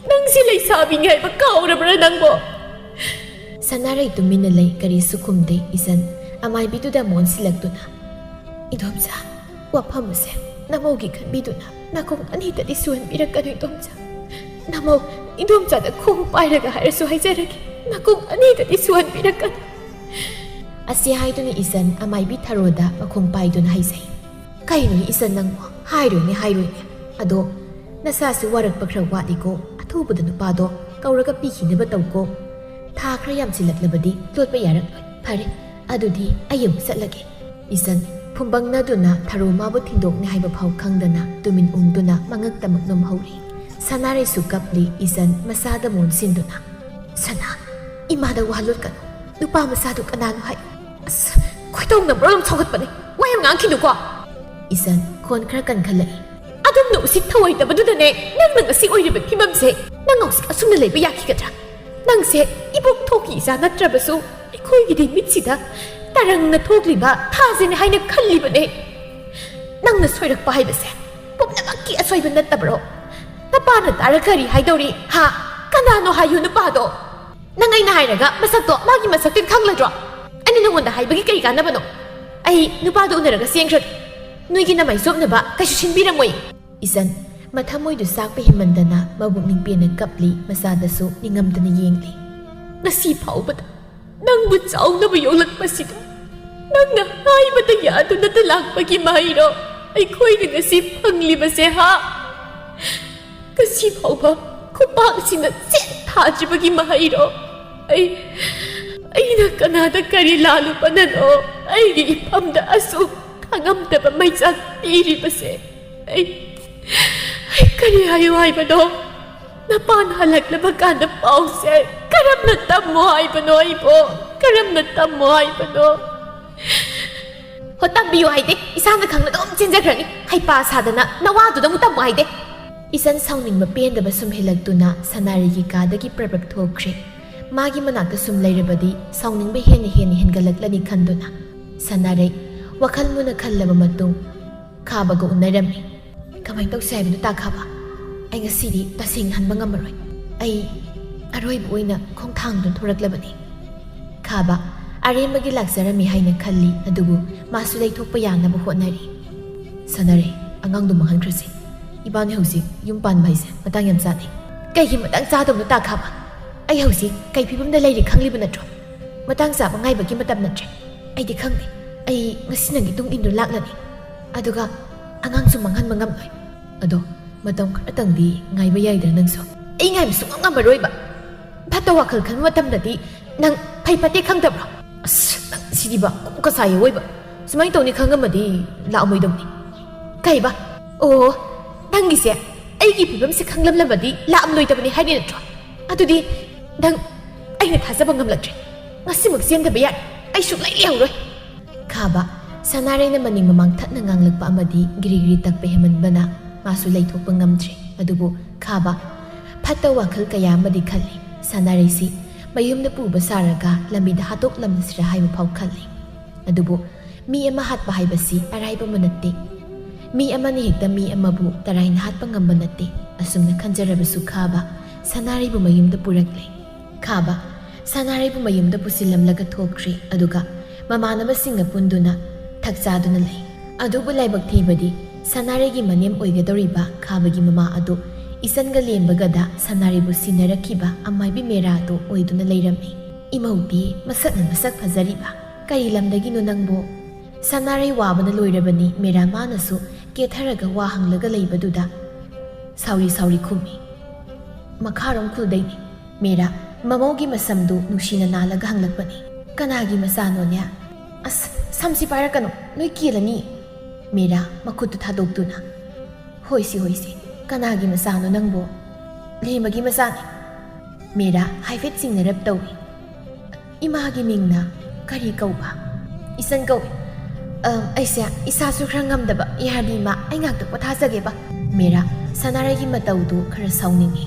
ꯅꯪꯁꯤ ꯂꯩꯁꯥꯕꯤꯅꯤ ꯍꯥꯏꯕ ꯀꯥꯎꯔꯕ꯭ꯔꯥ ꯅꯪꯕꯣ?" ꯁꯅꯥꯔꯩ ꯇꯨꯃꯤꯟꯅ ꯂꯩ, ꯀꯔꯤꯁꯨ ꯈꯨꯝꯗꯦ꯫ ꯏꯆꯟ ꯑꯃꯥꯏꯕꯤꯗꯨꯗ ꯑꯃꯨꯛ ꯑꯣꯟꯁꯤꯜꯂꯛꯇꯨꯅ, "ꯏꯗꯣꯝꯆꯥ, ꯋꯥꯐꯝ ꯑꯁꯦ ꯅꯃꯧꯒꯤ ꯈꯟꯕꯤꯗꯨꯅ ꯅꯥꯀꯣꯡ ꯑꯅꯤꯗꯗꯤ ꯁꯨꯍꯟꯕꯤꯔꯛꯀꯅꯨ ꯏꯗꯣꯝꯆꯥ꯫ ꯅꯃꯧ ꯏꯗꯣꯝꯆꯥꯗ ꯈꯣꯡ ꯄꯥꯏꯔꯒ ꯍꯥꯏꯔꯁꯨ ꯍꯥꯏꯖꯔꯒꯦ, ꯅꯥꯀꯣꯡ ꯑꯅꯤꯗꯗꯤ ꯁꯨꯍꯟꯕꯤꯔꯛꯀꯅꯨ꯫" ꯑꯁꯤ ꯍꯥꯏꯗꯨꯅ ꯏꯆꯟ ꯑꯃꯥꯏꯕꯤ ꯊꯔꯣꯗ ꯃꯈꯣꯡ ꯄꯥꯏꯗꯨꯅ ꯍꯥꯏꯖꯩ꯫ "ꯀꯩꯅꯣꯅꯦ ꯏꯆꯟ ꯅꯪꯕꯣ? ꯍꯥꯏꯔꯣꯏꯅꯦ, ꯍꯥꯏꯔꯣꯏꯅꯦ꯫ ꯑꯗꯣ ꯅꯁꯥꯁꯨ ꯋꯥꯔꯛꯄ ꯈꯔ ꯋꯥꯠꯂꯤꯀꯣ꯫ ꯑꯊꯨꯕꯗ ꯅꯨꯄꯥꯗꯣ ꯀꯧꯔꯒ ꯄꯤꯈꯤꯅꯕ ꯇꯧꯀꯣ꯫ ꯊꯥ ꯈꯔ ꯌꯥꯝꯁꯤꯜꯂꯛꯂꯕꯗꯤ ꯂꯣꯠꯄ ꯌꯥꯔꯛꯂꯣꯏ꯫ ꯐꯔꯦ, ꯑꯗꯨꯗꯤ ꯑꯩ ꯑꯃꯨꯛ ꯆꯠꯂꯒꯦ꯫" ꯏꯆꯟ ꯐꯨꯝꯕꯪꯅꯗꯨꯅ ꯊꯔꯣ ꯃꯥꯕꯨ ꯊꯤꯟꯗꯣꯛꯅꯤ ꯍꯥꯏꯕ ꯐꯥꯎ ꯈꯪꯗꯅ ꯇꯨꯃꯤꯟ ꯎꯪꯗꯨꯅ ꯃꯉꯛꯇꯃꯛ ꯅꯣꯝꯍꯧꯔꯤ꯫ ꯁꯅꯥꯔꯩꯁꯨ ꯀꯞꯂꯤ꯫ ꯏꯆꯟ ꯃꯁꯥꯗ ꯃꯣꯟꯁꯤꯟꯗꯨꯅ, "ꯁꯅꯥ, ꯏꯃꯥꯗ ꯋꯥ ꯂꯣꯠꯀꯅꯨ꯫ ꯅꯨꯄꯥ ꯃꯆꯥꯗꯨ ꯀꯅꯥꯅꯣ ꯍꯥꯏꯌꯨ꯫" "ꯑꯁ, ꯈꯣꯏꯗꯧꯅ ꯃꯔꯣꯜ ꯑꯃ ꯁꯥꯎꯒꯠꯄꯅꯦ꯫ ꯋꯥ ꯌꯥꯝ ꯉꯥꯡꯈꯤꯅꯨꯀꯣ꯫" ꯏꯆꯟ ꯈꯣꯟ ꯈꯔ ꯀꯟꯈꯠꯂꯛꯏ꯫ "ꯑꯗꯨꯝꯅ ꯎꯁꯤꯠ ꯊꯑꯣꯏꯗꯕꯗꯨꯗꯅꯦ ꯅꯪꯅ ꯉꯁꯤ ꯑꯣꯏꯔꯤꯕ ꯐꯤꯕꯝꯁꯦ꯫ ꯅꯪ ꯍꯧꯖꯤꯛ ꯑꯁꯨꯝꯅ ꯂꯩꯕ ꯌꯥꯈꯤꯒꯗ꯭ꯔꯥ? ꯅꯪꯁꯦ ꯏꯕꯣꯛ ꯊꯣꯛꯀꯤ ꯏꯆꯥ ꯅꯠꯇ꯭ꯔꯕꯁꯨ ꯑꯩꯈꯣꯏꯒꯤꯗꯤ ꯃꯤꯠꯁꯤꯗ ꯇꯔꯪꯅ ꯊꯣꯛꯂꯤꯕ ꯊꯥꯁꯤꯅꯦ ꯍꯥꯏꯅ ꯈꯜꯂꯤꯕꯅꯦ꯫ ꯅꯪꯅ ꯁꯣꯏꯔꯛꯄ ꯍꯥꯏꯕꯁꯦ ꯄꯨꯝꯅꯃꯛꯀꯤ ꯑꯁꯣꯏꯕ ꯅꯠꯇꯕ꯭ꯔꯣ? ꯅꯄꯥꯅ ꯇꯥꯔ ꯀꯔꯤ ꯍꯥꯏꯗꯧꯔꯤ, ꯍꯥ? ꯀꯅꯥꯅꯣ ꯍꯥꯏꯌꯨ ꯅꯨꯄꯥꯗꯣ? ꯅꯪ ꯑꯩꯅ ꯍꯥꯏꯔꯒ ꯃꯁꯛꯇꯣ ꯃꯥꯒꯤ ꯃꯁꯛꯇꯤ ꯈꯪꯂꯗ꯭ꯔꯣ? ꯑꯩꯅ ꯅꯉꯣꯟꯗ ꯍꯥꯏꯕꯒꯤ ꯀꯔꯤ ꯀꯥꯟꯅꯕꯅꯣ? ꯑꯩ ꯅꯨꯄꯥꯗꯣ ꯎꯅꯔꯒ ꯆꯦꯟꯈ꯭ꯔꯒꯦ꯫ ꯅꯣꯏꯒꯤ ꯅꯃꯥꯏ ꯆꯣꯞꯅꯕ ꯀꯩꯁꯨ ꯁꯤꯟꯕꯤꯔꯝꯃꯣꯏ꯫" ꯏꯆꯟ ꯃꯊꯃꯣꯏꯗꯨ ꯆꯥꯛꯄ ꯍꯦꯟꯃꯟꯗꯅ ꯃꯕꯨꯛ ꯅꯤꯡꯄꯦꯟꯅ ꯀꯞꯂꯤ꯫ ꯃꯆꯥꯗꯁꯨ ꯅꯤꯡꯉꯝꯗꯅ ꯌꯦꯡꯂꯤ꯫ "ꯉꯁꯤ ꯐꯥꯎꯕꯗ ꯅꯪꯕꯨ ꯆꯥꯎꯅꯕ ꯌꯣꯛꯂꯛꯄꯁꯤꯗ ꯅꯪꯅ ꯍꯥꯏꯕꯗ ꯌꯥꯗꯨꯅꯇ ꯂꯥꯛꯄꯒꯤ ꯃꯍꯩꯔꯣ ꯑꯩꯈꯣꯏꯅ ꯉꯁꯤ ꯐꯪꯂꯤꯕꯁꯦ, ꯍꯥ? ꯉꯁꯤ ꯐꯥꯎꯕ ꯈꯨꯄꯥꯛꯁꯤꯅ ꯆꯦꯠ ꯊꯥꯗ꯭ꯔꯤꯕꯒꯤ ꯃꯍꯩꯔꯣ? ꯑꯩ, ꯑꯩꯅ ꯀꯅꯥꯗ ꯀꯔꯤ ꯂꯥꯜꯂꯨꯕꯅꯅꯣ ꯑꯩꯒꯤ ꯏꯐꯝꯗ ꯑꯁꯨꯛ ꯈꯥꯡꯉꯝꯗꯕ ꯃꯩꯆꯥꯛ ꯄꯤꯔꯤꯕꯁꯦ? ꯑꯩ, ꯑꯩ ꯀꯔꯤ ꯍꯥꯏꯌꯨ ꯍꯥꯏꯕꯅꯣ? ꯅꯄꯥꯅ ꯍꯜꯂꯛꯂꯕ ꯀꯥꯟꯗ ꯄꯥꯎꯁꯦ ꯀꯔꯝꯅ ꯇꯝꯃꯣ ꯍꯥꯏꯕꯅꯣ ꯑꯩꯕꯣ? ꯀꯔꯝꯅ ꯇꯝꯃꯣ ꯍꯥꯏꯕꯅꯣ?" "ꯍꯣ, ꯇꯝꯕꯤꯌꯨ ꯍꯥꯏꯗꯦ, ꯏꯁꯥꯅ ꯈꯪꯅ ꯑꯗꯨꯝ ꯆꯦꯟꯖꯈ꯭ꯔꯅꯤ꯫ ꯍꯩꯄꯥ ꯁꯥꯗꯅ ꯅꯋꯥꯗꯨꯗ ꯑꯃꯨꯛ ꯇꯝꯃꯨ ꯍꯥꯏꯗꯦ꯫" ꯏꯆꯟ ꯁꯥꯎꯅꯤꯡꯕ ꯄꯦꯟꯗꯕ ꯁꯨꯝ ꯍꯦꯜꯂꯛꯇꯨꯅ ꯁꯅꯥꯔꯩꯒꯤ ꯀꯥꯗꯒꯤ ꯄ꯭ꯔꯞ ꯄ꯭ꯔꯞ ꯊꯣꯛꯈ꯭ꯔꯦ꯫ ꯃꯥꯒꯤ ꯃꯅꯥꯛꯇ ꯁꯨꯝ ꯂꯩꯔꯕꯗꯤ ꯁꯥꯎꯅꯤꯡꯕ ꯍꯦꯟꯅ ꯍꯦꯟꯅ ꯍꯦꯟꯒꯠꯂꯛꯂꯅꯤ ꯈꯟꯗꯨꯅ ꯁꯅꯥꯔꯩ ꯋꯥꯈꯜ ꯃꯨꯟꯅ ꯈꯜꯂꯕ ꯃꯇꯨꯡ ꯈꯥꯕꯒ ꯎꯅꯔꯝꯃꯤ꯫ "ꯀꯃꯥꯏꯅ ꯇꯧꯁꯤ ꯍꯥꯏꯕꯅꯣ ꯇꯥ ꯈꯥꯕ? ꯑꯩ ꯉꯁꯤꯗꯤ ꯇꯁꯦꯡꯅ ꯍꯟꯕ ꯉꯝꯃꯔꯣꯏ꯫ ꯑꯩ ꯑꯔꯣꯏꯕ ꯑꯣꯏꯅ ꯈꯣꯡꯊꯥꯡꯗꯨ ꯊꯣꯔꯛꯂꯕꯅꯤ꯫" ꯈꯥꯕ ꯑꯔꯦꯝꯕꯒꯤ ꯂꯥꯛꯆꯔꯝꯃꯤ ꯍꯥꯏꯅ ꯈꯜꯂꯤ, ꯑꯗꯨꯕꯨ ꯃꯥꯁꯨ ꯂꯩꯊꯣꯛꯄ ꯌꯥꯅꯕ ꯍꯣꯠꯅꯔꯤ꯫ "ꯁꯥꯟꯅꯔꯦ, ꯑꯉꯥꯡꯗꯣ ꯃꯥꯡꯍꯟꯈ꯭ꯔꯁꯤ꯫ ꯏꯕꯥꯅꯤ ꯍꯧꯖꯤꯛ ꯌꯨꯝ ꯄꯥꯟꯕ ꯍꯥꯏꯁꯦ ꯃꯇꯥꯡ ꯌꯥꯝ ꯆꯥꯗꯦ꯫" "ꯀꯩꯒꯤ ꯃꯇꯥꯡ ꯆꯥꯗꯕꯅꯣ ꯇꯥ ꯈꯥꯕ? ꯑꯩ ꯍꯧꯖꯤꯛ ꯀꯩ ꯐꯤꯕꯝꯗ ꯂꯩꯔꯤ ꯈꯪꯂꯤꯕ ꯅꯠꯇ꯭ꯔꯣ? ꯃꯇꯥꯡ ꯆꯥꯕ ꯉꯥꯏꯕꯒꯤ ꯃꯇꯝ ꯅꯠꯇ꯭ꯔꯦ꯫ ꯑꯩꯗꯤ ꯈꯪꯗꯦ꯫ ꯑꯩ ꯉꯁꯤ ꯅꯪꯒꯤ ꯇꯨꯡ ꯏꯟꯗꯨꯅ ꯂꯥꯛꯂꯅꯤ꯫ ꯑꯗꯨꯒ ꯑꯉꯥꯡꯁꯨ ꯃꯥꯡꯍꯟꯕ ꯉꯝꯂꯣꯏ꯫ ꯑꯗꯣ ꯃꯇꯝ ꯈꯔꯇꯪꯗꯤ ꯉꯥꯏꯕ ꯌꯥꯏꯗꯅ ꯅꯪꯁꯨ꯫ ꯑꯩ ꯉꯥꯏꯕ ꯁꯨꯡꯉꯝ ꯉꯝꯃꯔꯣꯏꯕ꯫ ꯐꯠꯇ ꯋꯥꯈꯜ ꯈꯟꯕ ꯃꯇꯝꯗꯗꯤ ꯅꯪ ꯐꯩ ꯐꯠꯇꯦ ꯈꯪꯗꯕ꯭ꯔꯣ? ꯑꯁ, ꯅꯪ ꯁꯤꯗꯤꯕ ꯀꯣꯛ ꯀꯁꯥꯏ ꯑꯣꯏꯕ꯫ ꯁꯨꯃꯥꯏꯅ ꯇꯧꯅꯤ ꯈꯪꯉꯝꯃꯗꯤ ꯂꯥꯛꯑꯝꯃꯣꯏꯗꯧꯅꯤ꯫ ꯀꯩꯕ? ꯑꯣ, ꯅꯪꯒꯤꯁꯦ ꯑꯩꯒꯤ ꯐꯤꯕꯝꯁꯦ ꯈꯪꯂꯝꯂꯕꯗꯤ ꯂꯥꯛꯑꯝꯂꯣꯏꯗꯕꯅꯤ ꯍꯥꯏꯕ ꯅꯠꯇ꯭ꯔꯣ? ꯑꯗꯨꯗꯤ ꯅꯪ ꯑꯩꯅ ꯊꯥꯖꯕ ꯉꯝꯂꯛꯇ꯭ꯔꯦ꯫ ꯉꯁꯤꯃꯛ ꯆꯦꯟꯗꯕ ꯌꯥꯔꯦ꯫ ꯑꯩ ꯁꯨꯛꯂꯩ ꯂꯩꯍꯧꯔꯣꯏ꯫ ꯈꯥꯕ, ꯁꯅꯥꯔꯩꯅ ꯃꯅꯤꯡ ꯃꯃꯥꯡ ꯊꯠꯅ ꯉꯥꯡꯂꯛꯄ ꯑꯃꯗꯤ ꯒꯤꯔꯤ ꯒꯤꯔꯤ ꯇꯛꯄ ꯍꯦꯟꯃꯟꯕꯅ ꯃꯥꯁꯨ ꯂꯩꯊꯣꯛꯄ ꯉꯝꯗ꯭ꯔꯦ꯫ ꯑꯗꯨꯕꯨ ꯈꯥꯕ ꯐꯠꯇ ꯋꯥꯈꯜ ꯀꯌꯥ ꯑꯃꯗꯤ ꯈꯜꯂꯤ꯫ ꯁꯅꯥꯔꯩꯁꯤ ꯃꯌꯨꯝꯗ ꯄꯨꯕ ꯁꯥꯔꯒ ꯂꯝꯕꯤꯗ ꯍꯥꯠꯇꯣꯛꯂꯝꯂꯁꯤꯔꯥ ꯍꯥꯏꯕ ꯐꯥꯎ ꯈꯜꯂꯤ꯫ ꯑꯗꯨꯕꯨ ꯃꯤ ꯑꯃ ꯍꯥꯠꯄ ꯍꯥꯏꯕꯁꯤ ꯑꯔꯥꯏꯕ ꯑꯃ ꯅꯠꯇꯦ꯫ ꯃꯤ ꯑꯃꯅ ꯍꯦꯛꯇ ꯃꯤ ꯑꯃꯕꯨ ꯇꯔꯥꯏꯅ ꯍꯥꯠꯄ ꯉꯝꯕ ꯅꯠꯇꯦ꯫ ꯑꯁꯨꯝꯅ ꯈꯟꯖꯔꯕꯁꯨ ꯈꯥꯕ ꯁꯅꯥꯔꯩꯕꯨ ꯃꯌꯨꯝꯗ ꯄꯨꯔꯛꯂꯦ꯫ ꯈꯥꯕ ꯁꯅꯥꯔꯩꯕꯨ ꯃꯌꯨꯝꯗ ꯄꯨꯁꯤꯜꯂꯝꯂꯒ ꯊꯣꯛꯈ꯭ꯔꯦ꯫ ꯑꯗꯨꯒ ꯃꯃꯥꯟꯅꯕꯁꯤꯡꯒ ꯄꯨꯟꯗꯨꯅ ꯊꯛꯆꯥꯗꯨꯅ ꯂꯩ꯫ ꯑꯗꯨꯕꯨ ꯂꯥꯏꯕꯛ ꯊꯤꯕꯗꯤ ꯁꯅꯥꯔꯩꯒꯤ ꯃꯅꯦꯝ ꯑꯣꯏꯒꯗꯧꯔꯤꯕ ꯈꯥꯕꯒꯤ ꯃꯃꯥ ꯑꯗꯨ ꯏꯆꯟꯒ ꯂꯦꯝꯕꯒꯗ ꯁꯅꯥꯔꯩꯕꯨ ꯁꯤꯟꯅꯔꯛꯈꯤꯕ ꯑꯃꯥꯏꯕꯤ ꯃꯦꯔꯥꯗꯨ ꯑꯣꯏꯗꯨꯅ ꯂꯩꯔꯝꯃꯤ꯫ "ꯏꯃꯧꯗꯤ ꯃꯁꯛꯅ ꯃꯁꯛ ꯐꯖꯔꯤꯕ꯫ ꯀꯔꯤ ꯂꯝꯗꯒꯤꯅꯣ ꯅꯪꯕꯨ?" ꯁꯅꯥꯔꯩ ꯋꯥꯕꯅ ꯂꯣꯏꯔꯕꯅꯤ꯫ ꯃꯦꯔꯥ ꯃꯥꯅꯁꯨ ꯀꯦꯊꯔꯒ ꯋꯥ ꯍꯪꯂꯒ ꯂꯩꯕꯗꯨꯗ ꯁꯥꯎꯔꯤ ꯁꯥꯎꯔꯤ ꯈꯨꯝꯃꯤ, "ꯃꯈꯥꯔꯣꯝ ꯈꯨꯜꯗꯩꯅꯤ꯫" ꯃꯦꯔꯥ ꯃꯃꯧꯒꯤ ꯃꯁꯝꯗꯨ ꯅꯨꯡꯁꯤꯅ ꯅꯥꯜꯂꯒ ꯍꯪꯂꯛꯄꯅꯤ, "ꯀꯅꯥꯒꯤ ꯃꯆꯥꯅꯣꯅꯦ?" "ꯑꯁ, ꯁꯝꯁꯤ ꯄꯥꯏꯔꯛꯀꯅꯨ, ꯅꯣꯏ ꯀꯦꯜꯂꯅꯤ꯫" ꯃꯦꯔꯥ ꯃꯈꯨꯠꯇꯨ ꯊꯥꯗꯣꯛꯇꯨꯅ, "ꯍꯣꯏꯁꯤ, ꯍꯣꯏꯁꯤ, ꯀꯅꯥꯒꯤ ꯃꯆꯥꯅꯣ ꯅꯪꯕꯣ?" "ꯂꯦꯝꯕꯒꯤ ꯃꯆꯥꯅꯤ꯫" ꯃꯦꯔꯥ ꯍꯥꯏꯐꯦꯠ ꯆꯤꯡꯅꯔꯞ ꯇꯧꯏ꯫ "ꯏꯃꯥꯒꯤ ꯃꯤꯡꯅ ꯀꯔꯤ ꯀꯧꯕ?" "ꯏꯆꯟ ꯀꯧꯏ꯫" "ꯑ, ꯑꯩꯁꯦ ꯏꯁꯥꯁꯨ ꯈꯔ ꯉꯝꯗꯕ, ꯌꯥꯔꯗꯤ ꯏꯃꯥ, ꯑꯩ ꯉꯥꯛꯇ ꯄꯣꯊꯥꯖꯒꯦꯕ꯫" ꯃꯦꯔꯥ ꯁꯅꯥꯔꯩꯒꯤ ꯃꯇꯧꯗꯨ ꯈꯔ ꯁꯥꯎꯅꯤꯡꯏ꯫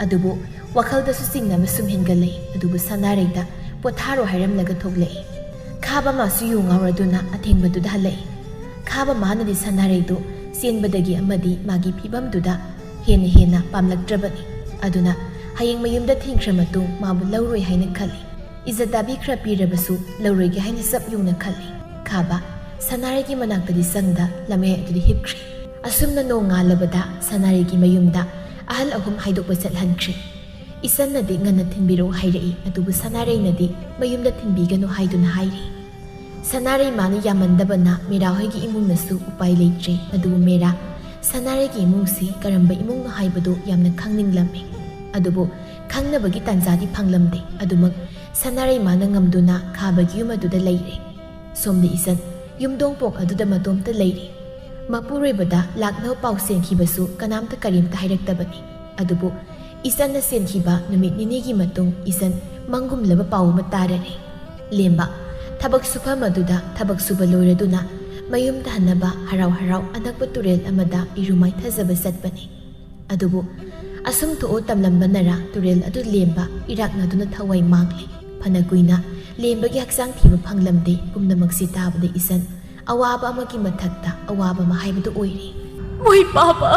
ꯑꯗꯨꯕꯨ ꯋꯥꯈꯜꯗꯁꯨ ꯆꯤꯡꯅꯕ ꯁꯨꯝ ꯍꯦꯟꯒꯠꯂꯛꯏ꯫ ꯑꯗꯨꯕꯨ ꯁꯅꯥꯔꯩꯗ ꯄꯣꯊꯥꯔꯣ ꯍꯥꯏꯔꯝꯂꯒ ꯊꯣꯛꯂꯛꯏ꯫ ꯈꯥꯕ ꯃꯥꯁꯨ ꯌꯨ ꯉꯥꯎꯔꯗꯨꯅ ꯑꯊꯦꯡꯕꯗꯨꯗ ꯍꯜꯂꯛꯏ꯫ ꯈꯥꯕ ꯃꯥꯅꯗꯤ ꯁꯅꯥꯔꯩꯗꯨ ꯆꯦꯟꯕꯗꯒꯤ ꯑꯃꯗꯤ ꯃꯥꯒꯤ ꯐꯤꯕꯝꯗꯨꯗ ꯍꯦꯟꯅ ꯍꯦꯟꯅ ꯄꯥꯝꯂꯛꯇ꯭ꯔꯕꯅꯤ꯫ ꯑꯗꯨꯅ ꯍꯌꯦꯡ ꯃꯌꯨꯝꯗ ꯊꯤꯡꯈ꯭ꯔ ꯃꯇꯨꯡ ꯃꯥꯕꯨ ꯂꯧꯔꯣꯏ ꯍꯥꯏꯅ ꯈꯜꯂꯤ꯫ ꯏꯖꯠ ꯗꯥꯕꯤ ꯈꯔ ꯄꯤꯔꯕꯁꯨ ꯂꯧꯔꯣꯏꯒꯦ ꯍꯥꯏꯅ ꯆꯞ ꯌꯨꯡꯅ ꯈꯜꯂꯤ꯫ ꯈꯥꯕ ꯁꯅꯥꯔꯩꯒꯤ ꯃꯅꯥꯛꯇꯗꯤ ꯆꯪꯗ ꯂꯝꯌꯥꯏ ꯑꯗꯨꯗ ꯍꯤꯞꯈ꯭ꯔꯦ꯫ ꯑꯁꯨꯝꯅ ꯅꯣꯡ ꯉꯥꯜꯂꯕꯗ ꯁꯅꯥꯔꯩꯒꯤ ꯃꯌꯨꯝꯗ ꯑꯍꯜ ꯑꯍꯨꯝ ꯍꯥꯏꯗꯣꯛꯄ ꯆꯠꯍꯟꯈ꯭ꯔꯦ꯫ ꯏꯆꯟꯅꯗꯤ ꯉꯟꯅ ꯊꯤꯟꯕꯤꯔꯛꯎ ꯍꯥꯏꯔꯛꯏ, ꯑꯗꯨꯕꯨ ꯁꯅꯥꯔꯩꯅꯗꯤ ꯃꯌꯨꯝꯗ ꯊꯤꯟꯕꯤꯒꯅꯨ ꯍꯥꯏꯗꯨꯅ ꯍꯥꯏꯔꯤ꯫ ꯁꯅꯥꯔꯩꯃꯥꯅ ꯌꯥꯝꯃꯟꯗꯕꯅ ꯃꯦꯔꯥ ꯍꯣꯏꯒꯤ ꯏꯃꯨꯡꯅꯁꯨ ꯎꯄꯥꯏ ꯂꯩꯇ꯭ꯔꯦ꯫ ꯑꯗꯨꯕꯨ ꯃꯦꯔꯥ, ꯁꯅꯥꯔꯩꯒꯤ ꯏꯃꯨꯡꯁꯤ ꯀꯔꯝꯕ ꯏꯃꯨꯡꯅꯣ ꯍꯥꯏꯕꯗꯨ ꯌꯥꯝꯅ ꯈꯪꯅꯤꯡꯂꯝꯃꯤ꯫ ꯑꯗꯨꯕꯨ ꯈꯪꯅꯕꯒꯤ ꯇꯥꯟꯖꯥꯗꯤ ꯐꯪꯂꯝꯗꯦ꯫ ꯑꯗꯨꯃꯛ ꯁꯅꯥꯔꯩꯃꯥꯅ ꯉꯝꯗꯨꯅ ꯈꯥꯕꯒꯤ ꯌꯨꯝ ꯑꯗꯨꯗ ꯂꯩꯔꯦ꯫ ꯁꯣꯝꯗ ꯏꯆꯟ ꯌꯨꯝꯗꯣꯡꯄꯣꯛ ꯑꯗꯨꯗ ꯃꯇꯣꯝꯇ ꯂꯩꯔꯤ꯫ ꯃꯄꯨꯔꯣꯏꯕꯗ ꯂꯥꯛꯅꯕ ꯄꯥꯎ ꯆꯦꯟꯈꯤꯕꯁꯨ ꯀꯅꯥꯝꯇ ꯀꯔꯤꯝꯇ ꯍꯥꯏꯔꯛꯇꯕꯅꯤ꯫ ꯑꯗꯨꯕꯨ ꯏꯆꯟꯅ ꯆꯦꯟꯈꯤꯕ ꯅꯨꯃꯤꯠ ꯅꯤꯅꯤꯒꯤ ꯃꯇꯨꯡ ꯏꯆꯟ ꯃꯪꯒꯨꯝꯂꯕ ꯄꯥꯎ ꯑꯃ ꯇꯥꯔꯔꯦ꯫ ꯂꯦꯝꯕ, ꯊꯕꯛ ꯁꯨꯐꯝ ꯑꯗꯨꯗ ꯊꯕꯛ ꯁꯨꯕ ꯂꯣꯏꯔꯗꯨꯅ ꯃꯌꯨꯝꯗ ꯍꯟꯅꯕ ꯍꯔꯥꯎ ꯍꯔꯥꯎ ꯑꯅꯛꯄ ꯇꯨꯔꯦꯜ ꯑꯃꯗ ꯏꯔꯨ ꯃꯥꯏꯊꯖꯕ ꯆꯠꯄꯅꯤ꯫ ꯑꯗꯨꯕꯨ ꯑꯁꯨꯝ ꯊꯣꯛꯎ ꯇꯝꯂꯝꯕꯅꯔ ꯇꯨꯔꯦꯜ ꯑꯗꯨ ꯂꯦꯝꯕ ꯏꯔꯥꯛꯅꯗꯨꯅ ꯊꯋꯥꯏ ꯃꯥꯡꯂꯦ꯫ ꯐꯅ ꯀꯨꯏꯅ ꯂꯦꯝꯕꯒꯤ ꯍꯛꯆꯥꯡ ꯊꯤꯕ ꯐꯪꯂꯝꯗꯦ꯫ ꯄꯨꯝꯅꯃꯛꯁꯤ ꯇꯥꯕꯗ ꯏꯆꯟ ꯑꯋꯥꯕ ꯑꯃꯒꯤ ꯃꯊꯛꯇ ꯑꯋꯥꯕ ꯑꯃ ꯍꯥꯏꯕꯗꯨ ꯑꯣꯏꯔꯦ꯫ ꯃꯣꯏ ꯄꯥꯕ,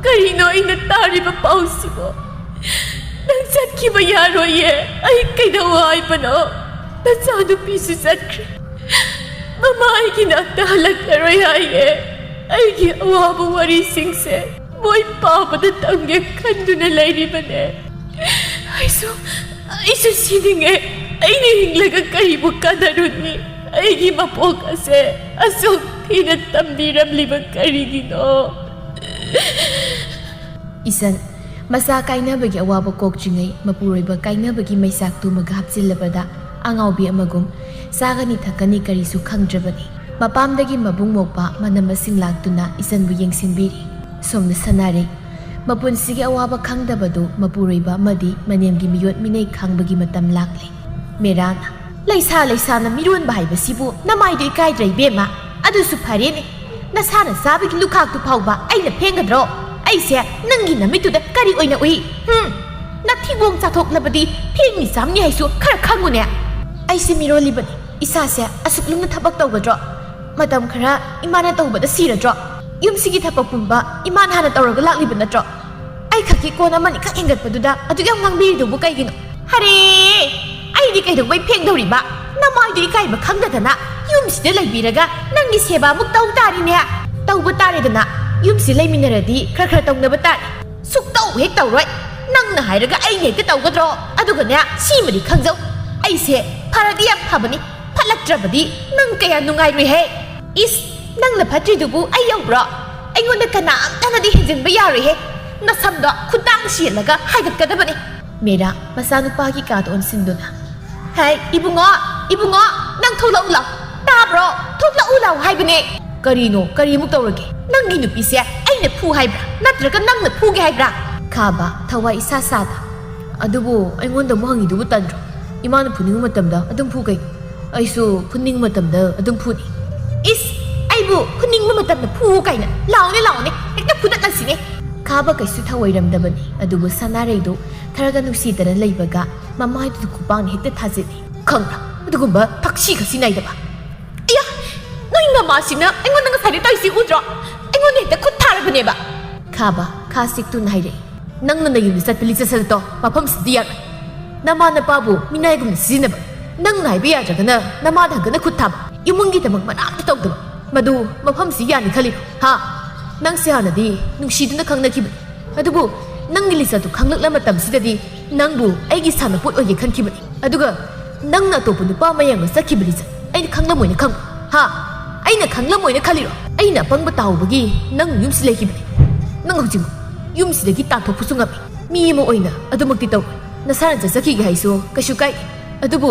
ꯀꯔꯤꯅꯣ ꯑꯩꯅ ꯇꯥꯔꯤꯕ ꯄꯥꯎꯁꯤꯕꯣ? ꯅꯪ ꯆꯠꯈꯤꯕ ꯌꯥꯔꯣꯏꯌꯦ꯫ ꯑꯩ ꯀꯩꯗꯧ ꯍꯥꯏꯕꯅꯣ? ꯅꯆꯥꯅꯨꯄꯤꯁꯨ ꯆꯠꯈ꯭ꯔꯦ꯫ ꯃꯃꯥ ꯑꯩꯒꯤ ꯅꯥꯛꯇ ꯍꯜꯂꯛꯂꯔꯣꯏ ꯍꯥꯏꯌꯦ꯫ ꯑꯩꯒꯤ ꯑꯋꯥꯕ ꯋꯥꯔꯤꯁꯤꯡꯁꯦ ꯃꯣꯏ ꯄꯥꯕꯗ ꯇꯝꯒꯦ ꯈꯟꯗꯨꯅ ꯂꯩꯔꯤꯕꯅꯦ꯫ ꯑꯩꯁꯨ, ꯑꯩꯁꯨ ꯁꯤꯅꯤꯡꯉꯦ꯫ ꯑꯩꯅ ꯍꯤꯡꯂꯒ ꯀꯔꯤꯕꯨ ꯀꯥꯟꯅꯔꯨꯅꯤ? ꯑꯩꯒꯤ ꯃꯄꯣꯛ ꯑꯁꯦ ꯑꯁꯨꯛ ꯊꯤꯅ ꯇꯝꯕꯤꯔꯝꯂꯤꯕ ꯀꯔꯤꯒꯤꯅꯣ? ꯏꯆꯟ, ꯃꯆꯥ ꯀꯥꯏꯅꯕꯒꯤ ꯑꯋꯥꯕ ꯀꯣꯛꯇ꯭ꯔꯤꯉꯩ ꯃꯄꯨꯔꯣꯏꯕ ꯀꯥꯏꯅꯕꯒꯤ ꯃꯩꯆꯥꯛ ꯇꯨꯝꯃꯒ ꯍꯥꯞꯆꯤꯜꯂꯕꯗ ꯑꯉꯥꯎꯕꯤ ꯑꯃꯒꯨꯝ ꯆꯥꯒꯅꯤ ꯊꯛꯀꯅꯤ ꯀꯔꯤꯁꯨ ꯈꯪꯗ꯭ꯔꯕꯅꯤ꯫ ꯃꯄꯥꯝꯗꯒꯤ ꯃꯕꯨꯡ ꯃꯧꯄꯥ ꯃꯅꯝ ꯃꯁꯤꯡ ꯂꯥꯛꯇꯨꯅ ꯏꯆꯟꯕꯨ ꯌꯦꯡꯁꯤꯟꯕꯤꯔꯤ꯫ ꯁꯣꯝꯗ ꯁꯅꯥꯔꯩ, ꯃꯄꯨꯟꯁꯤꯒꯤ ꯑꯋꯥꯕ ꯈꯪꯗꯕꯗꯨ ꯃꯄꯨꯔꯣꯏꯕ ꯑꯃꯗꯤ ꯃꯅꯦꯝꯒꯤ ꯃꯤꯑꯣꯠ ꯃꯤꯅꯩ ꯈꯥꯡꯕꯒꯤ ꯃꯇꯝ ꯂꯥꯛꯂꯦ꯫ ꯃꯦꯔꯥꯅ, "ꯂꯩꯁꯥ ꯂꯩꯁꯥꯅ ꯃꯤꯔꯣꯟꯕ ꯍꯥꯏꯕꯁꯤꯕꯨ ꯅꯃꯥꯏꯗꯨ ꯏꯀꯥꯏꯗ꯭ꯔꯦ ꯏꯕꯦꯝꯃ? ꯑꯗꯨꯁꯨ ꯐꯔꯦꯅꯦ, ꯅꯁꯥꯅ ꯆꯥꯕꯒꯤ ꯂꯨꯈꯥꯛꯇꯨ ꯐꯥꯎꯕ ꯑꯩꯅ ꯐꯦꯡꯒꯗ꯭ꯔꯣ? ꯑꯩꯁꯦ ꯅꯪꯒꯤ ꯅꯃꯤꯠꯇꯨꯗ ꯀꯔꯤ ꯑꯣꯏꯅ ꯎꯏ? ꯍꯨꯝ? ꯅꯊꯤꯕꯣꯡ ꯆꯥꯊꯣꯛꯂꯕꯗꯤ ꯐꯦꯡꯅꯤ ꯆꯥꯝꯅꯤ ꯍꯥꯏꯁꯨ ꯈꯔ ꯈꯪꯉꯨꯅꯦ꯫ ꯑꯩꯁꯦ ꯃꯤꯔꯣꯜꯂꯤꯕꯅꯤ, ꯏꯁꯥꯁꯦ ꯑꯁꯨꯛ ꯂꯨꯝꯅ ꯊꯕꯛ ꯇꯧꯒꯗ꯭ꯔꯣ? ꯃꯇꯝ ꯈꯔ ꯏꯃꯥꯅ ꯇꯧꯕꯗ ꯁꯤꯔꯗ꯭ꯔꯣ? ꯌꯨꯝꯁꯤꯒꯤ ꯊꯕꯛ ꯄꯨꯝꯕ ꯏꯃꯥꯅ ꯍꯥꯟꯅ ꯇꯧꯔꯒ ꯂꯥꯛꯂꯤꯕ ꯅꯠꯇ꯭ꯔꯣ? ꯑꯩ ꯈꯛꯀꯤ ꯀꯣꯟ ꯑꯃꯅꯤꯈꯛ ꯍꯦꯟꯒꯠꯄꯗꯨꯗ ꯑꯗꯨꯛ ꯌꯥꯝ ꯉꯥꯡꯕꯤꯔꯤꯗꯨꯕꯨ ꯀꯩꯒꯤꯅꯣ? ꯍꯔꯦ! ꯑꯩꯗꯤ ꯀꯩꯗꯧꯕꯩ ꯐꯦꯡꯗꯧꯔꯤꯕ? ꯅꯃꯥꯏꯗꯨ ꯏꯀꯥꯏꯕ ꯈꯪꯗꯗꯅ ꯌꯨꯝꯁꯤꯗ ꯂꯩꯕꯤꯔꯒ ꯅꯪꯒꯤ ꯁꯦꯕꯥ ꯑꯃꯨꯛ ꯇꯧ ꯇꯥꯔꯤꯅꯦ꯫ ꯇꯧꯕ ꯇꯥꯔꯦꯗꯅ, ꯌꯨꯝꯁꯤ ꯂꯩꯃꯤꯟꯅꯔꯗꯤ ꯈꯔ ꯈꯔ ꯇꯧꯅꯕ ꯇꯥꯔꯦ꯫ ꯁꯨꯛꯇꯧ ꯍꯦꯛ ꯇꯧꯔꯣꯏ꯫ ꯅꯪꯅ ꯍꯥꯏꯔꯒ ꯑꯩꯅ ꯍꯦꯛꯇ ꯇꯧꯒꯗ꯭ꯔꯣ? ꯑꯗꯨꯒꯅꯦ, ꯁꯤꯃꯗꯤ ꯈꯪꯖꯧ, ꯑꯩꯁꯦ ꯐꯔꯗꯤ ꯌꯥꯝ ꯐꯕꯅꯤ, ꯐꯠꯂꯛ ꯅꯠꯇ꯭ꯔꯕꯗꯤ ꯅꯪ ꯀꯌꯥ ꯅꯨꯡꯉꯥꯏꯔꯣꯏꯍꯦ꯫ ꯏꯁ, ꯅꯪꯅ ꯐꯠꯇ꯭ꯔꯤꯗꯨꯕꯨ ꯑꯩ ꯌꯧꯕ꯭ꯔꯣ? ꯑꯩꯉꯣꯟꯗ ꯀꯅꯥꯝꯇꯅꯗꯤ ꯍꯦꯟꯖꯤꯟꯕ ꯌꯥꯔꯣꯏꯍꯦ꯫ ꯅꯁꯝꯗꯣ ꯈꯨꯗꯥꯡ ꯁꯤꯜꯂꯒ ꯍꯥꯏꯒꯠꯀꯗꯕꯅꯤ꯫ ꯃꯦꯔꯥ ꯃꯆꯥꯅꯨꯄꯥꯒꯤ ꯀꯥꯗ ꯑꯣꯟꯁꯤꯟꯗꯨꯅ, "ꯍꯩ, ꯏꯕꯨꯡꯉꯣ, ꯏꯕꯨꯡꯉꯣ, ꯅꯪ ꯊꯣꯛꯂꯛꯎ ꯂꯥꯎ꯫ ꯇꯥꯕ꯭ꯔꯣ? ꯊꯣꯛꯂꯛꯎ ꯂꯥꯎ ꯍꯥꯏꯕꯅꯦ꯫ ꯀꯔꯤꯅꯣ? ꯀꯔꯤꯃꯨꯛ ꯇꯧꯔꯒꯦ? ꯅꯪꯒꯤ ꯅꯨꯄꯤꯁꯦ ꯑꯩꯅ ꯐꯨ ꯍꯥꯏꯕ꯭ꯔꯥ? ꯅꯠꯇ꯭ꯔꯒ ꯅꯪꯅ ꯐꯨꯒꯦ ꯍꯥꯏꯕ꯭ꯔꯥ?" ꯈꯥꯕ ꯊꯋꯥꯏ ꯏꯁꯥ ꯁꯥꯗ, "ꯑꯗꯨꯕꯨ ꯑꯩꯉꯣꯟꯗ ꯑꯃꯨꯛ ꯍꯪꯉꯤꯗꯨꯕꯨ ꯇꯟꯗ꯭ꯔꯣ? ꯏꯃꯥꯅ ꯐꯨꯅꯤꯡꯕ ꯃꯇꯝꯗ ꯑꯗꯨꯝ ꯐꯨ ꯀꯩꯅꯣ꯫ ꯑꯩꯁꯨ ꯐꯨꯅꯤꯡꯕ ꯃꯇꯝꯗ ꯑꯗꯨꯝ ꯐꯨꯅꯤ꯫" "ꯏꯁ, ꯑꯩꯕꯨ ꯐꯨꯅꯤꯡꯕ ꯃꯇꯝꯗ ꯐꯨ ꯀꯥꯏꯅ꯫ ꯂꯥꯎꯅꯦ, ꯂꯥꯎꯅꯦ, ꯍꯦꯛꯇ ꯐꯨꯗꯠꯂꯁꯤꯅꯦ꯫" ꯈꯥꯕ ꯀꯩꯁꯨ ꯊꯧꯑꯣꯏꯔꯝꯗꯕꯅꯤ, ꯑꯗꯨꯕꯨ ꯁꯅꯥꯔꯩꯗꯨ ꯈꯔꯒ ꯅꯨꯡꯁꯤꯗꯅ ꯂꯩꯕꯒ ꯃꯃꯥꯏꯗꯨꯗ ꯈꯨꯄꯥꯡꯅ ꯍꯦꯛꯇ ꯊꯥꯖꯤꯜꯂꯤ꯫ "ꯈꯪꯕ꯭ꯔꯥ? ꯑꯗꯨꯒꯨꯝꯕ ꯊꯛꯁꯤ ꯈꯥꯁꯤ ꯅꯥꯏꯗꯕ꯫ ꯑꯌꯥ! ꯅꯣꯏ ꯅꯃꯥꯁꯤꯅ ꯑꯩꯉꯣꯟꯗ ꯉꯁꯥꯏꯗꯩ ꯇꯧꯔꯤꯁꯤ ꯎꯗ꯭ꯔꯣ? ꯑꯩꯉꯣꯟꯗ ꯍꯦꯛꯇ ꯈꯨꯠ ꯊꯥꯔꯕꯅꯦꯕ꯫" ꯈꯥꯕ ꯈꯥ ꯁꯤꯛꯇꯨꯅ ꯍꯥꯏꯔꯛꯏ, "ꯅꯪꯅ ꯅꯌꯨꯝꯗ ꯆꯠꯄ ꯂꯤꯆꯠ ꯁꯥꯖꯠꯇꯣ ꯃꯐꯝꯁꯤꯗ ꯌꯥꯔꯣꯏ꯫ ꯅꯃꯥ ꯅꯄꯥꯕꯨ ꯃꯤꯅꯥꯏꯒꯨꯝꯅ ꯁꯤꯖꯤꯟꯅꯕ, ꯅꯪꯅ ꯍꯥꯏꯕ ꯌꯥꯗ꯭ꯔꯒꯅ ꯅꯃꯥꯗ ꯍꯪꯒꯅ ꯈꯨꯠ ꯊꯥꯕ, ꯏꯃꯨꯡꯒꯤꯗꯃꯛ ꯃꯅꯥꯛꯇ ꯇꯧꯗꯕ, ꯃꯗꯨ ꯃꯐꯝꯁꯤ ꯌꯥꯅꯤ ꯈꯜꯂꯤꯔꯣ? ꯍꯥ? ꯅꯪꯁꯦ ꯍꯥꯟꯅꯗꯤ ꯅꯨꯡꯁꯤꯗꯨꯅ ꯈꯪꯅꯈꯤꯕꯅꯤ, ꯑꯗꯨꯕꯨ ꯅꯪꯒꯤ ꯂꯤꯆꯠꯇꯨ ꯈꯪꯂꯛꯂ ꯃꯇꯝꯁꯤꯗꯗꯤ ꯅꯪꯕꯨ ꯑꯩꯒꯤ ꯁꯥꯟꯅꯄꯣꯠ ꯑꯣꯏꯒꯦ ꯈꯟꯈꯤꯕꯅꯤ꯫ ꯑꯗꯨꯒ ꯅꯪꯅ ꯑꯇꯣꯞꯄ ꯅꯨꯄꯥ ꯑꯃ ꯌꯦꯡꯕ ꯆꯠꯈꯤꯕ ꯂꯤꯆꯠ ꯑꯩꯅ ꯈꯪꯂꯝꯃꯣꯏꯅ ꯈꯪꯕ? ꯍꯥ? ꯑꯩꯅ ꯈꯪꯂꯝꯃꯣꯏꯅ ꯈꯜꯂꯤꯔꯣ? ꯑꯩꯅ ꯑꯄꯪꯕ ꯇꯥꯍꯧꯕꯒꯤ ꯅꯪ ꯌꯨꯝꯁꯤ ꯂꯩꯈꯤꯕꯅꯤ꯫ ꯅꯪ ꯍꯧꯖꯤꯛꯃꯛ ꯌꯨꯝꯁꯤꯗꯒꯤ ꯇꯥꯟꯊꯣꯛꯄꯁꯨ ꯉꯝꯃꯤ꯫ ꯃꯤ ꯑꯃ ꯑꯣꯏꯅ ꯑꯗꯨꯃꯛꯇꯤ ꯇꯧꯔꯣꯏ꯫ ꯅꯁꯥꯅ ꯆꯠꯆꯈꯤꯒꯦ ꯍꯥꯏꯁꯨ ꯀꯩꯁꯨ ꯀꯥꯏꯗꯦ꯫ ꯑꯗꯨꯕꯨ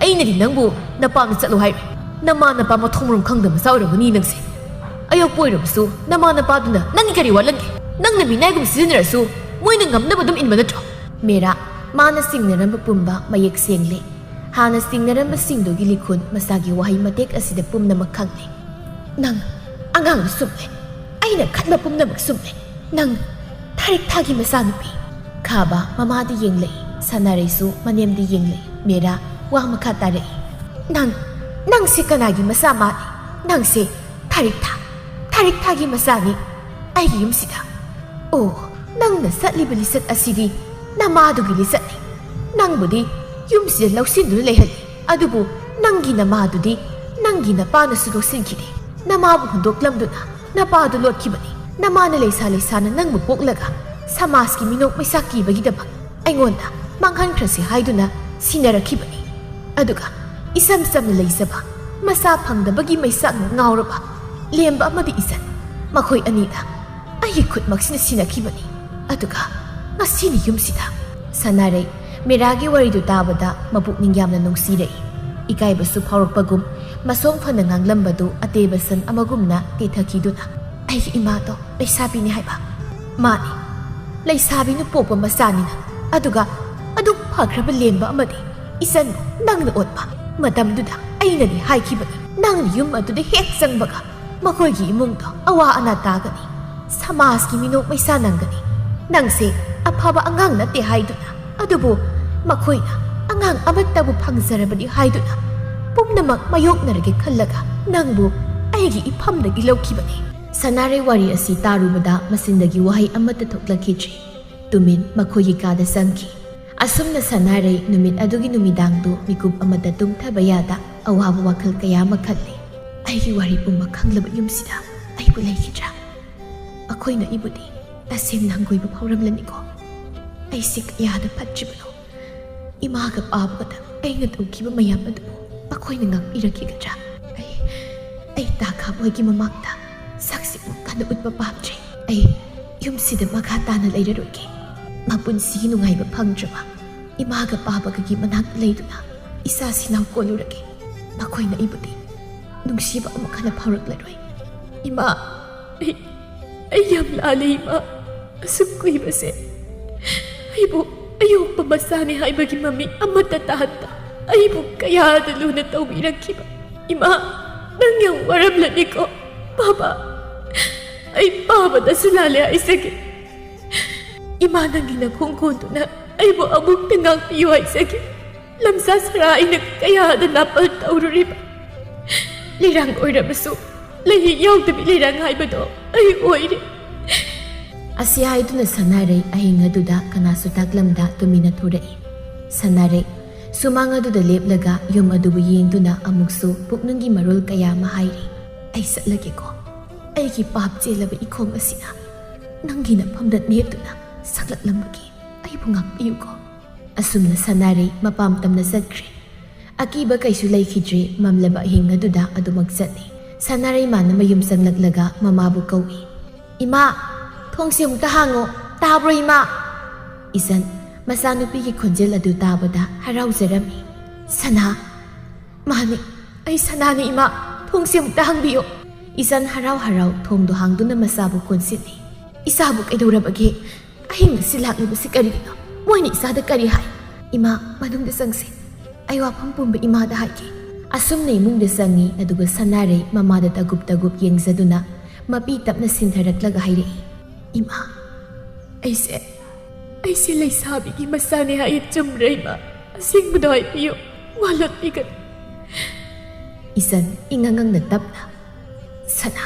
ꯑꯩꯅꯗꯤ ꯅꯪꯕꯨ ꯅꯄꯥꯝꯗ ꯆꯠꯂꯣ ꯍꯥꯏꯔꯣꯏ꯫ ꯅꯃꯥ ꯅꯄꯥ ꯃꯊꯣꯡ ꯃꯔꯝ ꯈꯪꯗꯕ ꯃꯆꯥ ꯑꯣꯏꯔꯝꯒꯅꯤ ꯅꯪꯁꯦ꯫ ꯑꯌꯣꯛꯄ ꯑꯣꯏꯔꯕꯁꯨ ꯅꯃꯥ ꯅꯄꯥꯗꯨꯅ ꯅꯪꯒꯤ ꯀꯔꯤ ꯋꯥꯠꯂꯝꯒꯦ? ꯅꯪꯅ ꯃꯤꯅꯥꯏꯒꯨꯝ ꯁꯤꯖꯤꯟꯅꯔꯁꯨ ꯃꯣꯏꯅ ꯉꯝꯅꯕ ꯑꯗꯨꯝ ꯏꯟꯕ ꯅꯠꯇ꯭ꯔꯣ?" ꯃꯦꯔꯥ ꯃꯥꯅ ꯆꯤꯡꯅꯔꯝꯕ ꯄꯨꯝꯕ ꯃꯌꯦꯛ ꯁꯦꯡꯂꯦ꯫ ꯍꯥꯟꯅ ꯆꯤꯡꯅꯔꯝꯕꯁꯤꯡꯗꯨꯒꯤ ꯂꯤꯈꯨꯟ ꯃꯁꯥꯒꯤ ꯋꯥꯍꯩ ꯃꯇꯦꯛ ꯑꯁꯤꯗ ꯄꯨꯝꯅꯃꯛ ꯈꯪꯂꯦ꯫ "ꯅꯪ ꯑꯉꯥꯡꯅ ꯁꯨꯝꯂꯦ꯫ ꯑꯩꯅ ꯈꯟꯕ ꯄꯨꯝꯅꯃꯛ ꯁꯨꯝꯂꯦ꯫ ꯅꯪ ꯊꯥꯔꯤꯛ ꯊꯥꯒꯤ ꯃꯆꯥꯅꯨꯄꯤ꯫" ꯈꯥꯕ ꯃꯃꯥꯗ ꯌꯦꯡꯂꯛꯏ, ꯁꯅꯥꯔꯩꯁꯨ ꯃꯅꯦꯝꯗ ꯌꯦꯡꯂꯛꯏ꯫ ꯃꯦꯔꯥ ꯋꯥ ꯃꯈꯥ ꯇꯥꯔꯛꯏ, "ꯅꯪ, ꯅꯪꯁꯦ ꯀꯅꯥꯒꯤ ꯃꯆꯥ ꯃꯥꯜꯂꯤ? ꯅꯪꯁꯦ ꯊꯥꯔꯤꯛ ꯊꯥ, ꯊꯥꯔꯤꯛ ꯊꯥꯒꯤ ꯃꯆꯥꯅꯤ ꯑꯩꯒꯤ ꯌꯨꯝꯁꯤꯗ꯫ ꯑꯣ, ꯅꯪꯅ ꯆꯠꯂꯤꯕ ꯂꯤꯆꯠ ꯑꯁꯤꯗꯤ ꯅꯃꯥꯗꯨꯒꯤ ꯂꯤꯆꯠꯅꯤ꯫ ꯅꯪꯕꯨꯗꯤ ꯌꯨꯝꯁꯤꯗ ꯂꯧꯁꯤꯟꯗꯨꯅ ꯂꯩꯍꯜꯂꯤ, ꯑꯗꯨꯕꯨ ꯅꯪꯒꯤ ꯅꯃꯥꯗꯨꯗꯤ ꯅꯪꯒꯤ ꯅꯄꯥꯅꯁꯨ ꯂꯧꯁꯤꯟꯈꯤꯗꯦ꯫ ꯅꯃꯥꯕꯨ ꯍꯨꯟꯗꯣꯛꯂꯝꯗꯨꯅ ꯅꯄꯥꯗꯨ ꯂꯣꯠꯈꯤꯕꯅꯤ꯫ ꯅꯃꯥꯅ ꯂꯩꯁꯥ ꯂꯩꯁꯥꯅ ꯅꯪꯕꯨ ꯄꯣꯛꯂꯒ ꯁꯃꯥꯖꯀꯤ ꯃꯤꯅꯣꯛ ꯃꯩꯁꯥ ꯀꯤꯕꯒꯤꯗꯃꯛ ꯑꯩꯉꯣꯟꯗ ꯃꯥꯡꯍꯟꯈ꯭ꯔꯁꯤ ꯍꯥꯏꯗꯨꯅ ꯁꯤꯟꯅꯔꯛꯈꯤꯕꯅꯤ꯫ ꯑꯗꯨꯒ ꯏꯁꯝ ꯁꯝꯅ ꯂꯩꯖꯕ, ꯃꯁꯥ ꯐꯪꯗꯕꯒꯤ ꯃꯩꯁꯥꯛꯅ ꯉꯥꯎꯔꯕ ꯂꯦꯝꯕ ꯑꯃꯗꯤ ꯏꯆꯟ, ꯃꯈꯣꯏ ꯑꯅꯤꯗ ꯑꯩꯒꯤ ꯈꯨꯠꯃꯛꯁꯤꯅ ꯁꯤꯟꯅꯈꯤꯕꯅꯤ꯫ ꯑꯗꯨꯒ ꯉꯁꯤꯅꯤ ꯌꯨꯝꯁꯤꯗ꯫ ꯁꯅꯥꯔꯩ ꯃꯤꯔꯥꯒꯤ ꯋꯥꯔꯤꯗꯨ ꯇꯥꯕꯗ ꯃꯄꯨꯛꯅꯤꯡ ꯌꯥꯝꯅ ꯅꯨꯡꯁꯤꯔꯛꯏ꯫ ꯏꯀꯥꯏꯕꯁꯨ ꯐꯥꯎꯔꯛꯄꯒꯨꯝ, ꯃꯁꯣꯡ ꯐꯅ ꯉꯥꯡꯂꯝꯕꯗꯨ ꯑꯇꯦꯕ ꯁꯟ ꯑꯃꯒꯨꯝꯅ ꯇꯦꯊꯈꯤꯗꯨꯅ, "ꯑꯩꯒꯤ ꯏꯃꯥꯗꯣ ꯂꯩꯁꯥꯕꯤꯅꯤ ꯍꯥꯏꯕ?" "ꯃꯥꯅꯤ, ꯂꯩꯁꯥꯕꯤꯅ ꯄꯣꯛꯄ ꯃꯆꯥꯅꯤꯅ꯫ ꯑꯗꯨꯒ ꯑꯗꯨꯛ ꯐꯈ꯭ꯔꯕ ꯂꯦꯝꯕ ꯑꯃꯗꯤ ꯏꯆꯟꯕꯨ ꯅꯪꯅ ꯑꯣꯠꯄ꯫ ꯃꯇꯝꯗꯨꯗ ꯑꯩꯅꯗꯤ ꯍꯥꯏꯈꯤꯕꯅꯤ, ꯅꯪꯅ ꯌꯨꯝ ꯑꯗꯨꯗ ꯍꯦꯛ ꯆꯪꯕꯒ ꯃꯈꯣꯏꯒꯤ ꯏꯃꯨꯡꯗꯣ ꯑꯋꯥ ꯑꯅꯥ ꯇꯥꯒꯅꯤ, ꯁꯃꯥꯖꯀꯤ ꯃꯤꯅꯣꯛ ꯃꯩꯁꯥ ꯅꯪꯒꯅꯤ꯫ ꯅꯪꯁꯦ ꯑꯐꯕ ꯑꯉꯥꯡ ꯅꯠꯇꯦ ꯍꯥꯏꯗꯨꯅ, ꯑꯗꯨꯕꯨ ꯃꯈꯣꯏꯅ ꯑꯉꯥꯡ ꯑꯃꯠꯇꯕꯨ ꯐꯪꯖꯔꯕꯗꯤ ꯍꯥꯏꯗꯨꯅ ꯄꯨꯝꯅꯃꯛ ꯃꯥꯌꯣꯛꯅꯔꯒꯦ ꯈꯜꯂꯒ ꯅꯪꯕꯨ ꯑꯩꯒꯤ ꯏꯐꯝꯗꯒꯤ ꯂꯧꯈꯤꯕꯅꯤ꯫" ꯁꯅꯥꯔꯩ ꯋꯥꯔꯤ ꯑꯁꯤ ꯇꯥꯔꯨꯕꯗ ꯃꯆꯤꯟꯗꯒꯤ ꯋꯥꯍꯩ ꯑꯃꯠꯇ ꯊꯣꯛꯂꯛꯈꯤꯗ꯭ꯔꯤ꯫ ꯇꯨꯃꯤꯟ ꯃꯈꯣꯏꯒꯤ ꯀꯥꯗ ꯆꯪꯈꯤ꯫ ꯑꯁꯨꯝꯅ ꯁꯅꯥꯔꯩ ꯅꯨꯃꯤꯠ ꯑꯗꯨꯒꯤ ꯅꯨꯃꯤꯗꯥꯡꯗꯨ ꯃꯤꯀꯨꯞ ꯑꯃꯠꯇ ꯇꯨꯝꯊꯕ ꯌꯥꯗ ꯑꯋꯥꯕ ꯋꯥꯈꯜ ꯀꯌꯥ ꯑꯃ ꯈꯜꯂꯤ꯫ "ꯑꯩꯒꯤ ꯋꯥꯔꯤ ꯄꯨꯝꯕ ꯈꯪꯂꯕ ꯌꯨꯝꯁꯤꯗ ꯑꯩꯕꯨ ꯂꯩꯈꯤꯗ꯭ꯔꯥ? ꯃꯈꯣꯏꯅ ꯑꯩꯕꯨꯗꯤ ꯇꯁꯦꯡꯅ ꯍꯪꯒꯣꯏꯕ ꯐꯥꯎꯔꯝꯂꯅꯤꯀꯣ꯫ ꯑꯩꯁꯦ ꯀꯌꯥꯗ ꯐꯠꯇ꯭ꯔꯤꯕꯅꯣ꯫ ꯏꯃꯥꯒ ꯄꯥꯕꯒꯗ ꯑꯩꯅ ꯇꯧꯈꯤꯕ ꯃꯌꯥꯝ ꯑꯗꯨꯕꯨ ꯃꯈꯣꯏꯅ ꯉꯥꯛꯄꯤꯔꯛꯈꯤꯒꯗ꯭ꯔꯥ? ꯑꯩ, ꯑꯩ ꯇꯥꯈꯥ ꯃꯣꯏꯒꯤ ꯃꯃꯥꯡꯗ ꯁꯛꯁꯤ ꯃꯨꯛ ꯍꯟꯅ ꯎꯠꯄ ꯄꯥꯝꯗ꯭ꯔꯦ꯫ ꯑꯩ ꯌꯨꯝꯁꯤꯗ ꯃꯈꯥ ꯇꯥꯅ ꯂꯩꯔꯔꯣꯏꯒꯦ꯫ ꯃꯄꯨꯟꯁꯤꯒꯤ ꯅꯨꯡꯉꯥꯏꯕ ꯐꯪꯗ꯭ꯔꯕ ꯏꯃꯥꯒ ꯄꯥꯕꯒꯒꯤ ꯃꯅꯥꯛꯇ ꯂꯩꯗꯨꯅ ꯏꯆꯥ ꯁꯤꯅꯥꯎ ꯀꯣꯜꯂꯨꯔꯒꯦ꯫ ꯃꯈꯣꯏꯅ ꯑꯩꯕꯨꯗꯤ ꯅꯨꯡꯁꯤꯕ ꯑꯃꯨꯛ ꯍꯟꯅ ꯐꯥꯎꯔꯛꯂꯔꯣꯏ꯫ ꯏꯃꯥ, ꯑꯩ, ꯑꯩ ꯌꯥꯝ ꯂꯥꯜꯂꯦ, ꯏꯃꯥ꯫ ꯑꯁꯨꯛ ꯀꯨꯏꯕꯁꯦ ꯑꯩꯕꯨ ꯑꯌꯣꯛꯄ ꯃꯆꯥꯅꯤ ꯍꯥꯏꯕꯒꯤ ꯃꯃꯤ ꯑꯃꯠꯇ ꯇꯥꯍꯟꯗ ꯑꯩꯕꯨ ꯀꯌꯥꯗ ꯂꯨꯅ ꯇꯧꯕꯤꯔꯛꯈꯤꯕ꯫ ꯏꯃꯥ, ꯅꯪ ꯌꯥꯝ ꯋꯥꯔꯝꯂꯅꯤꯀꯣ꯫ ꯕꯥꯕꯥ, ꯑꯩ ꯄꯥꯕꯗꯁꯨ ꯂꯥꯜꯂꯦ ꯍꯥꯏꯖꯒꯦ꯫ ꯏꯃꯥ, ꯅꯪꯒꯤ ꯅꯈꯣꯡ ꯀꯣꯟꯗꯨꯅ ꯑꯩꯕꯨ ꯑꯃꯨꯛꯇ ꯉꯥꯛꯄꯤꯌꯨ ꯍꯥꯏꯖꯒꯦ꯫ ꯂꯝꯁꯥ ꯁꯔꯥ ꯑꯩꯅ ꯀꯌꯥꯗ ꯅꯥꯄꯜ ꯇꯧꯔꯨꯔꯤꯕ꯫ ꯂꯩꯔꯥꯡ ꯑꯣꯏꯔꯕꯁꯨ ꯂꯩꯍꯤ ꯌꯥꯎꯗꯕꯤ ꯂꯩꯔꯥꯡ ꯍꯥꯏꯕꯗꯣ ꯑꯩ ꯑꯣꯏꯔꯦ꯫ ꯑꯁꯤ ꯍꯥꯏꯗꯨꯅ ꯁꯅꯥꯔꯩ ꯑꯍꯤꯡ ꯑꯗꯨꯗ ꯀꯅꯥꯁꯨ ꯇꯥꯛꯂꯝꯗ ꯇꯨꯃꯤꯟꯅ ꯊꯣꯔꯛꯏ꯫ ꯁꯅꯥꯔꯩ ꯁꯨꯃꯥꯡ ꯑꯗꯨꯗ ꯂꯦꯞꯂꯒ ꯌꯨꯝ ꯑꯗꯨꯕꯨ ꯌꯦꯡꯗꯨꯅ ꯑꯃꯨꯛꯁꯨ ꯄꯨꯛꯅꯨꯡꯒꯤ ꯃꯔꯣꯜ ꯀꯌꯥ ꯑꯃ ꯍꯥꯏꯔꯤ꯫ "ꯑꯩ ꯆꯠꯂꯒꯦꯀꯣ꯫ ꯑꯩꯒꯤ ꯄꯥꯞ ꯆꯦꯜꯂꯕ ꯏꯈꯣꯡ ꯑꯁꯤꯅ ꯅꯪꯒꯤ ꯅꯐꯝꯗ ꯅꯦꯠꯇꯨꯅ ꯁꯛꯂꯛꯂꯝꯕꯒꯤ ꯑꯩꯕꯨ ꯉꯥꯛꯄꯤꯌꯨꯀꯣ꯫" ꯑꯁꯨꯝꯅ ꯁꯅꯥꯔꯩ ꯃꯄꯥꯝ ꯇꯝꯅ ꯆꯠꯈ꯭ꯔꯦ꯫ ꯑꯀꯤꯕ ꯀꯩꯁꯨ ꯂꯩꯈꯤꯗ꯭ꯔꯦ꯫ ꯃꯝꯂꯕ ꯑꯍꯤꯡ ꯑꯗꯨꯗ ꯑꯗꯨꯃꯛ ꯆꯠꯂꯤ꯫ ꯁꯅꯥꯔꯩꯃꯥꯅ ꯃꯌꯨꯝ ꯆꯪꯂꯛꯂꯒ ꯃꯃꯥꯕꯨ ꯀꯧꯏ꯫ "ꯏꯃꯥ, ꯊꯣꯡꯁꯦ ꯑꯃꯨꯛꯇ ꯍꯥꯡꯉꯣ꯫ ꯇꯥꯕ꯭ꯔꯣ ꯏꯃꯥ?" ꯏꯆꯟ ꯃꯆꯥꯅꯨꯄꯤꯒꯤ ꯈꯣꯟꯖꯦꯜ ꯑꯗꯨ ꯇꯥꯕꯗ ꯍꯔꯥꯎꯖꯔꯝꯃꯤ꯫ "ꯁꯅꯥ?" "ꯃꯥꯅꯤ, ꯑꯩ ꯁꯅꯥꯅꯤ ꯏꯃꯥ꯫ ꯊꯣꯡꯁꯦ ꯑꯃꯨꯛꯇ ꯍꯥꯡꯕꯤꯌꯨ꯫" ꯏꯆꯟ ꯍꯔꯥꯎ ꯍꯔꯥꯎ ꯊꯣꯡꯗꯣ ꯍꯥꯡꯗꯨꯅ ꯃꯆꯥꯕꯨ ꯀꯣꯟꯁꯤꯜꯂꯤ꯫ "ꯏꯆꯥꯕꯨ ꯀꯩꯗꯧꯔꯕꯒꯦ? ꯑꯍꯤꯡ ꯑꯁꯤ ꯂꯥꯛꯂꯤꯕꯁꯤ ꯀꯔꯤꯒꯤꯅꯣ? ꯃꯣꯏꯅ ꯏꯆꯥꯗ ꯀꯔꯤ ꯍꯥꯏ? ꯏꯃꯥ, ꯃꯅꯨꯡꯗ ꯆꯪꯁꯤ꯫ ꯑꯩ ꯋꯥꯐꯝ ꯄꯨꯝꯕ ꯏꯃꯥꯗ ꯍꯥꯏꯒꯦ꯫" ꯑꯁꯨꯝꯅ ꯏꯃꯨꯡꯗ ꯆꯪꯉꯤ꯫ ꯑꯗꯨꯒ ꯁꯅꯥꯔꯩ ꯃꯃꯥꯗ ꯇꯒꯨꯞ ꯇꯒꯨꯞ ꯌꯦꯡꯖꯗꯨꯅ ꯃꯄꯤ ꯇꯞꯅ ꯁꯤꯟꯊꯔꯛꯂꯒ ꯍꯥꯏꯔꯛꯏ, "ꯏꯃꯥ, ꯑꯩꯁꯦ, ꯑꯩꯁꯦ ꯂꯩꯁꯥꯕꯤꯒꯤ ꯃꯆꯥꯅꯦ ꯍꯥꯏꯌꯦ, ꯆꯨꯝꯕ꯭ꯔꯥ ꯏꯃꯥ? ꯑꯁꯦꯡꯕꯗꯣ ꯍꯥꯏꯕꯤꯌꯨ, ꯋꯥ ꯂꯣꯠꯄꯤꯒꯅꯨ꯫" ꯏꯆꯟ ꯏꯉꯥꯡ ꯉꯥꯡꯅ ꯇꯞꯅ, "ꯁꯅꯥ,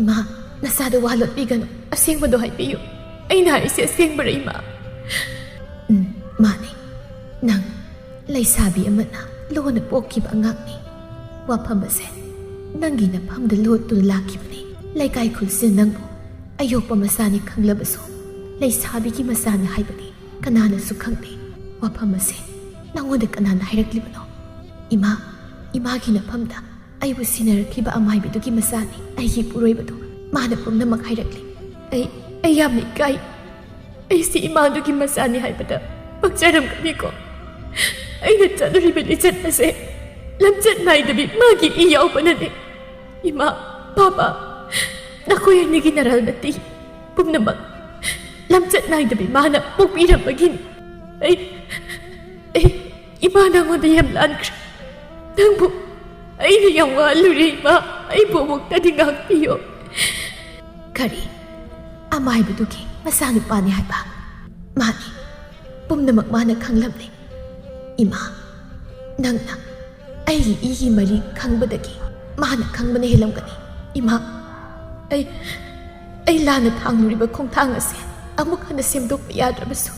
ꯏꯃꯥ, ꯅꯆꯥꯗ ꯋꯥ ꯂꯣꯠꯄꯤꯒꯅꯨ, ꯑꯁꯦꯡꯕꯗꯣ ꯍꯥꯏꯕꯤꯌꯨ꯫ ꯑꯩꯅ ꯍꯥꯏꯔꯤꯁꯦ ꯑꯁꯦꯡꯕꯔꯥ ꯏꯃꯥ?" "ꯎꯝ, ꯃꯥꯅꯦ꯫ ꯅꯪ ꯂꯩꯁꯥꯕꯤ ꯑꯃꯅ ꯂꯣꯟꯅ ꯄꯣꯛꯈꯤꯕ ꯑꯉꯥꯡꯅꯤ꯫ ꯋꯥꯐꯝ ꯑꯁꯦ ꯅꯪꯒꯤ ꯅꯐꯝꯗ ꯂꯣꯠꯇꯨꯅ ꯂꯥꯛꯈꯤꯕꯅꯤ꯫ ꯂꯩꯀꯥꯏ ꯈꯨꯜꯁꯤꯅ ꯅꯪꯕꯨ ꯑꯌꯣꯛꯄ ꯃꯆꯥꯅꯤ ꯈꯪꯂꯕꯁꯨ, ꯂꯩꯁꯥꯕꯤꯒꯤ ꯃꯆꯥꯅꯤ ꯍꯥꯏꯕꯗꯤ ꯀꯅꯥꯅꯁꯨ ꯈꯪꯗꯦ꯫ ꯋꯥꯐꯝ ꯑꯁꯦ ꯅꯉꯣꯟꯗ ꯀꯅꯥꯅ ꯍꯥꯏꯔꯛꯂꯤꯕꯅꯣ?" "ꯏꯃꯥ, ꯏꯃꯥꯒꯤ ꯅꯐꯝꯗ ꯑꯩꯕꯨ ꯁꯤꯟꯅꯔꯛꯈꯤꯕ ꯑꯃꯥꯏꯕꯤꯗꯨꯒꯤ ꯃꯆꯥꯅꯤ꯫ ꯑꯩꯒꯤ ꯏꯄꯨꯔꯣꯏꯕꯗꯨ ꯃꯥꯅ ꯄꯨꯝꯅꯃꯛ ꯍꯥꯏꯔꯛꯂꯤ꯫ ꯑꯩ, ꯑꯩ ꯌꯥꯝꯅ ꯏꯀꯥꯏ꯫ ꯑꯩꯁꯤ ꯏꯃꯥꯗꯨꯒꯤ ꯃꯆꯥꯅꯤ ꯍꯥꯏꯕꯗ ꯄꯛꯆꯔꯝꯒꯅꯤꯀꯣ꯫ ꯑꯩꯅ ꯆꯠꯂꯨꯔꯤꯕ ꯂꯤꯆꯠ ꯑꯁꯦ ꯂꯝꯆꯠ ꯅꯥꯏꯗꯕꯤ ꯃꯥꯒꯤ ꯏ ꯌꯥꯎꯕꯅꯅꯦ꯫ ꯏꯃꯥ, ꯄꯥꯄꯥ, ꯅꯈꯣꯏ ꯑꯅꯤꯒꯤ ꯅꯔꯜ ꯅꯠꯇꯦ꯫ ꯄꯨꯝꯅꯃꯛ ꯂꯝꯆꯠ ꯅꯥꯏꯗꯕꯤ ꯃꯥꯅ ꯄꯣꯛꯄꯤꯔꯝꯕꯒꯤꯅꯤ꯫ ꯑꯩ, ꯑꯩ, ꯏꯃꯥ, ꯅꯉꯣꯟꯗ ꯌꯥꯝ ꯂꯥꯟꯈ꯭ꯔꯦ꯫ ꯅꯪꯕꯨ ꯑꯩꯅ ꯌꯥꯝ ꯋꯥꯍꯜꯂꯨꯔꯦ ꯏꯃꯥ꯫ ꯑꯩꯕꯨ ꯑꯃꯨꯛꯇꯗꯤ ꯉꯥꯛꯄꯤꯌꯨ꯫" "ꯀꯔꯤ? ꯑꯃꯥꯏꯕꯗꯨꯒꯤ ꯃꯆꯥꯅꯨꯄꯥꯅꯤ ꯍꯥꯏꯕ?" "ꯃꯥꯅꯤ, ꯄꯨꯝꯅꯃꯛ ꯃꯥꯅ ꯈꯪꯂꯝꯂꯦ꯫ ꯏꯃꯥ, ꯅꯪꯅ ꯑꯩꯒꯤ ꯏꯒꯤ ꯃꯔꯤ ꯈꯪꯕꯗꯒꯤ ꯃꯥꯅ ꯈꯪꯕꯅ ꯍꯦꯜꯂꯝꯒꯅꯤ꯫ ꯏꯃꯥ, ꯑꯩ, ꯑꯩ ꯂꯥꯟꯅ ꯊꯥꯡꯂꯨꯔꯤꯕ ꯈꯣꯡꯊꯥꯡ ꯑꯁꯦ ꯑꯃꯨꯛ ꯍꯟꯅ ꯁꯦꯝꯗꯣꯛꯄ ꯌꯥꯗ꯭ꯔꯕꯁꯨ,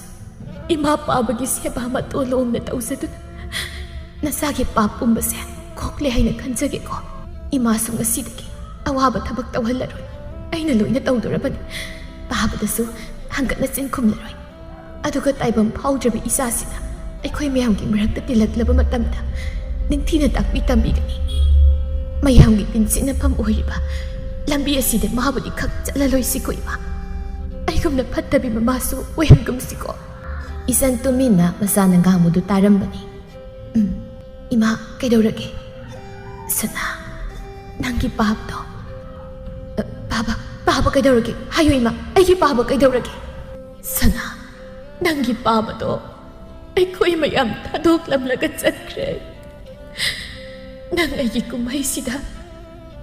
ꯏꯃꯥ ꯄꯥꯕꯒꯤ ꯁꯦꯕꯥ ꯃꯇꯣꯟ ꯂꯣꯝꯅ ꯇꯧꯖꯗꯨꯅ ꯅꯆꯥꯒꯤ ꯄꯥꯞ ꯄꯨꯝꯕꯁꯦ ꯀꯣꯛꯂꯦ ꯍꯥꯏꯅ ꯈꯟꯖꯒꯦꯀꯣ꯫ ꯏꯃꯥꯁꯨ ꯉꯁꯤꯗꯒꯤ ꯑꯋꯥꯕ ꯊꯕꯛ ꯇꯧꯍꯜꯂꯔꯣꯏ꯫ ꯑꯩꯅ ꯂꯣꯏꯅ ꯇꯧꯗꯣꯔꯕꯅꯤ꯫ ꯄꯥꯕꯗꯁꯨ ꯍꯪꯒꯠꯅ ꯆꯤꯟ ꯈꯨꯝꯂꯔꯣꯏ꯫ ꯑꯗꯨꯒ ꯇꯥꯏꯕꯝ ꯐꯥꯎꯗ꯭ꯔꯕ ꯏꯆꯥꯁꯤꯅ ꯑꯩꯈꯣꯏ ꯃꯌꯥꯝꯒꯤ ꯃꯔꯛꯇ ꯇꯤꯜꯂꯛꯂꯕ ꯃꯇꯝꯗ ꯅꯤꯡꯊꯤꯅ ꯇꯥꯛꯄꯤ ꯇꯝꯕꯤꯒꯅꯤ꯫ ꯃꯌꯥꯝꯒꯤ ꯇꯤꯟꯁꯤꯠꯅꯐꯝ ꯑꯣꯏꯔꯤꯕ ꯂꯝꯕꯤ ꯑꯁꯤꯗ ꯃꯥꯕꯨꯗꯤ ꯈꯛ ꯆꯠꯂꯂꯣꯏꯁꯤꯀꯣ ꯏꯃꯥ꯫ ꯑꯩꯒꯨꯝꯅ ꯐꯠꯇꯕꯤ ꯃꯃꯥꯁꯨ ꯑꯣꯏꯍꯟꯒꯨꯝꯁꯤꯀꯣ꯫ ꯏꯆꯟ ꯇꯨꯃꯤꯟꯅ ꯃꯆꯥꯅ ꯉꯥꯡꯕꯗꯨ ꯇꯥꯔꯝꯕꯅꯤ꯫ "ꯎꯝ, ꯏꯃꯥ, ꯀꯩꯗꯧꯔꯒꯦ?" "ꯁꯅꯥ, ꯅꯪꯒꯤ ꯄꯥꯕꯗꯣ꯫" "ꯑ, ꯄꯥꯕ, ꯄꯥꯕ ꯀꯩꯗꯧꯔꯒꯦ? ꯍꯥꯏꯌꯨ ꯏꯃꯥ, ꯑꯩꯒꯤ ꯄꯥꯕ ꯀꯩꯗꯧꯔꯒꯦ?" "ꯁꯅꯥ, ꯅꯪꯒꯤ ꯄꯥꯕꯗꯣ ꯑꯩꯈꯣꯏ ꯃꯌꯥꯝ ꯊꯥꯗꯣꯛꯂꯝꯂꯒ ꯆꯠꯈ꯭ꯔꯦ꯫ ꯅꯪ ꯑꯩꯒꯤ ꯀꯨꯝꯍꯩꯁꯤꯗ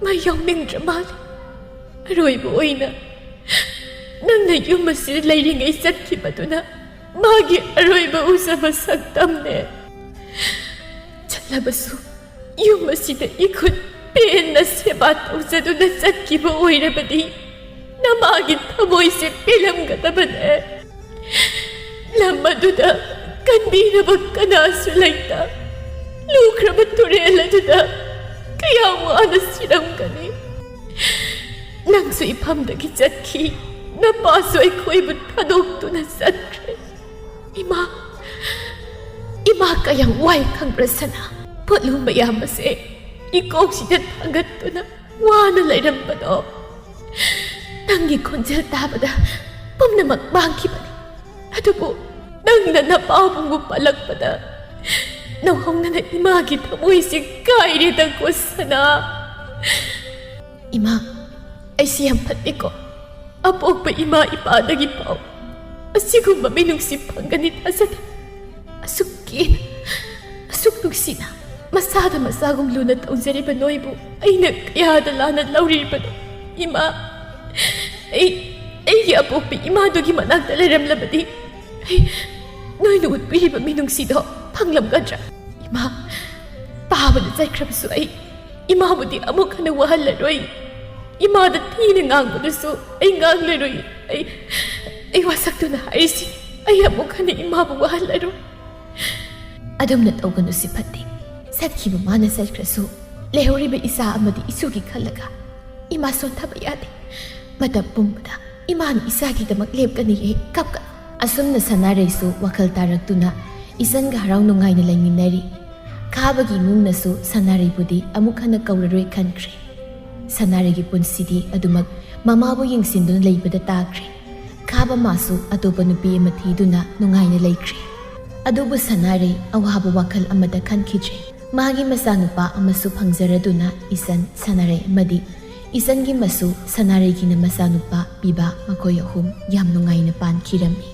ꯃꯥ ꯌꯥꯎꯅꯤꯡꯗ꯭ꯔ ꯃꯥꯜꯂꯦ꯫ ꯑꯔꯣꯏꯕ ꯑꯣꯏꯅ ꯅꯪꯅ ꯌꯨꯝ ꯑꯁꯤꯗ ꯂꯩꯔꯤꯉꯩ ꯆꯠꯈꯤꯕꯗꯨꯅ ꯃꯥꯒꯤ ꯑꯔꯣꯏꯕ ꯎꯖꯕ ꯁꯛꯇꯝꯅꯦ꯫ ꯆꯠꯂꯕꯁꯨ ꯌꯨꯝ ꯑꯁꯤꯗ ꯏꯈꯨꯠ ꯄꯦꯟꯅ ꯁꯦꯕꯥ ꯇꯧꯖꯗꯨꯅ ꯆꯠꯈꯤꯕ ꯑꯣꯏꯔꯕꯗꯤ ꯅꯃꯥꯒꯤ ꯊꯃꯣꯏꯁꯦ ꯄꯦꯜꯂꯝꯒꯗꯕꯅꯦ꯫ ꯂꯝ ꯑꯗꯨꯗ ꯀꯟꯕꯤꯅꯕ ꯀꯅꯥꯁꯨ ꯂꯩꯇ ꯂꯨꯈ꯭ꯔꯕ ꯇꯨꯔꯦꯜ ꯑꯗꯨꯗ ꯀꯌꯥ ꯋꯥꯅ ꯁꯤꯔꯝꯒꯅꯤ꯫ ꯅꯪꯁꯨ ꯏꯐꯝꯗꯒꯤ ꯆꯠꯈꯤ, ꯅꯄꯥꯁꯨ ꯑꯩꯈꯣꯏꯕꯨ ꯊꯥꯗꯣꯛꯇꯨꯅ ꯆꯠꯈ꯭ꯔꯦ꯫ ꯏꯃꯥ, ꯏꯃꯥ ꯀꯌꯥꯝ ꯋꯥꯏ ꯈꯪꯕ꯭ꯔꯥ ꯁꯅꯥ? ꯄꯣꯠꯂꯨꯝ ꯃꯌꯥꯝ ꯑꯁꯦ ꯏꯀꯣꯛꯁꯤꯗ ꯊꯥꯡꯒꯠꯇꯨꯅ ꯋꯥꯅ ꯂꯩꯔꯝꯕꯗꯣ ꯅꯪꯒꯤ ꯈꯣꯟꯖꯦꯜ ꯇꯥꯕꯗ ꯄꯨꯝꯅꯃꯛ ꯃꯥꯡꯈꯤꯕꯅꯤ꯫ ꯑꯗꯨꯕꯨ ꯅꯪꯅ ꯅꯄꯥꯕꯨꯡꯕꯨ ꯄꯜꯂꯛꯄꯗ ꯅꯧꯍꯧꯅꯅ ꯏꯃꯥꯒꯤ ꯊꯃꯣꯏꯁꯦ ꯀꯥꯏꯔꯦꯗꯀꯣ ꯁꯅꯥ꯫" "ꯏꯃꯥ, ꯑꯩꯁꯤ ꯌꯥꯝ ꯐꯠꯇꯦꯀꯣ꯫ ꯑꯄꯣꯛꯄ ꯏꯃꯥ ꯏꯄꯥꯗꯒꯤ ꯐꯥꯎ ꯑꯁꯤꯒꯨꯝꯕ ꯃꯤꯅꯨꯡꯁꯤ ꯐꯪꯒꯅꯤ ꯊꯥꯖꯗꯦ꯫ ꯑꯁꯨꯛ ꯀꯦꯅ, ꯑꯁꯨꯛ ꯅꯨꯡꯁꯤꯅ, ꯃꯁꯥꯗ ꯃꯆꯥꯒꯨꯝ ꯂꯨꯅ ꯇꯧꯖꯔꯤꯕ ꯅꯣꯏꯕꯨ ꯑꯩꯅ ꯀꯌꯥꯗ ꯂꯥꯟꯅ ꯂꯧꯔꯤꯕꯅꯣ? ꯏꯃꯥ, ꯑꯩ, ꯑꯩꯒꯤ ꯑꯄꯣꯛꯄ ꯏꯃꯥꯗꯨꯒꯤ ꯃꯅꯥꯛꯇ ꯂꯩꯔꯝꯂꯕꯗꯤ ꯑꯩ ꯅꯣꯏꯅ ꯎꯠꯄꯤꯔꯤꯕ ꯃꯤꯅꯨꯡꯁꯤꯗꯣ ꯐꯪꯂꯝꯒꯗ꯭ꯔꯥ? ꯏꯃꯥ, ꯄꯥꯕꯗ ꯆꯠꯈ꯭ꯔꯕꯁꯨ ꯑꯩ ꯏꯃꯥꯕꯨꯗꯤ ꯑꯃꯨꯛ ꯍꯟꯅ ꯋꯥꯍꯜꯂꯔꯣꯏ꯫ ꯏꯃꯥꯗ ꯊꯤꯅ ꯉꯥꯡꯕꯗꯨꯁꯨ ꯑꯩ ꯉꯥꯡꯂꯔꯣꯏ꯫ ꯑꯩ, ꯑꯩ ꯋꯥꯁꯛꯇꯨꯅ ꯍꯥꯏꯔꯤꯁꯤ, ꯑꯩ ꯑꯃꯨꯛ ꯍꯟꯅ ꯏꯃꯥꯕꯨ ꯋꯥꯍꯜꯂꯔꯣꯏ꯫" "ꯑꯗꯨꯝꯅ ꯇꯧꯒꯅꯨ ꯁꯤꯐꯠꯇꯤ꯫ ꯆꯠꯈꯤꯕ ꯃꯥꯅ ꯆꯠꯈ꯭ꯔꯁꯨ ꯂꯩꯍꯧꯔꯤꯕ ꯏꯆꯥ ꯑꯃꯗꯤ ꯏꯁꯨꯒꯤ ꯈꯜꯂꯒ ꯏꯃꯥ ꯁꯣꯟꯊꯕ ꯌꯥꯗꯦ꯫ ꯃꯇꯝ ꯄꯨꯝꯕꯗ ꯏꯃꯥꯅ ꯏꯆꯥꯒꯤꯗꯃꯛ ꯂꯦꯞꯀꯅꯤꯌꯦ, ꯀꯞꯀꯅꯨ꯫" ꯑꯁꯨꯝꯅ ꯁꯅꯥꯔꯩꯁꯨ ꯋꯥꯈꯜ ꯇꯥꯔꯛꯇꯨꯅ ꯏꯁꯟꯒ ꯍꯔꯥꯎ ꯅꯨꯡꯉꯥꯏꯅ ꯂꯩꯃꯤꯟꯅꯔꯤ꯫ ꯈꯥꯕꯒꯤ ꯏꯃꯨꯡꯅꯁꯨ ꯁꯅꯥꯔꯩꯕꯨꯗꯤ ꯑꯃꯨꯛ ꯍꯟꯅ ꯀꯧꯔꯔꯣꯏ ꯈꯟꯈ꯭ꯔꯦ꯫ ꯁꯅꯥꯔꯩꯒꯤ ꯄꯨꯟꯁꯤꯗꯤ ꯑꯗꯨꯃꯛ ꯃꯃꯥꯕꯨ ꯌꯦꯡꯁꯤꯟꯗꯨꯅ ꯂꯩꯕꯗ ꯇꯥꯈ꯭ꯔꯦ꯫ ꯈꯥꯕ ꯃꯥꯁꯨ ꯑꯇꯣꯞꯄ ꯅꯨꯄꯤ ꯑꯃ ꯊꯤꯗꯨꯅ ꯅꯨꯡꯉꯥꯏꯅ ꯂꯩꯈ꯭ꯔꯦ꯫ ꯑꯗꯨꯕꯨ ꯁꯅꯥꯔꯩ ꯑꯋꯥꯕ ꯋꯥꯈꯜ ꯑꯃꯠꯇ ꯈꯟꯈꯤꯗ꯭ꯔꯦ꯫ ꯃꯥꯒꯤ ꯃꯆꯥꯅꯨꯄꯥ ꯑꯃꯁꯨ ꯐꯪꯖꯔꯗꯨꯅ ꯏꯁꯟ, ꯁꯅꯥꯔꯩ ꯑꯃꯗꯤ ꯏꯁꯟꯒꯤ ꯃꯁꯨ ꯁꯅꯥꯔꯩꯒꯤꯅ ꯃꯆꯥꯅꯨꯄꯥ ꯄꯤꯕ ꯃꯈꯣꯏ ꯑꯍꯨꯝ ꯌꯥꯝ ꯅꯨꯡꯉꯥꯏꯅ ꯄꯥꯟꯈꯤꯔꯝꯃꯤ꯫